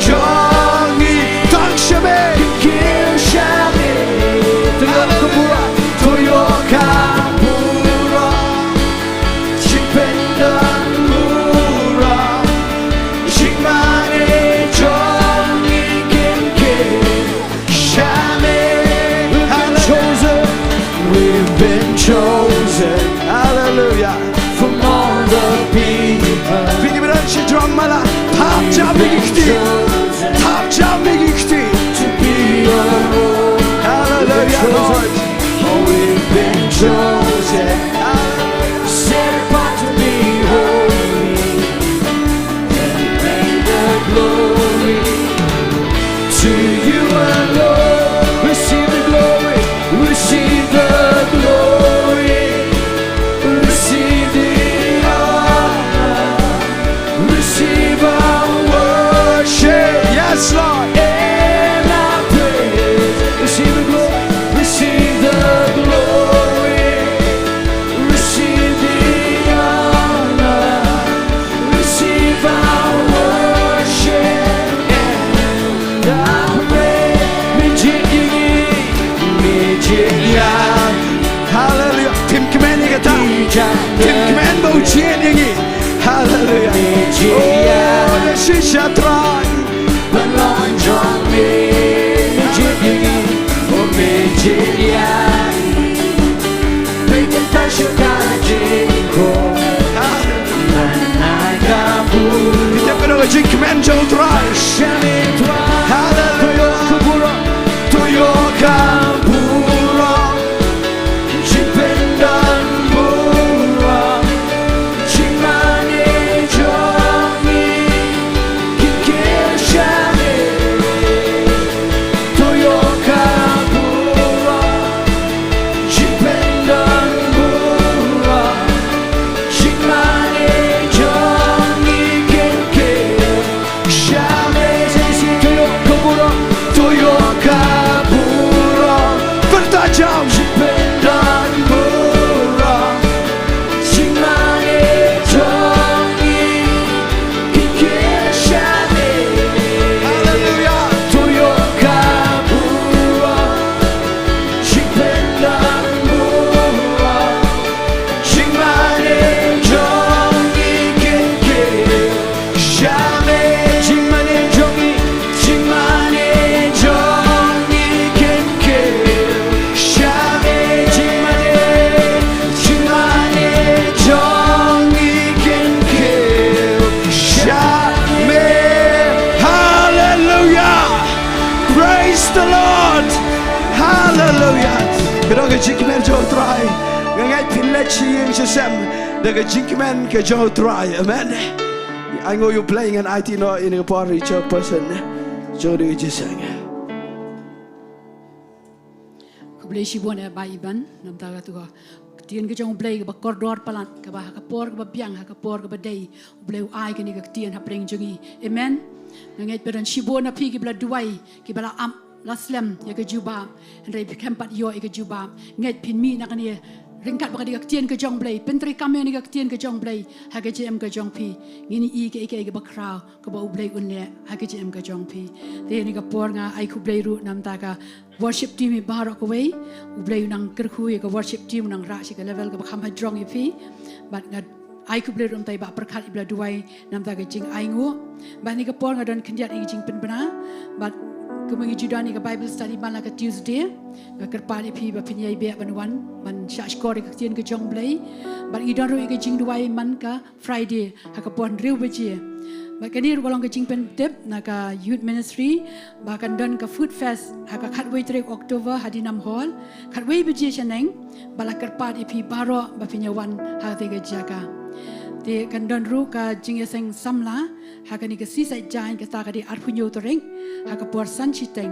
jong ngi tang sha me. Ki kiew sha me. To ïoh ka burom. To ïoh ka burom. Jingpyndonkam burom. Jingmane jong ngi ki kiew sha me. We've been chosen. We've been chosen. Hallelujah. From all the people. Phi dei ban shah jrong ma la. Thap jam ïa ki kti. Thap jam ïa ki kti. To be your own. Hallelujah, Lord. Oh, we've been chosen. Hallelujah. Set apart to be holy. And bring the glory to you alone. Receive the glory, receive the glory, receive the honor, receive our worship. Yes, Lord. And our praise. Receive the glory, receive the glory. Receive the honor, receive our worship and our praise. Me jied ïa ngi, me jied ïa ngi. Hallelujah. Phim kmen ïa kata. Phim kmen ba u jied ïa ngi. Hallelujah. Oh, da shisha Trai. Ban long jong me, me jied ïa ngi, oh me jied ïa ngi. Pynkyntang sha ka jingkhot. Ban ai ka burom. Phi tip kano ka jingkmen jong u Trai. Sha me Trai. Hallelujah. To ïoh ka burom. Jingpyndonkam burom. Jingmane jong ngi ki kiew sha me. To ïoh ka burom. Jingpyndonkam burom. Jingmane jong ngi ki kiew sha me. Ka dei ka jingkmen jong U Trai. Nga ngeit phin leit sha ïing sha sem da ka jingkmen ka jong U Trai. Amen. Ai nguh ïa U Blei, ngan aiti noh ïa kane ka por ïa i chairperson jong kane ka jingïaseng. Khublei shibun eh Bah Iban, namar kata ka ktien ka jong U Blei kaba kordor palat, kaba ha ka por kaba biang, ha ka por kaba dei, U Blei u ai kane ka ktien hapdeng jong ngi. Amen. Nga ngeit ba don shibun na phi kiba la duwai, kiba la ap, la slem ïa ka jubab, hynrei phi khlem pat ïoh ïa ka jubab. Ngeit phin mih na kane ryngkat bad kane ka ktien ka jong U Blei, pyntreikam ïa kane ka ktien ka jong U Blei ha ka jingim ka jong phi. Ngin ïohi kaei kaei kaba khraw kaba U Blei un leh ha ka jingim ka jong phi. Te ha kane ka por nga ai khublei ruh namar ka worship team baroh kawei. U Blei u nang kyrkhu ïa ka worship team, u nang rah sha ka level kaba kham hajrong ïa phi. Bad nga ai khublei ruh ïa i Bah Pyrkhat iba la duwai namar ka jingainguh. Bad ha kane ka por nga don khyndiat ïa ka jingpynbna. Bad kumba ngi ju don ïa ka Bible study man la ka Tuesday, nga kyrpad ïa phi ba phin ïai beh ban wan, ban shahshkor ïa ka ktien ka jong U Blei. Bad ngi don ruh ïa ka jingduwai man ka Friday ha ka por hynriew baje. Bad kane ruh ka long ka jingpyntip na ka Youth Ministry ba kan don ka Food Fest ha ka khatwei tarik October ha Dinam Hall, khatwei baje shaneng. Ba la kyrpad ïa phi baroh ba phin ïa wan ha kata ka jaka. Te kan don ruh ka jingïaseng samla ha kane ka Seaside Giant, kata ka dei arphew hynñiew tarik ha ka por san shiteng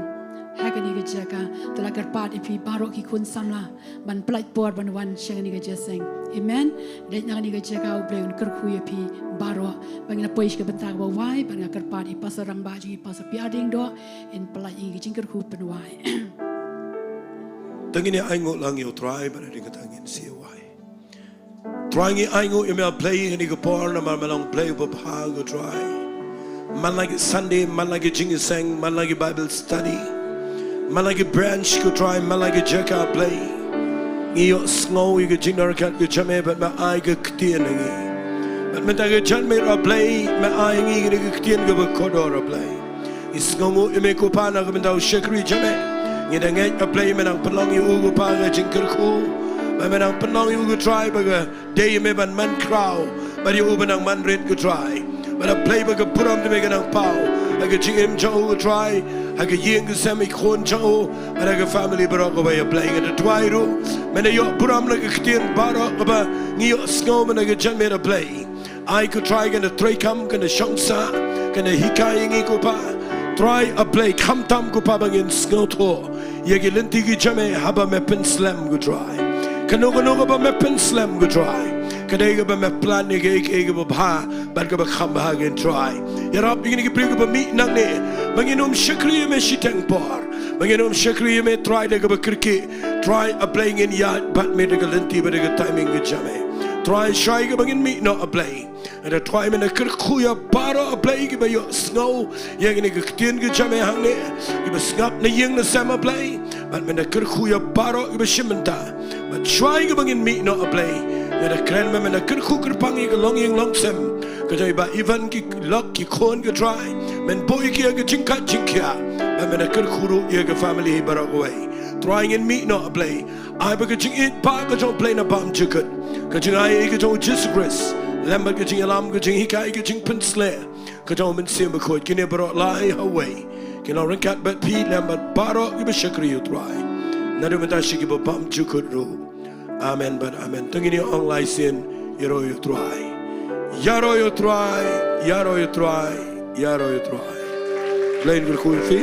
ha kane ka jaka. Te la kyrpad ïa phi baroh ki khun samla ban pynlait por ban wan sha kane ka jingïaseng. Amen. Dei na kane ka jaka U Blei un kyrkhu ïa phi baroh. Ba ngin ïa poi sha ka bynta kaba wai, ba nga kyrpad ïa i Pastor Rangbah jong ngi, Pastor P R Diengdoh, in pynlait ïa ngi ka jingkyrkhu pynwai. Te ngin ïa ainguh lang ïa U Trai, bad hadien kata ngin sa ïa wai. Trai, ngi ainguh ïa me A Blei ha kane ka por namar me long Blei uba bha ko Trai. Man la ki Sunday, man la ki jingïaseng, man la ki Bible study, man la ki branch ko Trai, man la ki jaka A Blei, ngi ïohsngew ïa ka jingdonkam ka jong me bad me ai ka ktien ha ngi. Bad mynta ka janmiet A Blei, me ai ha ngi kane ka ktien kaba kordor A Blei. Ngi sngewnguh ïa me ko Pa na ka bynta u shakri jong me. Ngi da ngeit A Blei me nang pynlong ïa u ko Pa ka jingkyrkhu. Ba me nang pynlong ïa u ko Trai ba ka dei ïa me ban man khraw bad ïa u ban nang man rit ko Trai. Bad A Blei ba ka burom jong me ka nang paw ha ka jingim jong u ko Trai, ha ka ïing ka sem, i khun jong u bad ha ka family baroh kawei A Blei. Nga da duwai ruh me nang ïoh burom na ka ktien baroh kaba ngi ïohsngew mynta ka janmiet A Blei. Ai ko Trai kan da treikam, kan da shong sah, kan da hikai ïa ngi ko Pa. Trai A Blei, khamtam ko Pa ba ngin sngewthuh ïa ki lynti ki jong me haba me pynslem ko Trai. Kano kano kaba me pynslem ko Trai, ka dei kaba me plan ïa kaei kaei kaba bha bad kaba kham bha ko Trai. Ïarap ïa kine ki briew kiba mih nangne ba ngin ym shakri ïa me shiteng por, ba ngin ym shakri ïa me Trai da kaba kyrkieh. Trai A Blei, ngin ïaid bad me da ka lynti bad da ka timing ka jong me. Trai shwa ïa kaba ngin mih noh A Blei, nga da duwai me nang kyrkhu ïa baroh A Blei kiba ïohsngew ïa kane ka ktien ka jong me hangne, kiba sngap na ïing na sem A Blei. Bad me nang kyrkhu ïa baroh kiba shim bynta. Bad shwa ïa kaba ngin mih noh A Blei, nga da kren ba me nang kyrkhu kyrpang ïa ka longïing longsem ka jong i Bah Ivan, ki lok ki khun ko Trai. Men buh ïa ki ha ka jingkhat jingkhiah. Bad me nang kyrkhu ruh ïa ka family hi baroh kawei. Trai ngin mih noh A Blei, ai ba ka jingïeit ba ka jong U Blei na bymjukut, ka jingai ka jong U Jisu Khrist, lem bad ka jingïalam, ka jinghikai, ka jingpynshlur ka jong U Mynsiem Bakhuid, kine baroh lai ha uwei kin long ryngkat bad phi lem bad baroh kiba shakri ïa U Trai, naduh mynta sha kiba bymjukut ruh. Amen bad amen. To ngin ïa ong lai sien: Ïaroh ïa U Trai. Ïaroh ïa U Trai. Ïaroh ïa U Trai. Ïaroh ïa U Trai. Blei un kyrkhu ïa phi.